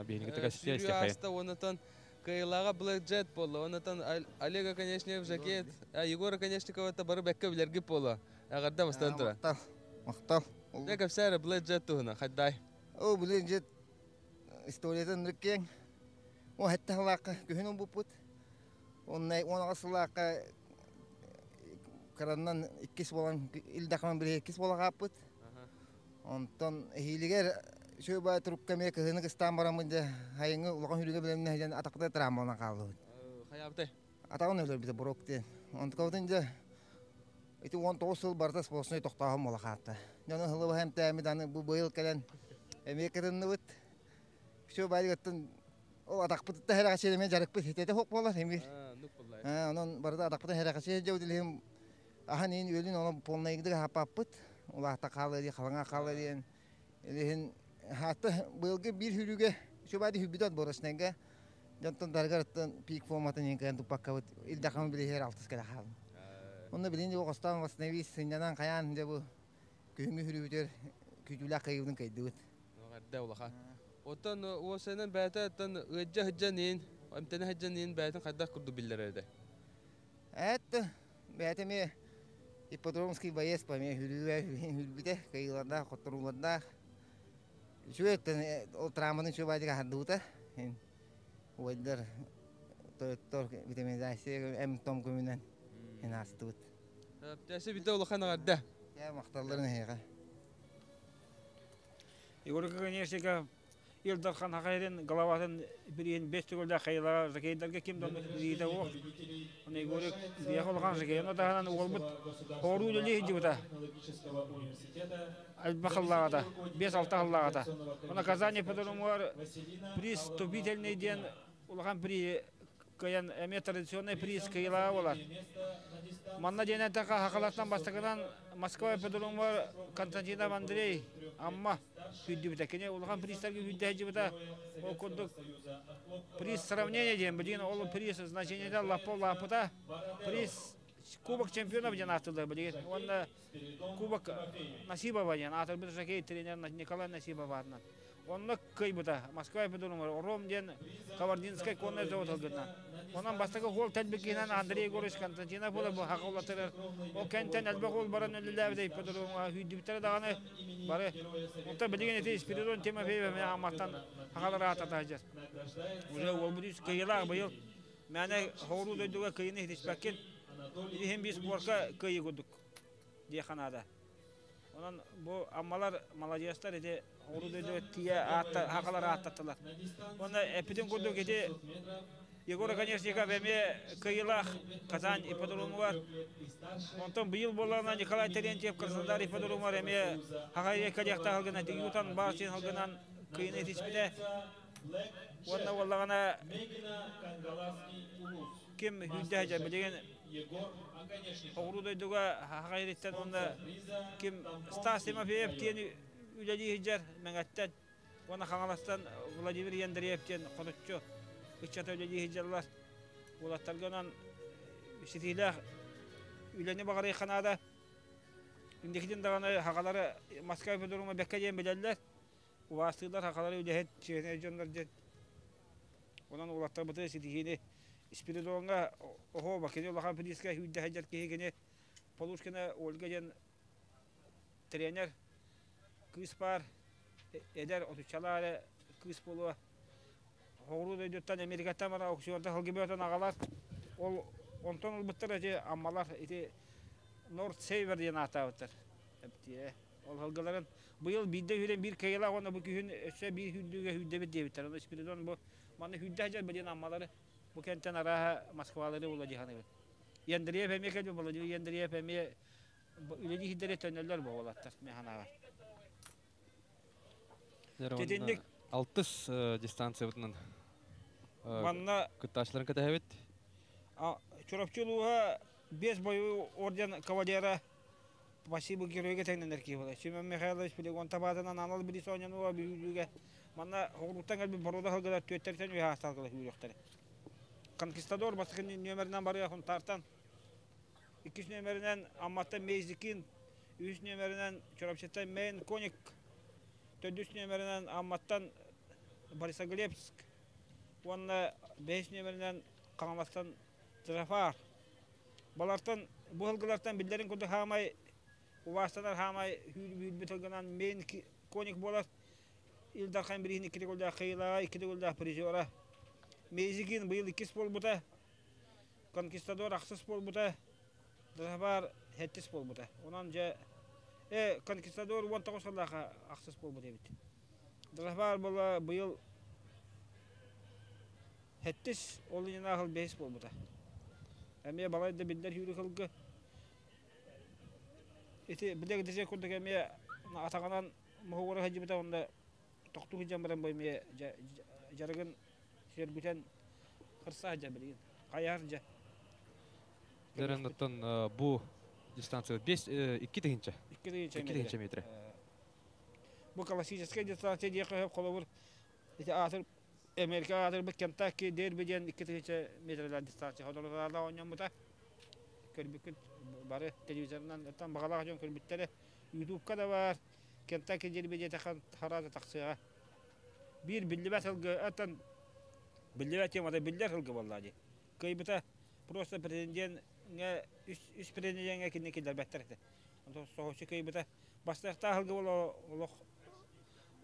Speaker 1: Биһиги
Speaker 3: Сүүрүү ааста онотон кыайылааҕа Black Jet буолла. Онотон Олега Конечников жакет, Егора Конечникова это бары бэккэ билэргит буолла. Эҕэрдэ бастан тура.
Speaker 10: Махтал. Махтал.
Speaker 3: Дэ кэпсээр Black Jet туһуна хайдай.
Speaker 10: О, Black Jet историятын ныркең. О, хэтте халаакка күһүн буппут. Оннай 10 сылаакка кыраннан иккис болан илдахман бир иккис бола хааппыт. Онтон эһиилигэр үчүгэй баай турукка эмиэ кыһыны кыстаан бараммын дьэ сайыҥҥы улахан сүүрүүгэ бэлэмнэһэ диэн атахпытыгар травмаланан хааллыбыт.
Speaker 3: Хайаабытай?
Speaker 10: Атаҕын өлөрбүтэ бурок диэн. Онтукабытын дьэ ити 19 сыл барыта сплошной тохтооһун буола хаалта. Дьону ыһыллыбаһа эмтээммит аны бу быйыл кэлэн эмиэ кытынныбыт. Үчүгэй баайыгыттан ол атахпытыттан сэрэхэчийэн эмиэ дьарыкпыт ситэтэ суох буолар эмиэ. Онон барыта атахпытын сэрэхэчийэ дьэбит илиһим аһан иин үөлүн ону полнайгыдык аһаппаппыт улаата хаалар диэн халаҥа хаалар диэн илиһин хаатта быйылгы биир сүүрүүгэ үчүгэй сүүрбүтэ отборочнайга дьонтон дарыгар пик форматын иин кыайан туппаккабыт илдахамы билиһэр алтыс кэлэ хаалым онно билин дьэ хостоон восстановить сынньанан хайаан дьэ бу күһүҥҥү сүүрүүбүтүгэр күүтүүлээх кыайыыбытын кыайдыбыт.
Speaker 3: Аҕарда улахан. Оттон уосайынан бэйэтэ оттон ыаддьа сылдьан иин, эмтэнэ сылдьан иин бэйэтин хайдах курдук биллэрэр этэ?
Speaker 10: Эт бэйэтэ эмиэ ипподромский боец по эмиэ хүлүүгэ хүлбүтэ, кыайыылардаах, хотторуулардаах. Үчүгэй оттон ол травманы үчүгэй баайдык аһардыбыта. Убайдар тойоттор витаминизация эм-том көмүнэн ин аастыбыт.
Speaker 3: Тэсэ битэ улахан аҕарда.
Speaker 10: Дьэ махталларын эһиэхэ.
Speaker 2: Егор Конечников Ил Дархан Хахайрин главатын бириин бес төгүллээх хайылара жокейдарга ким да билиитэ суох. Оны Егор биэхэ улахан жокейын таһынан уолбут хооруу үлэлии сылдьыбыта. Элбэх ыллаҕата, 5-6 ыллаҕата. Оны Казань ипподромугар приз вступительный диэн улахан приз кыайан эмиэ традиционный приз кыайыылааҕа буолар. Манна диэн эттэххэ, хахалартан бастакынан Москва ипподромугар Константинов Андрей Амма сүүрдүбүтэ. Кини улахан призтарга сүүрдэ сылдьыбыта. Ол курдук приз сравнения диэн билигин ол приз значениета лаппа улааппыта. Приз Кубок чемпионов диэн ааттыыллар билигин. Уонна Кубок Насибова диэн аатырбыт жокей тренер Николай Насибов аатынан. Онно кыайбыта Москва ипподромугар Ром диэн Кабардинскай конный завод ылгытынан. Онон бастакы гол тэлбиккиһинэн Андрей Егорович Константинов буола бу хахыллатырар. Ол кэнтэн элбэх уол баран үлэлээбитэ ипподромҥа сүүрдүбүттэрэ даҕаны бары. Онтон билигин ити Спиридон Тимофеев эмиэ Амматтан хахалар аатата сылдьар. Уже уолбут үс кыайыылаах быйыл мээнэ хооруу дойдуга кыайыыны ситиспэккин. Иһин биир спорка кыайыы курдук диэххэ наада. Онон бу аммалар маладьыастар ити оҕуруу дойдуга тиийэ аатта хахалар ааттаттылар. Уонна эппитин курдук ити Егор Оконешников эмиэ кыайыылаах Казань ипподромугар. Онтон быйыл буоллаҕына Николай Терентьев Краснодар ипподромугар эмиэ Хахай кэлиэхтээх ылгына Дьютан Баасин ылгынан кыайыыны итиспитэ. Уонна буоллаҕына ким сүүрдэ сылдьар билигин Оҕуруу дойдуга Саха ириттэн уонна ким Стас Тимофеев диэн үлэлии сылдьар Мэҥэттэн уонна Хаҥаластан Владимир Андреев диэн хоточчу ыччата үлэлии сылдьаллар. Уолаттарга онон ситиилээх үлэни баҕарыахха наада. Инникитин даҕаны сахалары Москва ипподрома бэккэ диэн билэллэр. Убаастыыллар сахалары үлэһит, чиэһинэй дьоннор диэн. Онон уолаттарбытыгар ситиһиини Спиридоҥҥа оһуоба кини улахан приискэ сүүрдэ сылдьар киһи кини Полушкина Ольга диэн тренер кыыс баар эдэр отуччалаах эрэ кыыс буолуо Соҕуруу дойдуттан Америкаттан баран аукционтан сылгы аҕалар ол онтон ылбыттар ити аммалар ити Норд Сейвер диэн ааттаабыттар Ол сылгыларын быйыл биирдэ үүрэн биир кыайыылаах уонна бу күһүн өссө биир сүүрдүүгэ сүүрдэбит диэбиттэр. Ону Спиридон бу манна сүүрдэ сылдьар билигин Аммалары бу кэнтэн арааһа Москвалары була дии саныыбын. Андреев эмиэ кэлбит, Владимир Андреев эмиэ үлэлии сирдэри төннөллөр бу уолаттар мин санаабар.
Speaker 1: Итинник алтыс дистанциябытынан
Speaker 2: манна
Speaker 1: кыттааччыларын кэтэһэбит.
Speaker 2: Чурапчы улууһа биэс бойу орден кавалера Спасибо геройга тэҥнэнэр киһи буолар. Семен Михайлович Полигон табаатынан анал билис оонньонуга бүлүүгэ манна оҕуруттан кэлбит боруода сылгылар түөттэртэн үөһэ асталгыла сүүрүөхтэрэ. Конкистадор бастакы нүөмэринэн барыа Хунтаартан, иккис нүөмэринэн Амматтан Мейзикин, үһүс нүөмэринэн Чурапчыттан Мэйн Коник, төрдүс нүөмэринэн Амматтан Борисоглебск уонна бэһис нүөмэринэн Хаҥаластан Джафар. Балартан, бу сылгылартан биллэрин курдук хаамай убаастанар хаамай үүрбүт сылгынан мин коник буолар. Ил Дархан бирииһин икки төгүллээх кыайыылааҕа, икки төгүллээх призера. Мейзигин быйыл иккис буолбута. Конкистадор ахсыс буолбута. Дасабар сэттис буолбута. Онон дьэ Конкистадор 19 сыллаах ахсыс буолбут эбит. Дасабар буола быйыл Сэттис ол иннинэ аһыл бэһис буолбута. Эмиэ балай да биллэр сүүрүк сылгы. Ити билэ дьэ курдук эмиэ атаҕынан моһугура сылдьыбыта уонна тохтуу сылдьан баран бу эмиэ дьарыгын сөргүтэн кырса сылдьар билигин. Хайаһар дьэ.
Speaker 1: Дэрэн оттон бу дистанция 5 2 тыһыынча.
Speaker 2: 2 тыһыынча
Speaker 1: метрэ.
Speaker 2: Бу классическай дистанция диэххэ холобур ити аатыр Америка аатырбыт Кентакки дерби диэн 2000 метрэлээх дистанция соторутааҕыта оонньоммута. Көрбүккүт бары телевизорынан оттон баҕалаах дьон көрбүттэрэ. Ютубка да баар Кентакки дерби диэтэххэ хараата тахсыаҕа. Биир биллибэт сылгы оттон биллибэт темата биллэр сылгы буолла дии. Кыайбыта просто претенденҥэ үс претенденҥэ кинини киллэрбэттэр этэ. Онтон соһуччу кыайбыта. Бастыахтаах сылгы буола олох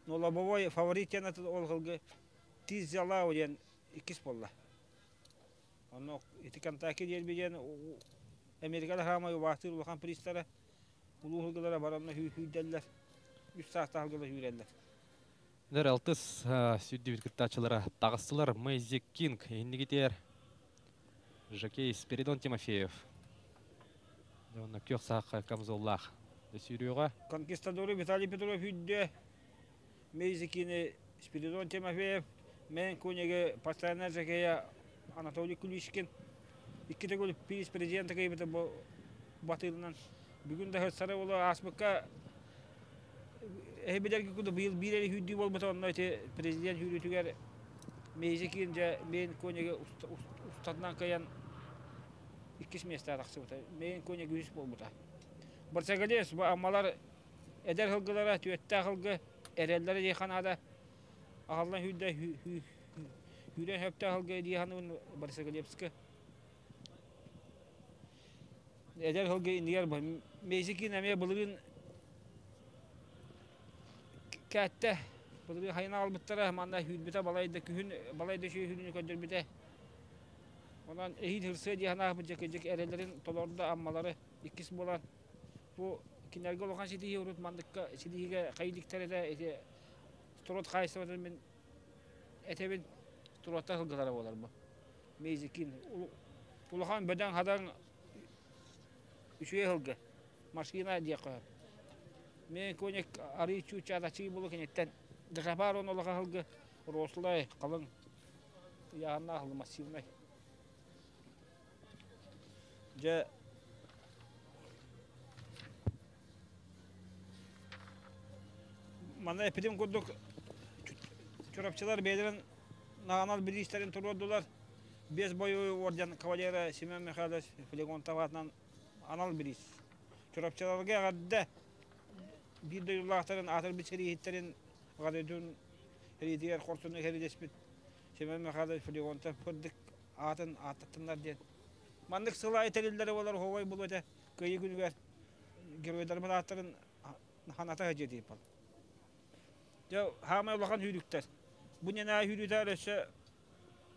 Speaker 2: лобовой фаворит диэн ол сылгы Тизялау диэн иккис буолла. Онно ити Кентаки диэн диэн Америкада хаамай убаастыыр улахан пристара улуу сылгылара баранна сүүрдэллэр. Үс саастаах сылгылар сүүрэллэр.
Speaker 1: Нөр алтыс сүрдүбүт кыттааччылара таҕыстылар Мэйзи Кинг иннигитер Жокей Спиридон Тимофеев. Онно күөх саахха камзоллаах сүүрүөҕэ.
Speaker 2: Конкистадору Виталий Петров үүрдэ. Мэйзи Кини Спиридон Тимофеев, Мэн Кунеге постоянная жокея Анатолий Кулишкин. Икки төгүл приз президента кыйбыта бу батыылынан. Бүгүн да сары болу ааспыкка эһи курдук быйыл биир эрэ сүүрдүү буолбута онно ити президент сүүрүүтүгэр Мейзекин дьэ Мейн Конеге устатынан кыайан иккис миэстэҕэ тахсыбыта. Мейн Конег үһүс буолбута. Барсагалес бу аммалар эдэр сылгылара түөттээх сылгы эрэллэрэ дии ханаада аҕаллан сүүрдэ сүүрэн сөптөөх сылгы дии саныыбын Борисоглебскы Эдэр сылгы иннигэр Мейзикин эмиэ былырыын кээттэ. Былырыын хайын аҕалбыттара, манна сүүрбүтэ балайда күһүн балайда үчүгэй сүүрүүнү көрдөрбүтэ. Онон эһиил ырсыа дии санаабыт дьэ эрэллэрин толордо Аммалары иккис буолан бу кинилэргэ улахан ситиһии урут манныкка ситиһиигэ хайы иликтэр этэ ити турот хаһаайыстыбатын мин этэбин туруоттар сылгылара буолар бу. Мейзикин улахан бөдөҥ-хадаҥ үчүгэй сылгы машина диэххэ сөп. Мен коник арыы чуучаат ачыы булу киниттэн Дакапар он улахан сылгы рослай халыҥ ыйааһыннаах сылгы массивнай. Дьэ манна эппитим курдук Чурапчылар бэйэлэрин анал бириистэрин туруордулар. Биэс бойобуой орден кавалера Семен Михайлович Флегонтов аатынан анал бириис. Чурапчыларга эҕэрдэ биир дойдулаахтарын аатырбыт сэрииһиттэрин Гадайдун сэриитигэр хорсуннук сэриилэспит Семен Михайлович Флегонтов курдук аатын ааттаттыннар диэн. Маннык сыл аайы тэриллэрэ буолар оһуобай буолуо этэ. Кыайыы күнүгэр геройдарбыт ааттарын ханата сылдьыа диэппин. Дьэ, хаамай улахан сүүрүктэр. Бу нэнаа сүүрүүтээр өссө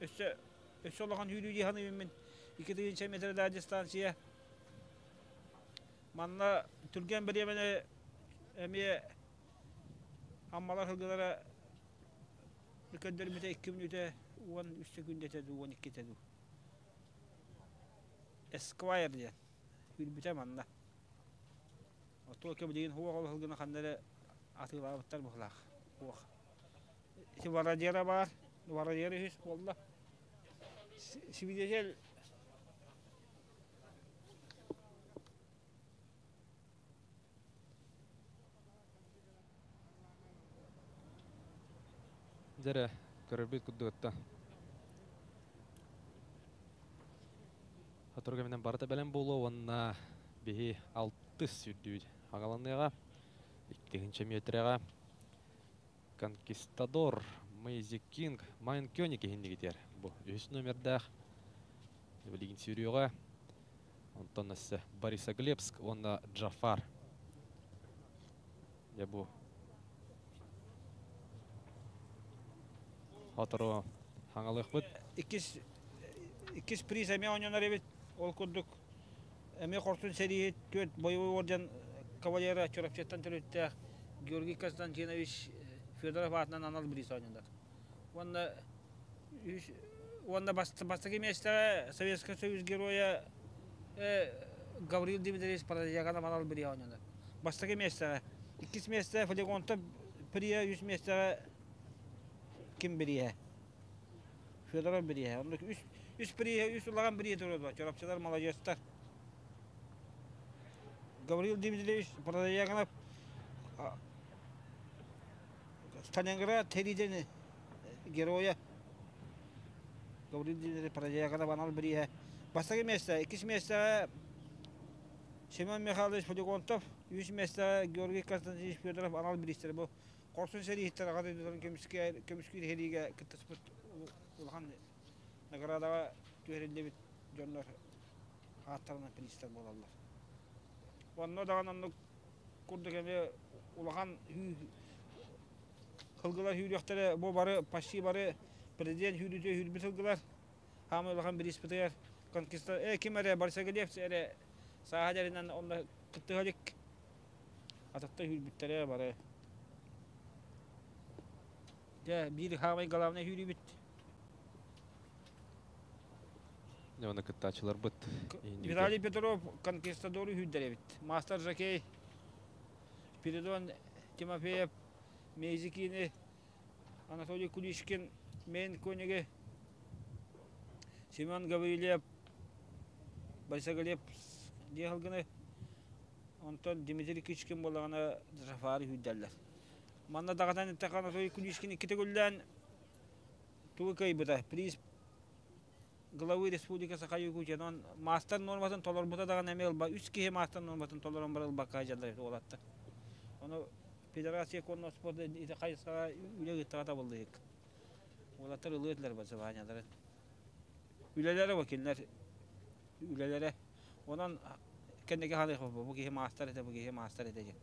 Speaker 2: өссө өссө улахан сүүрүү дии саныыбын мин. 2 метрдаах дистанция. Манна түргэн бириэмэни эмиэ Аммалар сылгылара көрдөрбүтэ 2 мүнүүтэ 13 секүндэтэ дуу, 12-тэ дуу. Эсквайр диэн сүүрбүтэ манна. Оттуока билигин хуох ол сылгыны ханна эрэ атыылаабыттар быһылаах. Хуох. Ити Варадера баар. Варадера үһүс буолла. Свидетель
Speaker 1: Дьэрэ, көрөрбүт курдугутта. Сотору кэминэн барыта бэлэм буолуо уонна биһи алтыс сүүрдүүбүт аҕаланыаҕа. Иккиһинчэ миэтэрэҕэ Конкистадор, Мэйзи Кинг, Майн Кёник иһиннигитиэр. Бу үһүс номердаах билигин сүүрүөҕэ. Онтон өссө Борисоглебск уонна Джафар. Дьэ бу Сотору хаҥалыахпыт.
Speaker 2: Иккис иккис приз эмиэ оонньонор эбит. Ол курдук эмиэ хорсун сэрииһит түөрт боевой орден кавалера Чурапчыттан төрүттээх Георгий Константинович Федоров аатынан анал бириис оонньонор. Уонна уонна бастакы миэстэҕэ Советскай Союз геройа Гаврил Дмитриевич Парадьяканов анал бирииһэ оонньонор. Бастакы миэстэҕэ. Иккис миэстэ Флегонтов приэ, үс миэстэҕэ ким бирииһэ? Федоров бирииһэ. Оннук үс, үс приэ, үс улахан бирииһэ туруордулар. Чурапчылар маладьыастар. Гаврил Дмитриевич Протодьяконов Сталинград сэриитин геройа Гаврил Дмитриевич Протодьяконов анал бирииһэ. Бастакы миэстэ, иккис миэстэҕэ Семен Михайлович Флегонтов, үс миэстэҕэ Георгий Константинович Федоров анал бириистэр. Бу Хорсун сэрииһиттэр аҕа дойдуларын көмүскүүр сэриигэ кыттыспыт улахан наградаҕа түһэриллибит дьоннор ааттарынан призтар буолаллар. Онно даҕаны оннук курдук эмиэ улахан сылгылар сүүрүөхтэрэ бу бары почти бары президент сүүрүүтэ сүүрбүт сылгылар хаамай улахан бирииспитигэр конкиста э ким эрэ Борисоглебц эрэ сааһа дэринэн онно кыттыһа илик атахта сүүрбүттэрэ бары дьэ биир хаамай главный сүүрүүбүт
Speaker 1: Оны кыттааччыларбыт.
Speaker 2: Виталий Петров конкистадору сүүрдэр эбит. Мастер жокей Спиридон Тимофеев Мейзикини Анатолий Кулишкин Мейн Кониги Семен Гаврильев Борисоглеб диэхылгыны онтон Дмитрий Кичкин буоллаҕына Джафары сүүрдэллэр. Манна даҕатан эттэххэ Анатолий Кулишкин иккитэ гүллээн тугу кыайбыта приз главы республика Саха Якутия онон маастар нуорматын толорбута даҕаны эмиэ ылба үс киһи маастар нуорматын толорон баран ылбакка дьаллар уолаттар. Ону Федерация конного спорта ити хайысхаҕа үлэ ыыттаҕа табыллыһык. Уолаттар ылыа этилэр образованиеларын. Үлэлэрэ бу кинилэр үлэлэрэ. Онон кэнники хаалыах бу киһи маастар этэ, бу киһи маастар этэ диэн.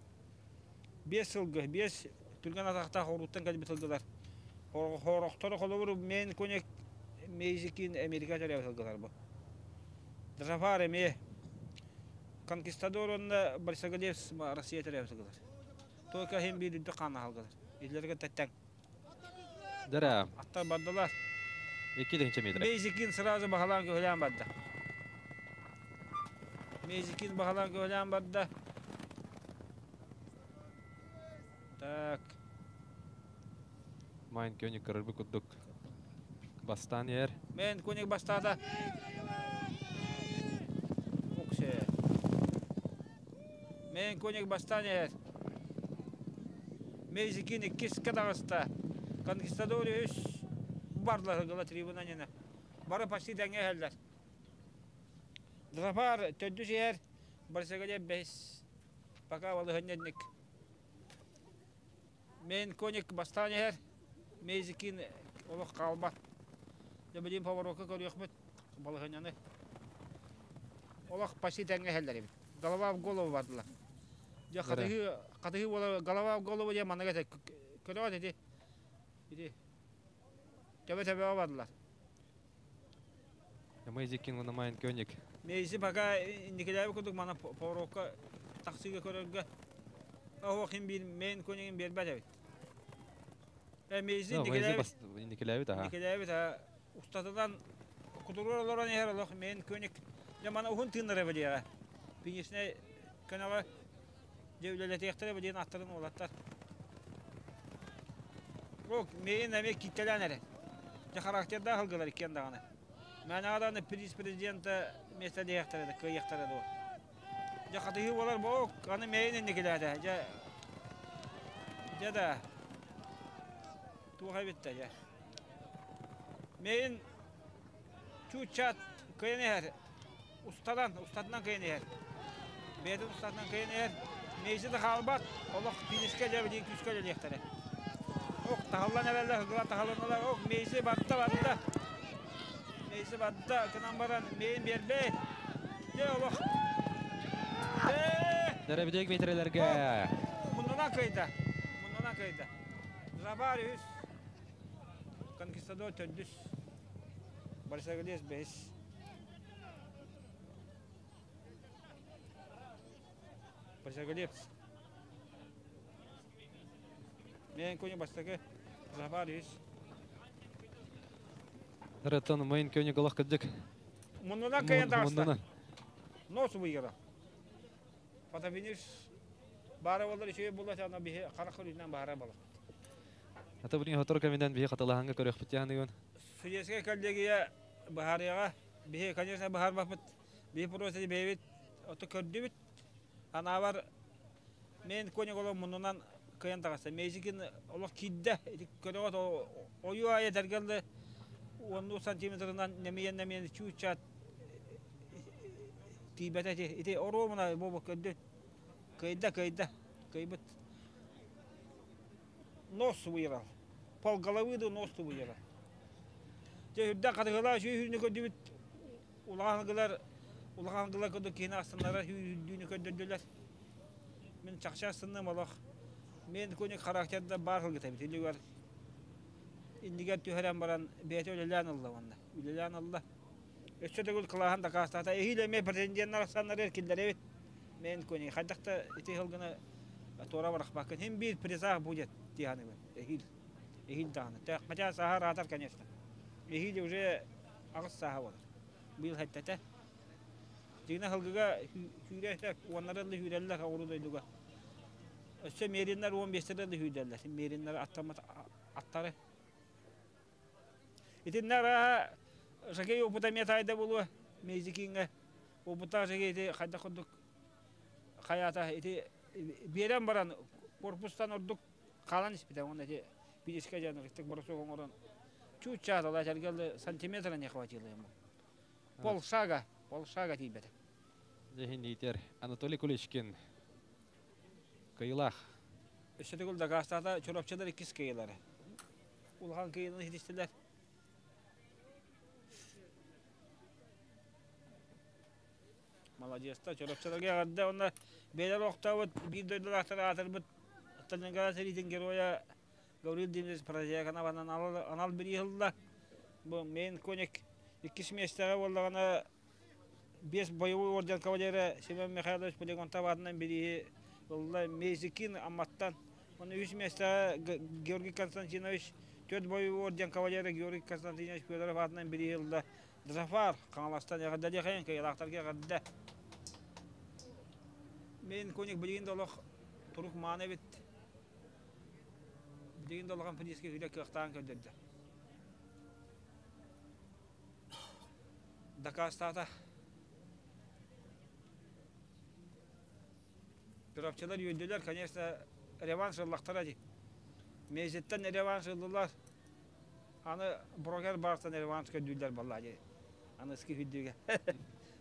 Speaker 2: Биэс сылгы, биэс түргэн атахтаах орууттан кэлбит сылгылар. Хорохтору холобур Мейн Конек Мейзикин Америка төрөөбүт сылгылар бу. Джафар эмиэ Конкистадор уонна Борисоглебс Россия төрөөбүт сылгылар. Только иһин биир үрдүк хаана халгылар. Иллэргэ тэттэн.
Speaker 1: Дара.
Speaker 2: Аттар бардылар.
Speaker 1: 2 метр.
Speaker 2: Мейзикин сразу баһалаан көһүлээн барда. Мейзикин баһалаан көһүлээн барда. Так.
Speaker 1: Майн Кёник көрөрбүт курдук бастаан иһэр.
Speaker 2: Майн Коник бастаата. Уксе. Майн Коник бастаан иһэр. Мейзикин иккискэ таҕыста. Конкистадор үс барлар гыла трибуна нена. Бары почти тэҥҥэ иһэллэр. Зафар төрдүс иһэр. Барсагале бэһис. Пока балыһынньанник. Мен коник бастаан иһэр. Мейзикин олох хаалбат. Дьэ билим поворотка көрүөхпүт балыһынньаны. Олох почти тэҥҥэ иһэллэр эбит. Голова в голову бардылар. Дьэ хатыһыы хатыһыы буола голова в голову диэн маннык этэ көрөҕүт ити ити төбө төбөҕө бардылар.
Speaker 1: Мейзикин уонна Майн Кёник.
Speaker 2: Мейзи пока инникилээби курдук мана поворотка тахсыыга көрөргө оһох хин биир Мейн Кёнигин биэрбэт эбит. Э Мейзи
Speaker 1: инникилээбит аха.
Speaker 2: Инникилээбит а устатынан кутурур олорон иһэр олох Мейн Кёник дьэ мана уһун тыыннара билиэҕэ. Финишнэй көнөҕө дьэ үлэлэтиэхтэрэ билиэн аттарын уолаттар. Ок, миин эмиэ киттэлээн эрэ. Дьэ характердаах ылгылар иккиэн даҕаны. Мээнэҕэ даҕаны приз президента миэстэлиэхтэрэ да, кыайыахтара дуо. Дьэ хатыһыы буолар бу аны миин инникилээтэ. Дьэ дьэ да туох эбит да дьэ. Миин чууччат кыайан иһэр. Устадан, устатынан кыайан иһэр. Бэйэтин устатынан кыайан иһэр. Мейси да хаалбат, олох финишкэ дьэ билигин күүскэ үлэлиэхтэрэ. Ох, таһыллан эрэллэр, ыгыла таһылланалар. Ох, Мейси барда, барда. Мейси барда, гынан баран мейин биэрбэт. Дьэ, олох.
Speaker 1: Дәрәбидек метрелерге.
Speaker 2: Муннунан кыйда. Муннунан кыйда. Жабар үс. Конкистадор төрдүс. Борисоглес бэһис. Борисоглебс. Мен көне бастакы Жабар үс.
Speaker 1: Ратан Майн көне голах кыдык.
Speaker 2: Муннунан кыйын таҕыста. Нос выиграл. Фотофиниш баара болар үчүгэй буолла ана биһи харах көрүүтүнэн баара буолар.
Speaker 1: Ата билин хотору кэминэн биһи хатылаһанга көрүөхпүт яһаныгын.
Speaker 2: Судейская коллегия быһаарыаҕа. Биһи, конечно, быһаарбаппыт. Биһи просто бэйэбит ото көрдүбүт. Анаабар мен коник олох муннунан кыйан таҕыста. Мейзикин олох киирдэ. Ити көрөҕөт ойуу аайы этэргэ уоннуу сантиметрынан нэмийэн-нэмийэн чуучаат тиийбэтэ ити. Ити оруобуна буолбут көрдүн. Кыйда, кыйда. Кыйбыт. Нос выиграл. Пол головы да нос выиграл. Дьэ үрдэ хатыгылаа сүүһүнү көрдүбүт улахан улахан гылар курдук киһини астыннара сүүрдүүнү көрдөрдүлэр. Мин чахчы астынным олох. Мен көник характерда бар кылгыта бит. Илигэр иннигэр түһэрэн баран бэйэтэ үлэлээн ылла уонна. Үлэлээн ылла. Өссө төгүл кылааһын дакаастаата. Эһиил эмиэ претенденнар ахсааннары эркиллэрэбит. Мен көник хайдах да ити сылгыны туора барахпаккын. Хим биир призах будет диһаныбын. Эһиил. Эһиил даҕаны. Хотя сааһа ыраатар, конечно. Эһиил уже аҕыс сааһа буолар. Быйыл хэттэтэ. Дьиҥинэ сылгыга сүүрэ уоннары да сүүрэллэр оҕуру дойдуга. Өссө мериннэр 15-тері да сүүрдэллэр. Мериннэр аттаммыт аттары. Итиннэ арааһа жокей опыта эмиэ таайда буолуо. Мейзикиҥҥэ опыттаах жокей ити хайдах курдук хайаата ити биэрэн баран корпустан ордук хаалан испитэ уонна ити физическэй дьаныктык бросок оҥорон чууччаатала сэргэлли сантиметра не хватило ему. Полшага, полшага тиийбэтэ.
Speaker 1: Дьэһин иитэр Анатолий Куличкин кыйылаах.
Speaker 2: Өссө төгүл дакаастаата Чурапчылар иккис кыйылары. Улахан кыйыны ситистилэр. Маладьыастар, Чурапчыларга эҕэрдэ уонна бэйэлэр олохтообут биир дойдулаахтар аатырбыт Сталинград сэриитин геройа Гаврил Дмитриевич Прозяконов анал бирииһи ылла. Бу Мейн Коник иккис миэстэҕэ буоллаҕына биэс боевой орден кавалера Семен Михайлович Полигонтов аатынан бирииһи ылла Мейзикин Амматтан. Уонна үс миэстэҕэ Георгий Константинович төрт боевой орден кавалера Георгий Константинович Федоров аатынан бирииһи ылла Зафар Хаҥаластан эҕэрдэлиэхэйин кыайыылаахтарга эҕэрдэ. Мин коник билигин да олох турук мааны эбит. Билигин да улахан физическэй үлэ кыахтаан көрдөрдө. Дакаастаата. Чурапчылар үөрдүлэр, конечно, реванш ыллахтара дии. Мезиттэн реванш ыллылар. Аны брокер баартан реванш көрдүүллэр баллаа дии. Аны ски хүрдүүгэ.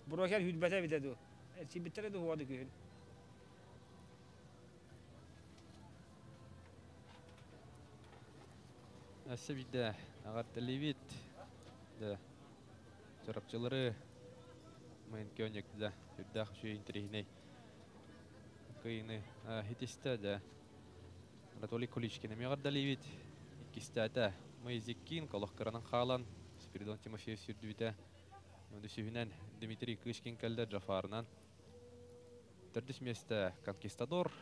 Speaker 2: Брокер хүрбэтэ эбитэ дуу. Эрчийбиттэрэ дуу хуоду күһүн.
Speaker 1: Өссө биирдэ аҕарталыыбыт да чурапчылары Мейн Кёник да үрдээх үчүгэй интэриэһинэй кыйыны хитистэ да Анатолий Куличкин эмиэ эҕэрдэлиибит. Иккистээтэ Моизиккин колох кыранан хаалан Спиридон Тимофеев сүрдүбүтэ. Үсүһүнэн Дмитрий Кычкин кэллэ Джафарынан. Төрдүс миэстэ Конкистадор,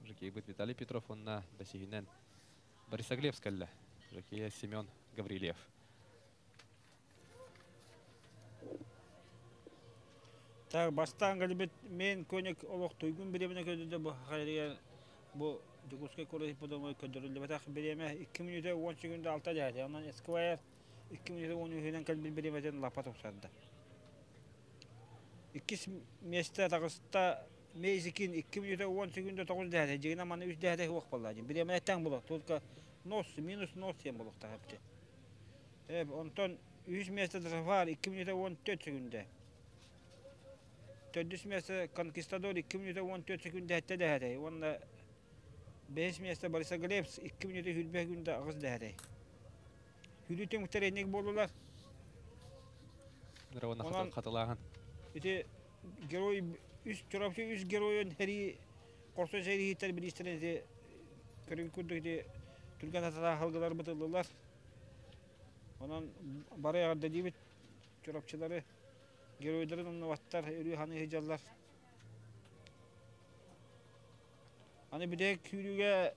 Speaker 1: жокейбыт Виталий Петров уонна бэсиһинэн Борисоглебск кэллэ. Жокея Семен Гаврильев.
Speaker 2: Так, бастаан кэлбит мен көник олох туйгун бириэмэни көрдүдэ бу хайрыгар бу Дьокуускай куорат ипподромугар көрдөрүллүбэтэх бириэмэ 2 мүнүүтэ 10 секунда 6 дьаһайда. Онон Эсквайр 2 мүнүүтэ 13-үнэн кэлбит бириэмэтин лаппа тупсарда. Иккис миэстэ таҕыста Мейзикин 2 мүнүүтэ 10 секунда 9 дэһэтэ. Дьигинэ маны 3 дэһэтэ суох буолла. Бириэмэнэттэн булар. Только нос, минус нос диэн буолуохтаах эбит. Онтон үһүс миэстэ Дрafар 2 мүнүүтэ 14 секунда. Төрдүс миэстэ Конкистадор 2 мүнүүтэ 14 секунда сэттэ дэһэтэй. Уонна бэһис миэстэ Борисоглебск 2 мүнүүтэ 20 секунда 8 дэһэтэй. Сүүрүү түмүктэр инник буоллулар.
Speaker 1: Онон хатылааһын.
Speaker 2: Ити герой үс Чурапчы үс геройун сэрии хорсун сэрииһиттэр бириистэрин ити көрүҥ курдук ити түргэн аталаах сылгылар бытыллылар. Онон бары эҕэрдэлиибит Чурапчылары геройдарын умнубаттар, өрүү ханыы сылдьаллар. Аны бүтэһик сүүрүүгэ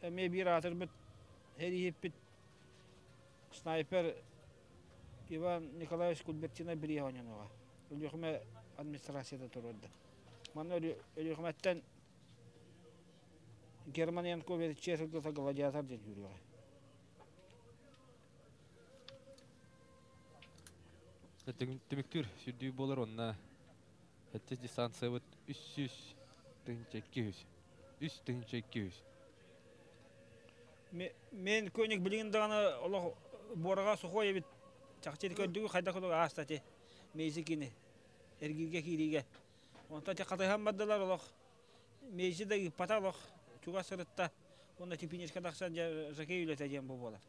Speaker 2: эмиэ биир аатырбыт сэрииһиппит снайпер Иван Николаевич Кульбертинов бирииһэ оонньонуоҕа. Өлүөхүмэ администрацията туруорда. Манна Өлүөхүмэттэн Герман Янкович сылгыта гладиатор диэн сүүрүөҕэ.
Speaker 1: Түмүктүүр сүрдүү буолар онно сэттис дистанциябыт 300 200 3 200.
Speaker 2: Мен көник билигин даҕаны олох буораҕа сухой эбит. Чахчы көрдүгү хайдах курдук ааста ти мейзи кини эргииргэ киириигэ. Онтон ти хатыһан бардылар олох мейзи да ыыппата олох чугас сырытта. Онно типинишке тахсан дьэ жокей үлэтэ диэн бу буолар.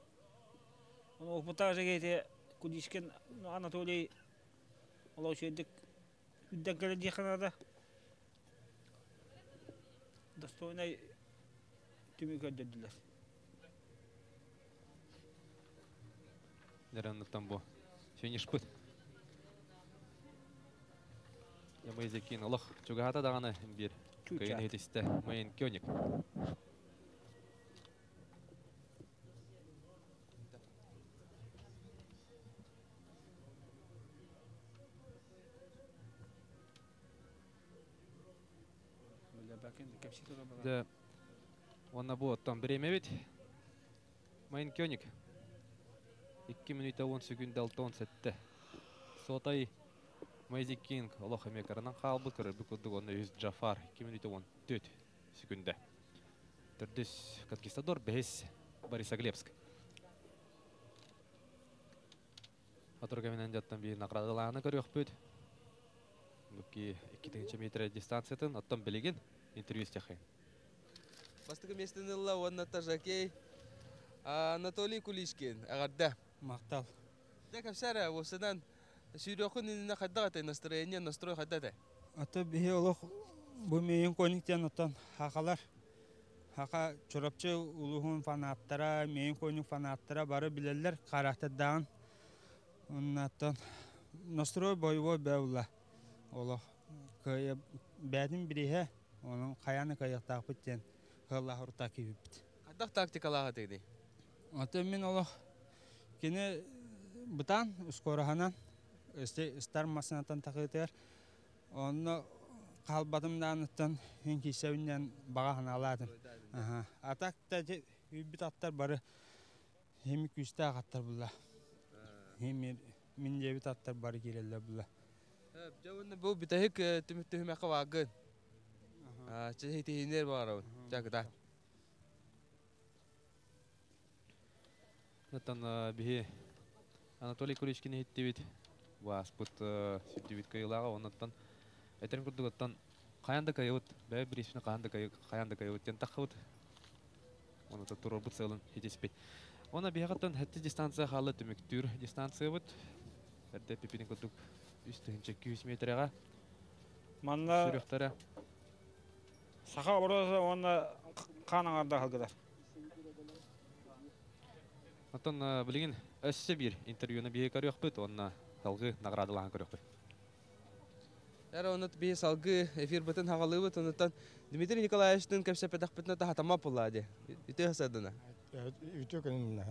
Speaker 2: Ону опыттаах жокей ити Кудишкин Анатолий олох үчүгэйдик үрдэн кэлэн диэххэ наада. Достойнай түмүк көрдөрдүлэр.
Speaker 1: Дәрәннеттан бу финишпыт. Ямайзекин олох чугаһата даҕаны биир кыйын иһитистэ Мэйн Кёник. Дьэ, уонна бу оттон бириэмэбит Мэйн Кёник 2 мүнүүтэ 10 секүндэ 67. Сотай Мэйзи Кинг олох эмиэ кыранан хаалбыт, көрөрбүт курдук, уонна үһүс Джафар 2 мүнүүтэ 14 секүндэ. Төрдүс Конкистадор, бэһис Борисоглебск. Сотору кэминэн дьоттон биир наградалааны көрүөхпүт. Буки 2 метр дистанциятын, оттон билигин интервью истиэххин.
Speaker 3: Бастакы миэстэни ылла уонна жокей Анатолий Куличкин. Эҕэрдэ.
Speaker 11: Махтал.
Speaker 3: Дьэ кэпсээ уопсайынан сүүрүөххүн иннинэ хайдах этэй настроение, настрой хайда этэй?
Speaker 11: Ата биһи олох бу миин конник диэн оттон хахалар хаха Чурапчы улууһун фанаттара, миин конник фанаттара бары билэллэр характердаан. Оннаттан настрой боевой бэула олох бээтин бириһэ онон хайаны кыайыахтаахпыт диэн кыаллаах урутаа киирбиппит.
Speaker 3: Хайдах тактикалаах этигиний?
Speaker 11: Ата мин олох кини бытаан ускуораһынан ыстар массыынаттан тахыытыгар онно хаалбатым дааныттан мин киирсэбиннэн баҕа санаалаатым. А так та үйбүт аттар бары хеми күүстээх аттар булла. Хеми мин диэбит аттар бары киирэллэр булла.
Speaker 3: Дьэ уонна бу бүтэһик түмүк баагын. Чэ баарабын. Чэ кытаат.
Speaker 1: Оттон биһи Анатолий Куличкин иһиттибит. Бааспыт сүрдүбүт кыайыылааҕа. Оннуттан этерин курдук оттон хайан да кыайыбыт. Бэйэ бирииспини хаан да хайан да кыайыбыт диэн таххыбыт. Оны турорбут сыалын хитиспит. Она биһиэхэттэн хэтти дистанция хаалла түмүктүүр дистанциябыт. Эрдэ пипини курдук 3 метреҕэ.
Speaker 2: Манна
Speaker 1: сүрүхтэрэ.
Speaker 2: Саха образа уонна хаан аҥарда халгыдар.
Speaker 1: Оттон билигин өссө биир интервьюну биһи көрүөхпүт уонна салгыы наградалаан көрүөхпүт.
Speaker 3: Эр онут биһи салгыы эфирбытын хагалыыбыт онуттан Дмитрий Николаевичтын кэпсэппэтэхпитинэ тахатама пулаа ди. Үтө садына.
Speaker 12: Үтө күнүн.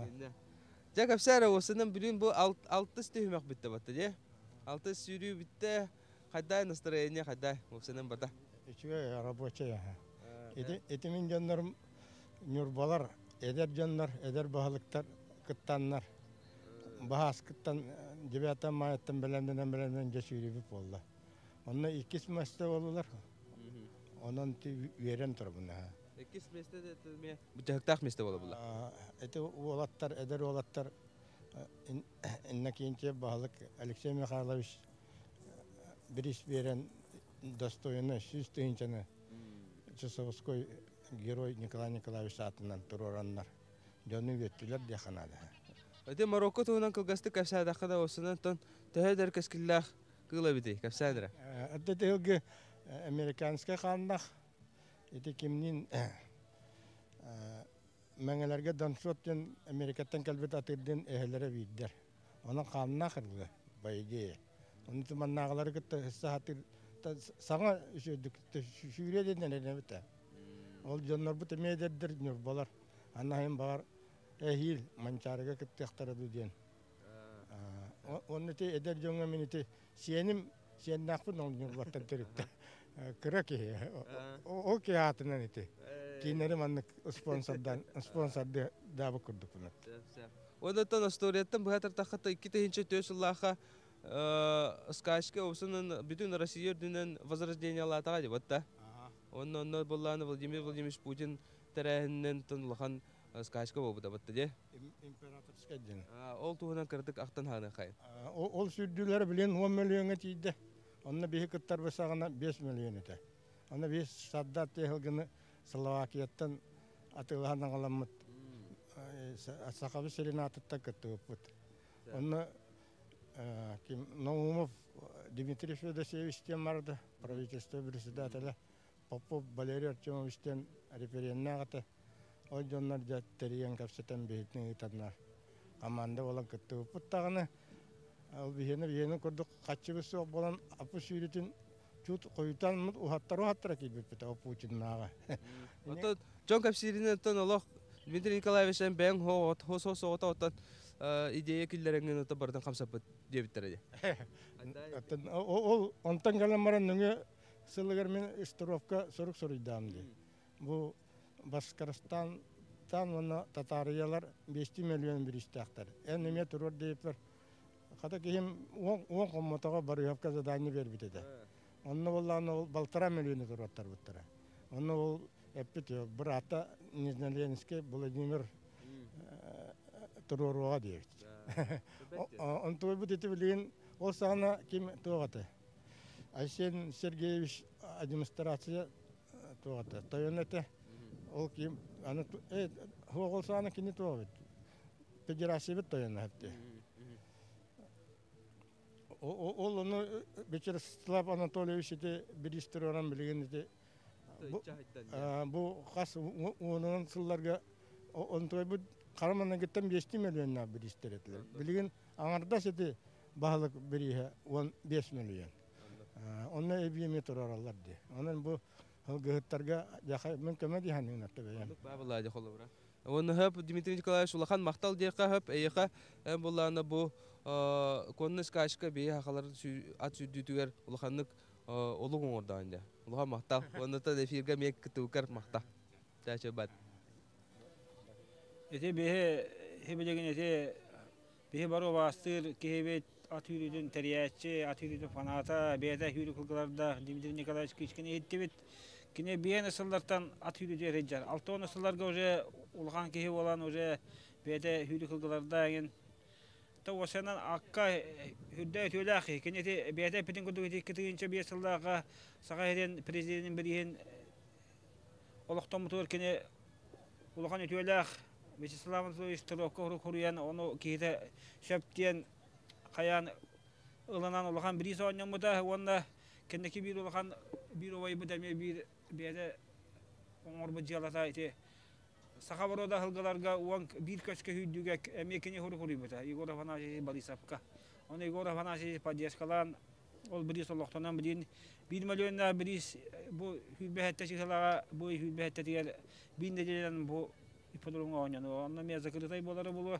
Speaker 3: Дьэ кэпсээр уосынан бүгүн бу алтыс түһүмэх бүтте батта ди. Алтыс сүүрүү бүтте. Хайдай настроение хайдай уопсанан бата.
Speaker 12: Үчүгэй рабочий. Ити ити мин дьоннорум Ньурбалар, эдэр дьоннор, эдэр баһылыктар кыттаннар. Баһаас кыттан 9 майыттан бэлэмнэнэн бэлэмнэнэн дьэ сүүрүүбүт буолла. Онно иккис месте болулар. Онон үөрэн турабын.
Speaker 3: Иккис месте ме бутахтаах месте бола була.
Speaker 12: Эти уолаттар, эдэр уолаттар Иннокентьев баһылык Алексей Михайлович бирис берен достойны 100 тыһынчаны Часовской герой Николай Николаевич аатынан туруораннар дьону үөттүлэр диэххэ наада.
Speaker 3: Ити Марокко туһунан кылгастык кэпсээтэххэ да осунан тон төһө эдэр кэскиллээх кыыл эбитий кэпсээдирэ.
Speaker 12: Аты тыһылгы американскай хааннах ити кимнин Мэҥэлэргэ Донсот диэн Америкаттан кэлбит атыырдын эһэлэрэ биирдэр. Онон хааннаах ырылы, по идее. Оны туманнааҕылары кытта саатыр саҥа үсүөрдүк сүүрэ диэн эрэнэбит. Ол дьоннорбут эмиэ эдэрдэр ньурбалар. Анна баҕар эһиил Манчаарыга кыттыахтара дуу диэн. Онно ити эдэр дьоҥҥо мин ити сиэним сиэннээхпин ол ньурбаттан төрүттэ. Кыра киһи. Ол киһи аатынан ити. Кииннэри маннык спонсордан спонсорды даабы курдукпунат.
Speaker 3: Онтон историяттан быһа тартахха 2004 сыллаахха скачка осунун бүтүн Россия үрдүнэн возрождение алаатаҕа дии батта. Онно онно буллааны Владимир Владимирович Путин тэрээһининэн тон улахан скачка буолбута батта дии.
Speaker 12: Императорскай диэн.
Speaker 3: Ол туһунан кырдык ахтан хааны хай.
Speaker 12: Ол сүрдүүлэр билин 10 миллионга тиийдэ. Онно биһи кыттар бысаҕына 5 миллион этэ. Онно биһи саддат тиэхилгини Словакияттан атыылаһан аҕаламмыт Сахабыт сирин аатыттан кыттыбыппыт. Онно ким Наумов Дмитрий Федосеевич диэн барда, правительство председателя Попов Валерий Артемович диэн референнээх этэ. Ол дьоннор дьэ тэрийэн кэпсэтэн биһитин ыытаннар команда буолан кыттыбыппыт даҕаны ол биһиэнэ биһиэнэ курдук хаччыбыт суох буолан апы сүүрүтүн чут хойутан уһаттара-уһаттара киирбиппит ол Путиннааҕы.
Speaker 3: Оттон дьон кэпсииринэн оттон олох Дмитрий Николаевич эн бэйэҥ хос соҕото оттон идея киллэрэҥҥин оттон барытын хамсаппыт диэбиттэрэ дии.
Speaker 12: Оттон ол онтон кэлэн баран нөҥүө сылыгар мин истровка сурук суруйдаам дии. Бу Баскарстан уонна Татарыялар 5 миллион бириистээхтэр. Эн эмиэ туруор диэбиппэр хата киһим уон хоммотоҕо Барыһовка задание биэрбит этэ. Онно буоллаҕына ол балтараа миллиону туруоттарбыттара. Онно ол эппит быраата Нижнеленский Владимир туруоруоҕа диэбит. Онтуйбут ити билигин ол саҕана ким туох этэ? Айсен Сергеевич администрация туох этэ? Тойон этэ. Ол ким аны ол саҕана кини туох эбит? Федерациябыт тойоно эпти. Ол ону Вячеслав Анатольевич ити бириистэр оран билигин ити бу хас уонунан сылларга онтуйбут хара маныгыттан биэсти миллионнаах бириистэр этилэр. Билигин аҥардас ити баһылык бирииһэ 15 миллион. Онно эбиэми турараллар дии. Онон бу ылгыһыттарга мен көмө диһанныгын аттыбайам.
Speaker 3: Баабылаа холобура. Уонна хөп Дмитрий Николаевич улахан махтал диэххэ хөп эйиэхэ эн буллаана бу конный скачка бии хахалар ат сүүрдүүтүгэр улаханнык олук оҥордоон дьэ. Улахан махтал. Уонна та эфиргэ миэк кытыбыкар махтал. Чача бат.
Speaker 2: Ити биһи хибилигин ити биһи бары убаастыыр киһибит ат үүрүүтүн тэрийээччи, ат үүрүүтүн фаната, бэйэтэ үүрүү кылгылардаах Дмитрий Николаевич Кычкин иһиттибит. Кини биэн сыллартан ат үүрүүтүгэр сылдьар. 60 сылларга уже улахан киһи буолан уже бэйэтэ үүрүү кылгылардаах эгин. Та осенан акка үрдэ өтүөлээх киһи. Кини ити бэйэтэ эппитин курдук ити 2-5 сыллааҕа Саха сирин президенин бирииһин олохтоммутугар кини улахан үтүөлээх Вячеслав Анатольевич Стрелков хуруйан ону киһитэ сөп диэн хайаан ылынан улахан бириис оонньоммута уонна кэнники биир улахан биир убайбыт эмиэ биир бэйэтэ оҥорбут дьыалата ити саха боруода сылгыларга уон биир көскө сүүрдүүгэ эмиэ кини хуруйбута Егор Афанасьевич Борисовка. Ону Егор Афанасьевич поддержкалаан ол бириис олохтонон билин биир миллионнаах бириис бу сүүрбэһэттэ чыһылаҕа бу сүүрбэһэттэтигэр биир нэдиэлэнэн бу ипподромҥа оонньону онно эмиэ закрытай буолара буолуо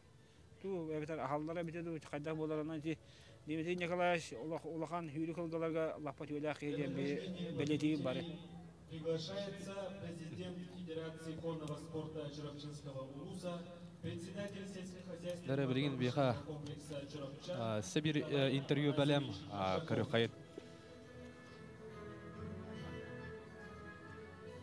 Speaker 2: туу эбэтэр аһаллара эбитэ дуу хайдах буоларынан ити Дмитрий Николаевич улахан сүүрүк сылгыларга лаппа үтүөлээх киһи диэн бэлиэтиибит бары.
Speaker 7: Приглашается президент Федерации конного спорта Чурапчинского улуса, председатель
Speaker 1: Дәрі билигин биха Сибир интервью бэлэм көрүхайын.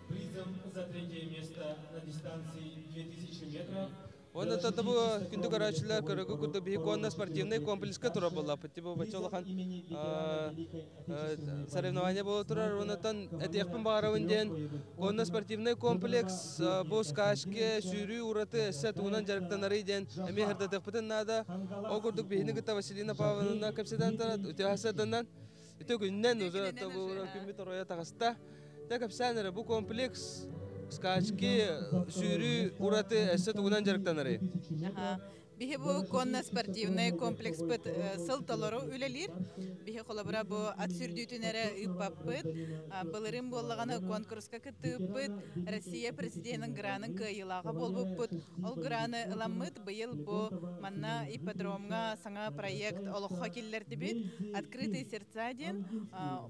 Speaker 7: Призом за третье место на дистанции 2000 метров
Speaker 3: Уонна тата бу күндү көрөөччүлэр көрөгү курдук биһи конно спортивный комплекска турар буоллаппыт. Типа бачча улахан соревнование буола турар. Онтон этиэхпин баҕарабын диэн конно спортивный комплекс бу скачке сүүрүү ураты өссө тугунан дьарыктанарый диэн эмиэ сырдатыахпытын наада. Ол курдук биһини кытта Василина Павловна кэпсэтэн турар үтүө үтө күннэн уже күммүт оройо таҕыста. Дьэ кэпсээн эрэ бу комплекс скачки сүүрүү ураты өссө тугунан дьарыктанарый?
Speaker 13: Биһи бу конно спортивный комплекспыт сыл толору үлэлиир. Биһи холобура бу ат сүүрдүүтүн эрэ ыыппаппыт. Былырыын буоллаҕына конкурска кыттыыппыт. Россия президенин гранын кыайыылааҕа буолбуппут. Ол граны ыламмыт быйыл бу манна ипподромҥа саҥа проект олоххо киллэрдибит. Открытые сердца диэн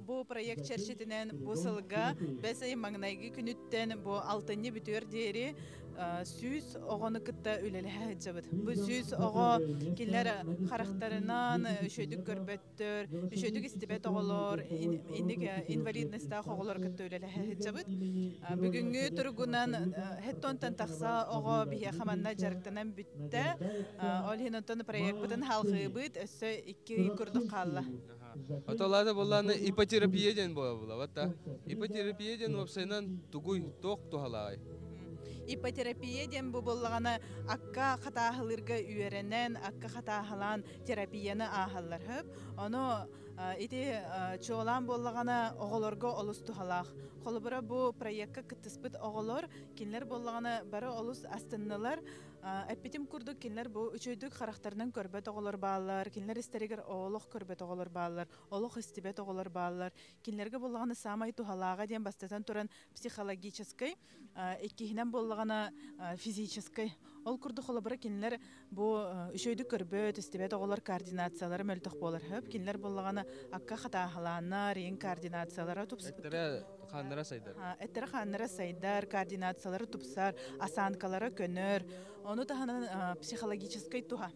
Speaker 13: бу проект чэрчитинэн бу сылга бэс ый маҥнайгы күнүттэн бу алтынньы бүтүөр диэри 100 оҕону кытта үлэлэһэ сылдьабыт. Бу 100 оҕо кинилэр харахтарынан үчүгэйдик көрбөттөр, үчүгэйдик истибэт оҕолор, инник инвалидностаах оҕолор кытта үлэлэһэ сылдьабыт. Бүгүҥҥү туругунан хеттонтан тахса оҕо биһиэхэ манна дьарыктанан бүттэ. Ол иһин онтон проекпытын халҕыыбыт, өссө 2 ый курдук хаалла.
Speaker 3: Отолаата буоллаана ипотерапия диэн буола була. Ипотерапия диэн уопсайынан тугуй, туох туһалааҕый?
Speaker 13: Ипотерапия диэн бу буоллаҕына акка хатааһылыырга үөрэнэн, акка хатааһылаан терапияны ааһаллар хөп. Ону ити чуолаан буоллаҕына оҕолорго олус туһалаах. Холобура бу проекка кыттыспыт оҕолор кинилэр буоллаҕына бары олус астыннылар. Эппитим курдук кинилэр бу үчүгэйдик харахтарынан көрбөт оҕолор бааллар, кинилэр истэригэр олох көрбөт оҕолор бааллар, олох истибэт оҕолор бааллар. Кинилэргэ буоллаҕына саамай туһалааҕа диэн бастатан туран психологическай, иккиһинэн буоллаҕына физическай. Ол курдук холобура кинилэр бу үчүгэйдик көрбөт, истибэт оҕолор координациялара мөлтөх буолар хөп. Кинилэр буоллаҕына акка хатааһылааннар, иин координациялара тупс
Speaker 3: Эттэрэ хааннара сайдар.
Speaker 13: Эттэрэ хааннара сайдар, координациялара тупсар, осанкалара көнөр. Ону таһынан психологическай туһа.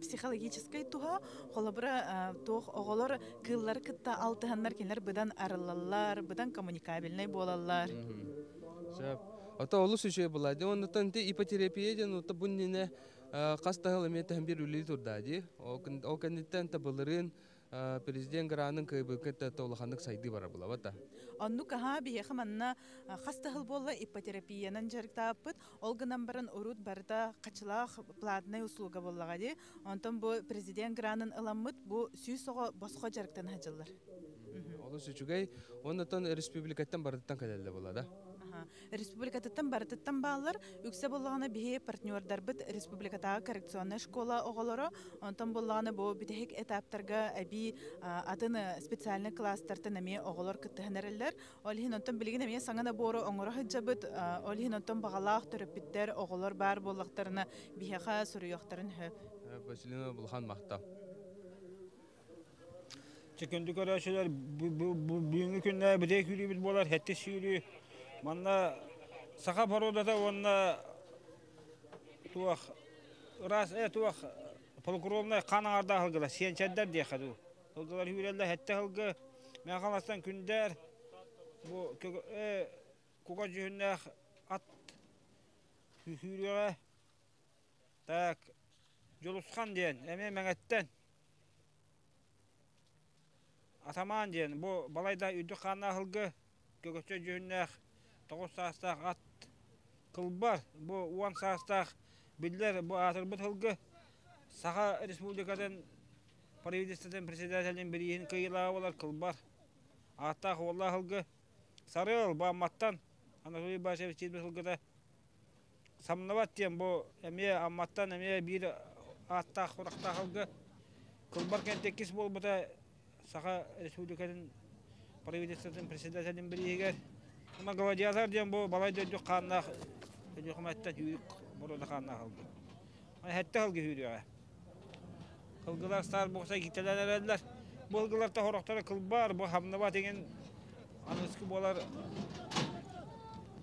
Speaker 13: Психологическай туһа холобура туох оҕолор кыыллары кытта алтыһаннар кинилэр быдан арыллаллар, быдан коммуникабельнай буолаллар.
Speaker 3: Сөп. Ото олус үчүгэй буолла. Дьэ оннуттан ити ипотерапия диэн ута бу иннинэ хас да сыл эмиэ тэһэн биир үлэлии турда дии. Ол кэнниттэн табылырыын президент гранын кыайбыкка та улаханнык сайдыы барар булабата.
Speaker 13: Оннук аһаа биһиэхэ манна хас да сыл буолла ипотерапиянан дьарыктааппыт. Ол гынан баран урут барыта хачылаах платная услуга буоллаҕа дии. Онтон бу президент гранын ыламмыт бу 100 оҕо босхо дьарыктана сылдьаллар.
Speaker 3: Олус үчүгэй. Оннотон республикаттан барытыттан кэлэллэ була да?
Speaker 13: Республикатыттан барытыттан бааллар. Үксэ буоллаҕына биһи партнердарбыт республикатааҕы коррекционнай школа оҕолоро. Онтон буоллаҕына бу бүтэһик этаптарга эбии атын специальный класстартан эмиэ оҕолор кыттыһан эрэллэр. Ол иһин онтон билигин эмиэ саҥа набору оҥоро сылдьабыт. Ол иһин онтон баҕалаах төрөппүттэр, оҕолор баар буоллахтарына биһиэхэ суруйуохтарын сөп.
Speaker 3: Василина Булхан махтал.
Speaker 2: Күндү көрөөччүлэр бүгүҥҥү күннэ бүтэй күүрүүбүт буолар хэтти сүүрүү. Манна саха породата уонна туох ыраас туох полукровнай хаан аҥардаах ылгылар сиэнчэрдэр диэххэ дуу. Ылгылар үүрэллэр хэтте ылгы Мэхаластан күндээр бу куга дьүһүннээх ат сүүрүөҕэ так Дьулусхан диэн эмиэ Мэҥэттэн Атамаан диэн бу балайда үрдүк хааннаах ылгы көкөччө дьүһүннээх 9 саастаах ат кылбар бу 10 саастаах биллэр бу аатырбыт ылгы Саха Республикатын правительствотын председателин бирииһин кыайыылааҕа буолар кылбар ааттаах уоллаах ылгы Сарыал бу Амматтан Анатолий Башевич киирбит ылгыта Самныбат диэн бу эмиэ Амматтан эмиэ биир ааттаах сурахтаах ылгы Кылбар кэнтиккис буолбута Саха Республикатын правительствотын председателин бирииһигэр. Уонна гладиатор диэн бу балай дойду хааннаах Өлүөхүмэттэн үүрүк боруода хааннаах ылгы. Хэттэ ылгы үүрүөҕэ. Ылгылар стар буқса киттэлэн эрэллэр. Бу ылгыларта хорохторо кылбар, бу хамнабат иҥин аныскы буолар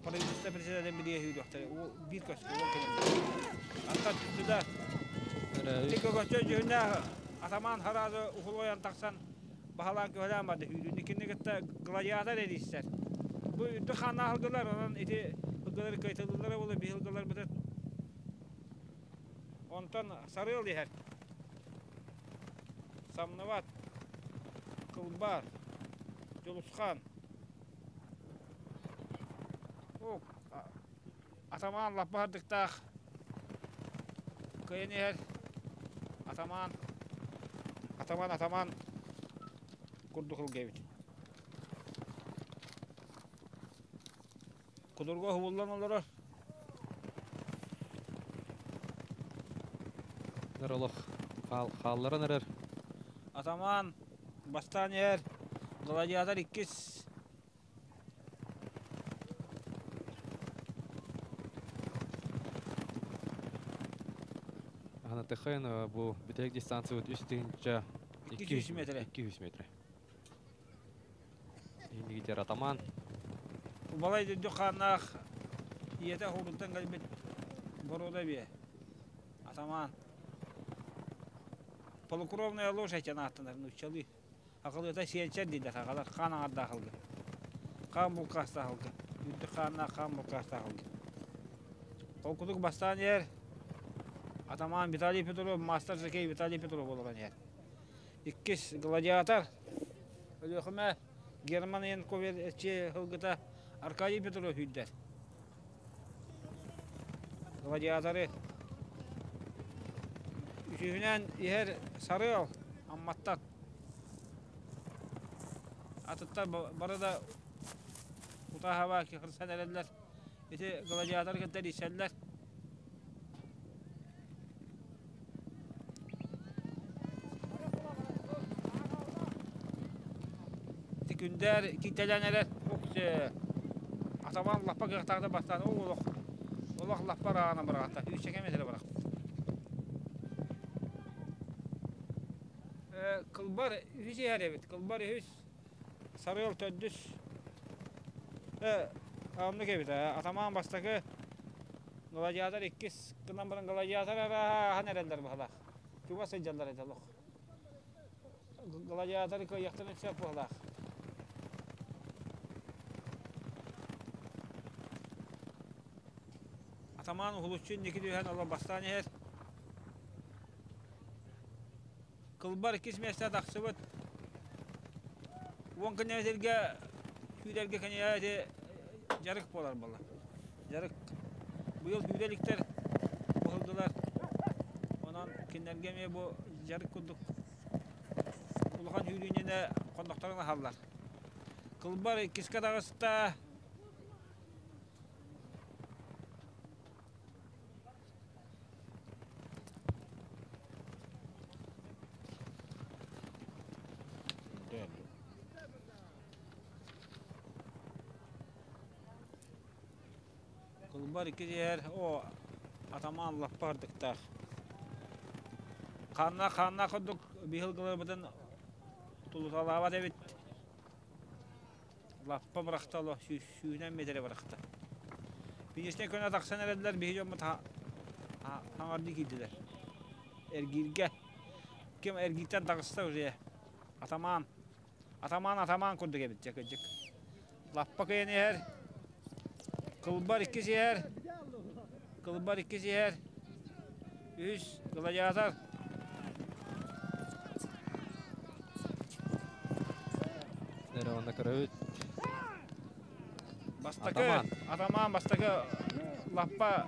Speaker 2: правительство председателин билиэ үүрүөхтэрэ. Биир көскө ол кэлэн. Антан түстүлэр. Ити көкөччө дьүһүннээх атамаан хараазы ухулуойан тахсан баһалаан көһөлөөн барды үүрүүнү кинини кытта гладиатор эрийсэр. Бу үрдүк хааннаах ылгылар, онон ити ылгылары кыайтыллылара буолуо биһи ылгыларбытын Онтон сарыал иһэр. Самныбат, кылбаар, дьулусхаан. Атамаан лаппа ардыктаах кыайан иһэр. Атамаан, атамаан, атамаан курдук ылга эбит. Кудурга уһуллан олорор.
Speaker 1: Олох хаалларан эрэр.
Speaker 2: Атамаан бастаан иһэр. Гладиатор иккис.
Speaker 1: Анатыхайын бу бүтэһик дистанциябыт 3200
Speaker 2: метр.
Speaker 1: 200 метр. Иннигитер атаман.
Speaker 2: Балай дүрдүк хааннаах ийэтэ хоруттан кэлбит боруода бие. Атаман. Полукровная лошадь ааттанар нууччалыы. Акылыта сиэнчэр дииллэр аҕалар хаан аҥардаах ылгы. Хаан булкаастаах ылгы. Үрдүк хааннаах хаан булкаастаах ылгы. Холкутук бастаан иһэр атаман Виталий Петров, мастер жокей Виталий Петров олорон иһэр. Иккис гладиатор Өлүөхүмэ Герман Янкович ылгыта. Аркадий Петров сүүрдэр. Гладиаторы үсүһүнэн иһэр Сарыал Амматтан. Атыттар бары да утааһаба кырсан эрэллэр. Ити гладиатор кытта илсэллэр. Ити күндээр кийтэлээн эрэр атаман лаппа кыахтаахта бастаан олох олох лаппа ыраҕана быраҕатта үсчэкэ метрэ бырахпыт. Кылбар үһүс иһэр эбит. Кылбар үһүс, Сарыал төрдүс. Оннук эбит. Атамаан бастакы, Гладиатор иккис гынан баран Гладиатор арааһан эрэллэр быһалаах. Чугас сылдьаллар этэ олох. Гладиаторы кыайыахтарын сөп быһалаах. Атамаан уһулуччу инники түһэн олор бастаан иһэр. Кылбар иккис миэстэ тахсыбыт. Уон күннээбитиргэ күүтэргэ кэнийэ ити дьарык буолар буолла. Дьарык. Быйыл күүтэ иликтэр быһылдылар. Онон кинилэргэ эмиэ бу дьарык курдук улахан сүүрүүнүнэ хоннохторун аһаллар. Кылбар иккискэ таҕыста. Кылбар икки иһэр, о, атамаан лаппа ардыктаах. Ханна ханна курдук биһилгыларбытын тулуталаабат эбит. Лаппа бырахта олох сүүнэн миэтэрэ бырахта. Финишнэй көнө тахсан эрэллэр, биһи дьоммут хаҥардыы киирдилэр. Эргииргэ. Ким эргииртэн таҕыста уже. Атамаан. Атамаан атамаан курдук эбит дьэ кырдьык. Лаппа кыйан иһэр. Кылбар иккис иһэр. Кылбар иккис иһэр. Үһүс гладиатор.
Speaker 1: Эрэ онно көрөбүт.
Speaker 2: Бастакы атамаан, атамаан бастакы лаппа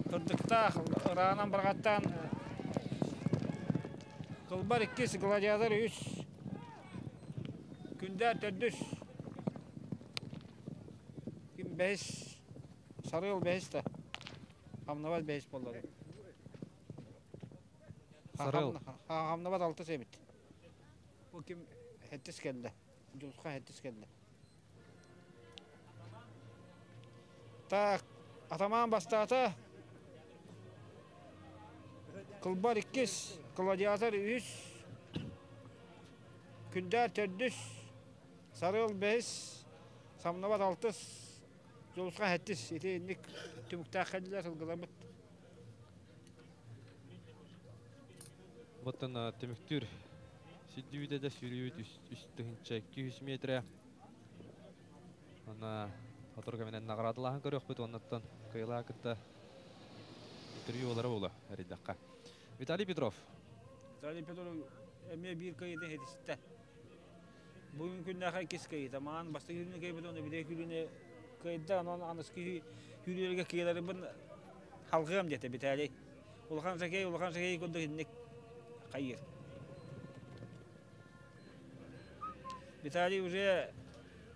Speaker 2: кырдыктаах ыраанан барҕаттаан Кылбар иккис, гладиатор үс, Күндээр төрдүс, ким бэһис, Сарыал бэһис да. Хамнабат бэһис буолла.
Speaker 1: Сарыл.
Speaker 2: Хамнабат алтыс эбит. Бу ким хэттис кэллэ. Дьулусхан хэттис кэллэ. Так, атамаан бастаата. Кылбар иккис, гладиатор үһүс, Күндээр төрдүс, Сарыал бэһис, Самнабат алтыс, Дьулусхан сэттис ити инник түмүктээх кэллилэр сылгыларбыт.
Speaker 1: Оттон түмүктүүр сүддүүтэ да сүүрүүбүт үс тыһыынча 200 метрэ. Онно сотору кэминэн наҕараадалааһын көрүөхпүт уоннаттан кыайылаа кытта интервью олара буолуо эрийдэххэ. Виталий Петров.
Speaker 2: Виталий Петров эмиэ биир кыайыыны ситистэ. Бүгүн күннээхэ иккис кыайыыта. Маан бастакы күнү кыайбыт уонна бүтэй күнү кыайда. Онон аныскы сүүрүүлэргэ кыайаларбын халҕыам диэтэ Виталий. Улахан сакей, улахан сакей курдук инник хайыыр. Виталий уже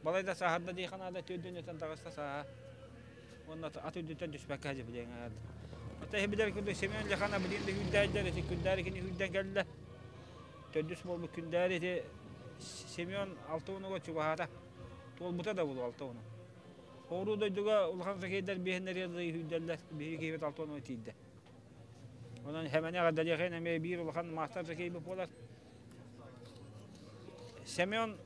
Speaker 2: балайда сааһырда дии ханаада төрдүн өтөн таҕыста сааһа. Уонна ат үрдүттэн түспэккэ сылдьа билиэҥ Ата иһи курдук Семен Лехана билигин да үүрдээддэр ити күндээри кини үүрдэн кэллэ. Төрдүс буолбут күндээри ити Семен алта уонуга чугаһаата. Туолбута да буолуо алта уону. Хооруу дойдуга улахан сакейдар биэһиннэри үүрдэллэр. Биһиги киһибит алта уонуга тиийдэ. Онон Хэмэни эҕэрдэлиэхин эмиэ биир улахан маастар сакейбыт буолар. Семен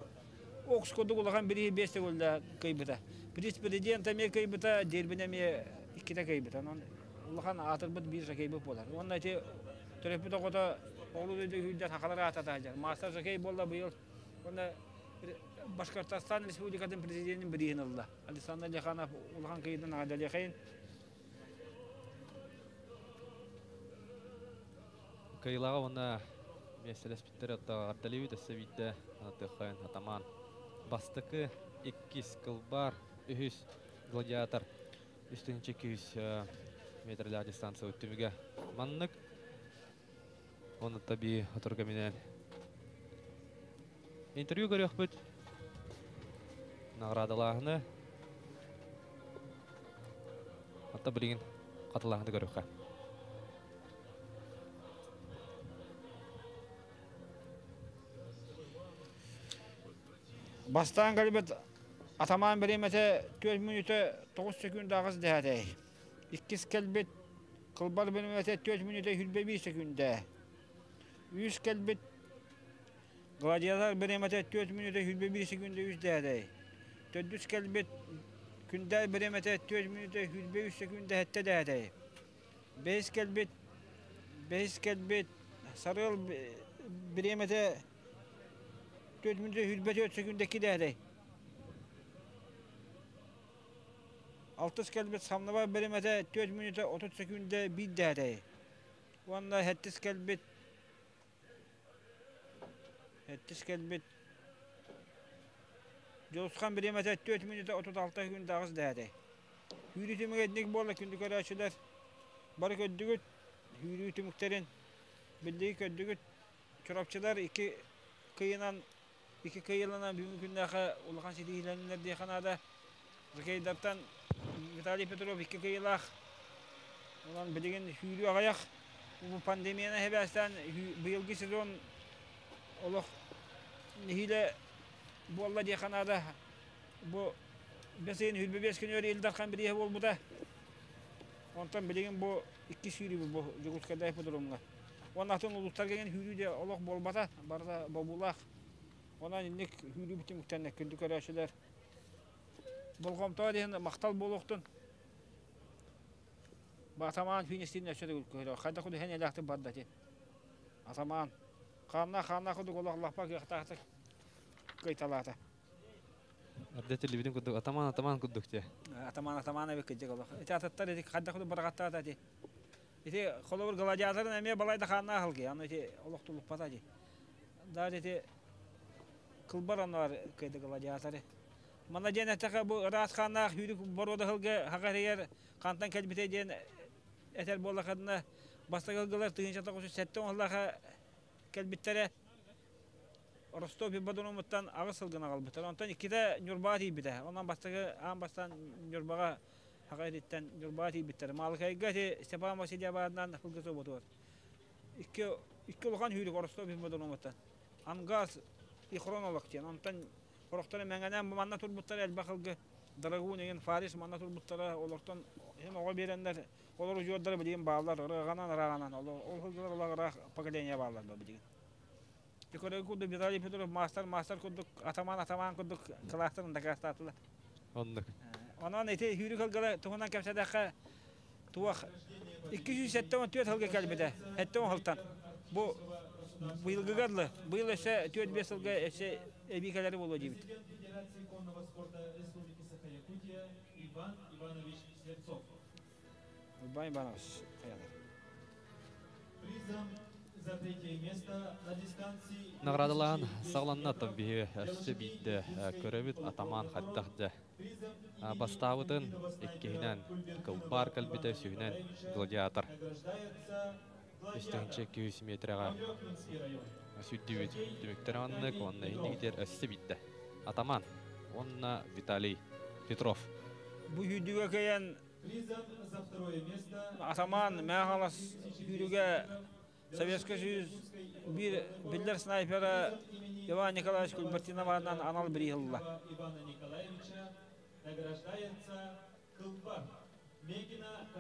Speaker 2: Окс курдук улахан бирииһи биэс төгүллэ кыайбыта. Приз президент эмиэ кыайбыта, Дербин эмиэ иккитэ кыайбыта. Онон улахан аатырбыт биир жокейбыт буолар. Уонна ити төрөппүт оҕото оҕолуу дойду сүүрдэн сахалар аата сылдьар. Маастар жокей буолла быйыл. Уонна Башкортостан Республикатын президенин бирииһин ылла. Александр Леханов улахан кыйыытын эҕэрдэлиэхэйин.
Speaker 1: Кыайыылааҕа уонна миэстэлэспиттэр эҕэрдэлиибит өссө биирдэ анатыаххайын атамаан. Бастакы, иккис кылбаар. Үһүс Гладиатор 3200 метрлээх дистанция түмүгэ маннык. Оны таби оторгаминен интервью көрүөхпүт. Наградалааһыны. Атта билигин катылааһыны көрүөххэ.
Speaker 2: Бастаан кэлбит атамаан бириэмэтэ 4 мүнүүтэ 9 секунд аҕыс дэһэтэй. Иккис кэлбит кылбар бириэмэтэ 4 мүнүүтэ 21 секундэ. Үс кэлбит гладиатор бириэмэтэ 4 мүнүүтэ 21 секундэ үс дэһэтэй. Төрдүс кэлбит күндэл бириэмэтэ 4 мүнүүтэ 23 секундэ сэттэ дэһэтэй. Бэһис кэлбит бэһис кэлбит сарыал бириэмэтэ 4 мүнүүтэ 24 секундэ кидээтэй. Алтыс кэлбит самнаба бириэмэтэ 4 мүнүүтэ 30 секундэ биирдээтэй. Уонна сэттис кэлбит сэттис кэлбит Дьулусхан бириэмэтэ 4 мүнүүтэ 36 секундэ аҕыс дээтэй. Сүүрүү түмүгэ итинник буолла күндү көрөөччүлэр. Бары көрдүгүт сүүрүү түмүктэрин. Биллиги көрдүгүт. Чурапчылар икки кыйынан икки кыйыланан бүгүҥҥү күннээхэ улахан ситиһиилэннилэр диэххэ наада. Жокейдартан Виталий Петров икки кыйылаах. Онон билигин сүүрүү аҕыйах. Бу пандемияны сибээстээн быйылгы сезон олох нэһиилэ буолла диэххэ наада. Бу бэс ыйын 25 күнүгэр Ил Дархан бирииһэ буолбута. Онтон билигин бу икки сүүрүүбүт бу Дьокуускайдаах ипподромҥа. Уонна атын улуустарга иҥэн сүүрүү дьэ олох буолбата, барыта бобуулаах. Онон инник сүүрүүбүт түмүктэннэ күндү көрөөччүлэр. Болҕомтоҕо диэн махтал буолуохтун. Атамаан финистиин өссө төгүл көһөрөр. Хайдах курдук эн элээхтик барда ити. Атамаан. Хааннаах хааннаах курдук олох лаппа кыахтаахтык кыайталаата.
Speaker 1: Эрдэ телевидение курдук атаман атаман курдук те.
Speaker 2: Атаман атаман эбит кырдьык олох. Ити ататтар ити хайдах курдук бараҕаттаата ити. Ити холобур гладиаторын эмиэ балайда хааннаах ылгы. Аны ити олох тулуппата ди. Даже ити кылбар оннугар кыйды гладиаторы. Манна диэн эттэхэ бу ыраас хааннаах сүүрүк боруода сылгы хаха иһигэр хантан кэлбитэ диэн этэр буоллаххына бастакы ылгылар 1907 оҥоһуллаха кэлбиттэрэ. Ростов ипподромуттан аҕыс сылгыны аҕалбыттар. Онтон иккитэ Ньурбаҕа тиийбитэ. Онон бастакы аан бастаан Ньурбаҕа Саха иһиттэн Ньурбаҕа тиийбиттэр. Маалыкайга ити Степан Васильев аатынан сылгы собуотугар. Икки, икки улахан сүүрүк Ростов ипподромуттан. Ангаз и хронолог диэн. Онтон сорохторо мэҥэнэн манна турбуттара элбэх сылгы. Драгун игин Фарис манна турбуттара. Олортон иһин оҕо биэрэннэр олор удьуордара билигин бааллар. Ырааҕынан ырааҕынан. Ол сылгылар олох ыраах поколение бааллар билигин. Көрөр курдук Виталий Петров маастар маастар курдук атаман атаман курдук кылаастарын дакаастаатылар.
Speaker 1: Оннук.
Speaker 2: Онон ити сүүрүк сылгылар туһунан кэпсэтэххэ туох 274 сылга кэлбитэ. 70 сылтан. Бу быйылгыга дылы. Быйыл өссө 4-5 сылга өссө эбии кэлэри буолуо диибит.
Speaker 7: Иван Иванович Слепцов.
Speaker 2: Иван Иванович хайалар.
Speaker 7: Призом за третье место на дистанции
Speaker 1: Наградалаан саҕаланна оттон биһи өссө биирдэ көрөбүт атаман хайдах дьэ бастаабытын иккиһинэн кылбаар кэлбитэ үсүһүнэн гладиатор үс тыһыынча 200 метрэҕэ сүрдүүбүт түмүктэр оннук уонна иннигитер өссө биирдэ атаман уонна Виталий Петров.
Speaker 2: Бу сүүрдүүгэ кыайан Атаман Мэхалас сүүрүүгэ Советский Союз биир биллэр снайпера Иван Николаевич Кульбертинов аатынан анал бирииһи ылла.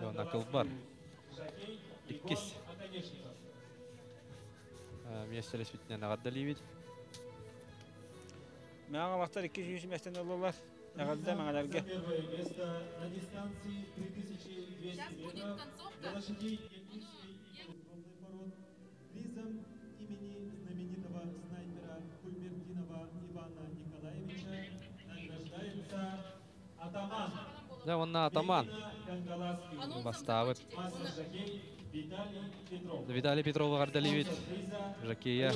Speaker 1: Уонна Кылбар иккис миэстэлэспитинэн эҕэрдэлиибит.
Speaker 2: Мэҥэ 200 миэстэни ыллылар. Эҕэрдэ мэҥэлэргэ.
Speaker 7: Первое место на дистанции 3200 метров для лошадей пород призом имени знаменитого снайпера Кульбертинова Ивана Николаевича награждается атаман.
Speaker 1: Дьэ, уонна атаман бастаабыт. Виталий Петров эҕэрдэлиибит. Жокея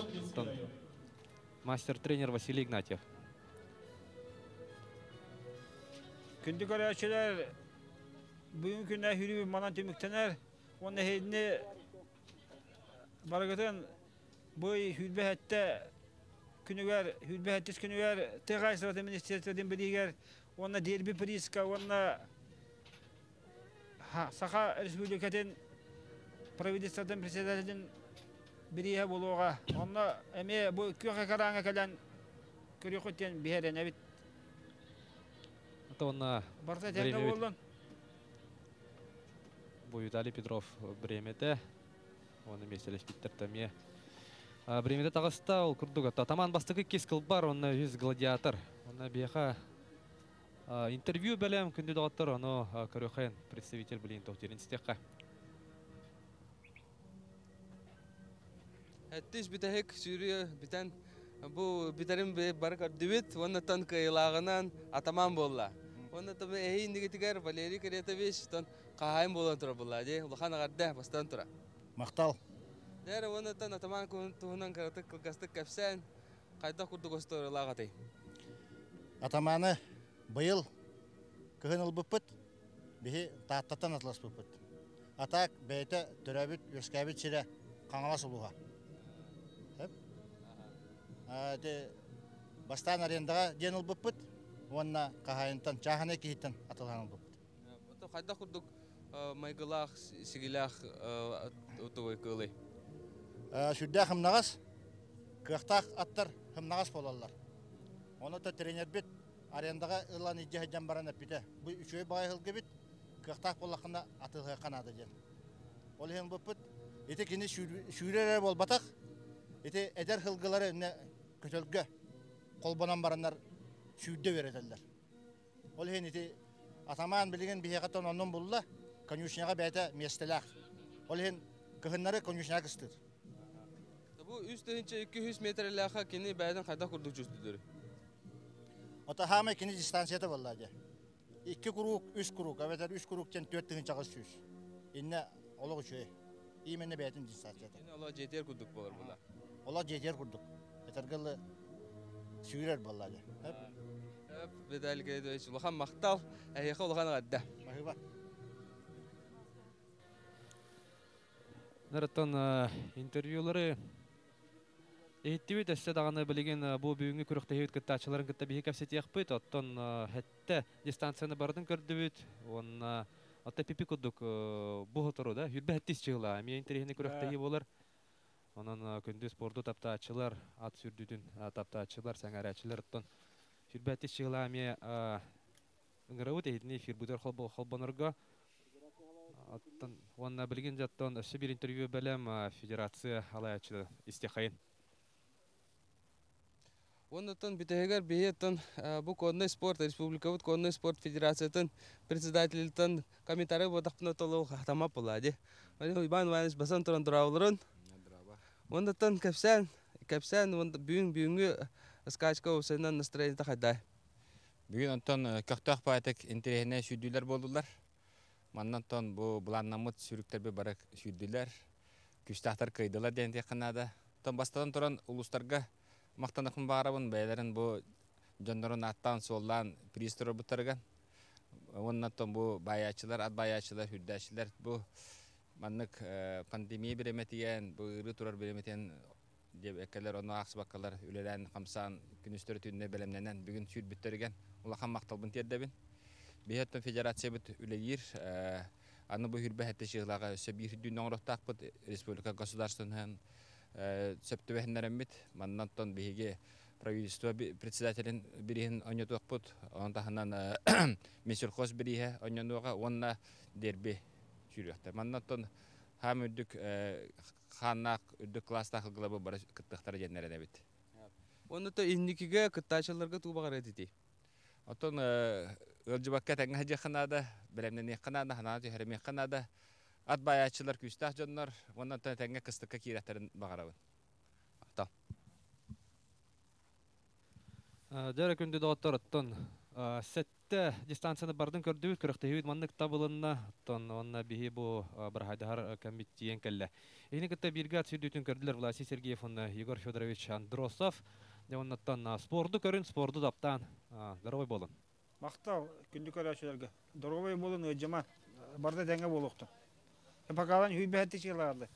Speaker 1: мастер-тренер Василий Игнатьев.
Speaker 2: Күндү көрөөччүлэр, бүгүн күнэ хүрүү манан түмүктэнэр. Уонна эһигини барыгытын бу хүрбэ хэттэ күнүгэр, хүрбэ хэттис күнүгэр тыа хаһаайыстыбатын министерствотын билиигэр уонна Дерби прииска уонна Саха Республикатын правительствотын председателин бирииһэ буолуоҕа. Онно эмиэ бу күөх экраҥҥа кэлэн көрүөххүт диэн биһирэнэбит.
Speaker 1: Онно
Speaker 2: Барыта этэҥҥэ буоллун.
Speaker 1: Бу Виталий Петров бириэмэтэ. Оны миэстэлэспиттэр эмиэ. Бириэмэтэ таҕыста, ол курдук. Атаман бастакы иккис кылбар, онно үһүс гладиатор. Онно биэха интервью бэлэм күндү доҕоттор, ону көрүөххэ представитель билин тохтирин истиэххэ.
Speaker 3: Эттис бүтэһик сүүрүү бүтэн бу бүтэрин бары көрдүбүт уонна кыайылааҕынан атаман буолла. Уонна эһи иннигитигэр Валерий Каретович тон хаһаайын буолан турар буолла дии. Улахан аҕарда бастан тура.
Speaker 14: Махтал.
Speaker 3: Дэр уонна атаман туһунан кыратык кылгастык кэпсээн хайдах курдук остуоруйалаах
Speaker 14: Атаманы быйыл кыһын ылбыппыт, биһи Тааттаттан атыласпыппыт. Атаак бэйэтэ төрөөбүт, үөскээбит сирэ Хаҥалас улууһа. Бастаан арендаҕа диэн ылбыппыт уонна хаһаайынтан, чааһынай киһиттэн атылаан ылбыппыт.
Speaker 3: Хайдах курдук майгылаах, сигилээх тугуй кыылый?
Speaker 14: Сүрдээх хымнаҕас, кыахтаах аттар хымнаҕас буолаллар. Ону та тренербит арендаҕа ылан илдьэ сылдьан баран эппитэ. Бу үчүгэй баҕайы сылгыбыт, кыахтаах буоллаххына атыылаһыахха наада диэн. Ол иһин ылбыппыт. Ити кини сүүрэр эрэ буолбатах, ити эдэр сылгылары иннэ көтөлгө холбонон бараннар сүүрдэ үөрэтэллэр. Ол иһин ити атамаан билигин биһиэхэттэн оннун булла, конюшняҕа бэйэтэ миэстэлээх. Ол иһин кыһыннары конюшняҕа кыстыыр.
Speaker 3: Бу 3200 метрлээхэ кини бэйэтин хайдах курдук чувствует?
Speaker 14: Ото хаамай кини дистанцията буолла дьэ. Икки куруук, үс куруук, эбэтэр үс куруук диэн 4800. Иннэ олох үчүгэй. Именно бэйэтин дистанцията.
Speaker 3: Кини олох дьиэтигэр курдук буолар була.
Speaker 14: Олох дьиэтигэр курдук. Этэргэ сүүрэр буолла дьэ.
Speaker 3: Виталий Григорьевич, улахан махтал. Эһиэхэ улахан эҕэрдэ.
Speaker 14: Спасибо.
Speaker 1: Нарыттан интервьюлары иһиттибит, өссө даҕаны билигин бу бүгүҥҥү күрэхтэһиибит кыттааччыларын кытта биһи кэпсэтиэхпит. Оттон хэттэ дистанцияны барытын көрдүбүт. Уонна отто пипи курдук бу хотору да хүрбэ хэттис чыгыла. Эмиэ интэриэһинэй күрэхтэһии буолар. Онон күндү спорду таптааччылар, ат сүрдүтүн таптааччылар, сэҥээрээччилэр оттон хүрбэ хэттис чыгыла эмиэ ыҥырабыт эһитини эфирбытыгар холбонорго. Оттон уонна билигин дьаттан өссө биир интервью бэлэм федерация алаячы истиэхайын.
Speaker 3: Оннуттан бүтэһигэр биһиэттэн бу конный спорт, республикабыт конный спорт федерациятын председателиттэн комментарий буотахпына толу хатамап була ди. Иван Иванович басан туран дорооболорун. Оннуттан кэпсээн, кэпсээн бүгүн бүгүҥҥү скачка усайынан настроение хайдай.
Speaker 15: Бүгүн онтон көхтөөх баайтык интэриэһинэй сүүрдүүлэр буолдулар. Маннан тон бу былааннаммыт сүүрүктэрби бары сүүрдүлэр. Күстаахтар кыйдылар диэн диэххэ наада. Тон бастатан туран улуустарга махтанахпын баарабын бэйэлэрин бу дьоннорун ааттаан суоллаан приз турарбыттарыгар. Уонна тон бу баайааччылар, ат баайааччылар, хүрдээччилэр бу маннык пандемия бириэмэтигэн, бу ыарыы турар бириэмэтигэн диэбэккэлэр, ону аахсыбаккалар үлэлээн, хамсаан, күнүстөрү түүннэ бэлэмнэнэн бүгүн сүүрбүттэригэн улахан махталбын тиэрдэбин. Биһиэттэн федерациябыт үлэлиир, аны бу хүрбэ хэтте чыылаға өссө биир дүн оҥороттаахпыт республика государственныһын сөп түбэһиннэреммит. Маннан тон биһиги правительство председателин бириһин онньотуохпут, онон таһынан Минсельхоз бириһэ онньонуоҕа уонна дерби сүүрүөхтэр. Маннан тон хаам үрдүк хааннаах үрдүк класстаах ылгылабы бары кыттыахтара диэннэрэн эбит.
Speaker 3: Онно то инникиге кыттаачыларга туубаҕар этити.
Speaker 15: Оттон ыалдьыбакка тэҥҥэ сылдьыахха наада, бэлэмнэниэххэ наада, санаа түһэримиэххэ наада. Ат баайааччылар күүстээх дьоннор, уонна оттон тэҥҥэ кыстыкка киирэхтэрин баҕарабын.
Speaker 3: Ата.
Speaker 1: Дьэ күндү доҕоттор, оттон сэтте дистанцияны бардын көрдүбүт, күрэхтэһиибит маннык табылынна, оттон уонна биһи бу бырахайдаһар кэммит тиийэн кэллэ. Ини кытта бииргэ ат сүүрдүүтүн көрдүлэр Власий Сергеев уонна Егор Федорович Андросов. Дьэ оннуттан спорду көрүн, спорду таптаан, здоровый болун.
Speaker 2: Махтал күндү көрөөччүлэргэ. Доруобай буолун ыалдьыма. Барда тэҥҥэ буолуохтун. Покалан үйбэһэтти чыылаарды.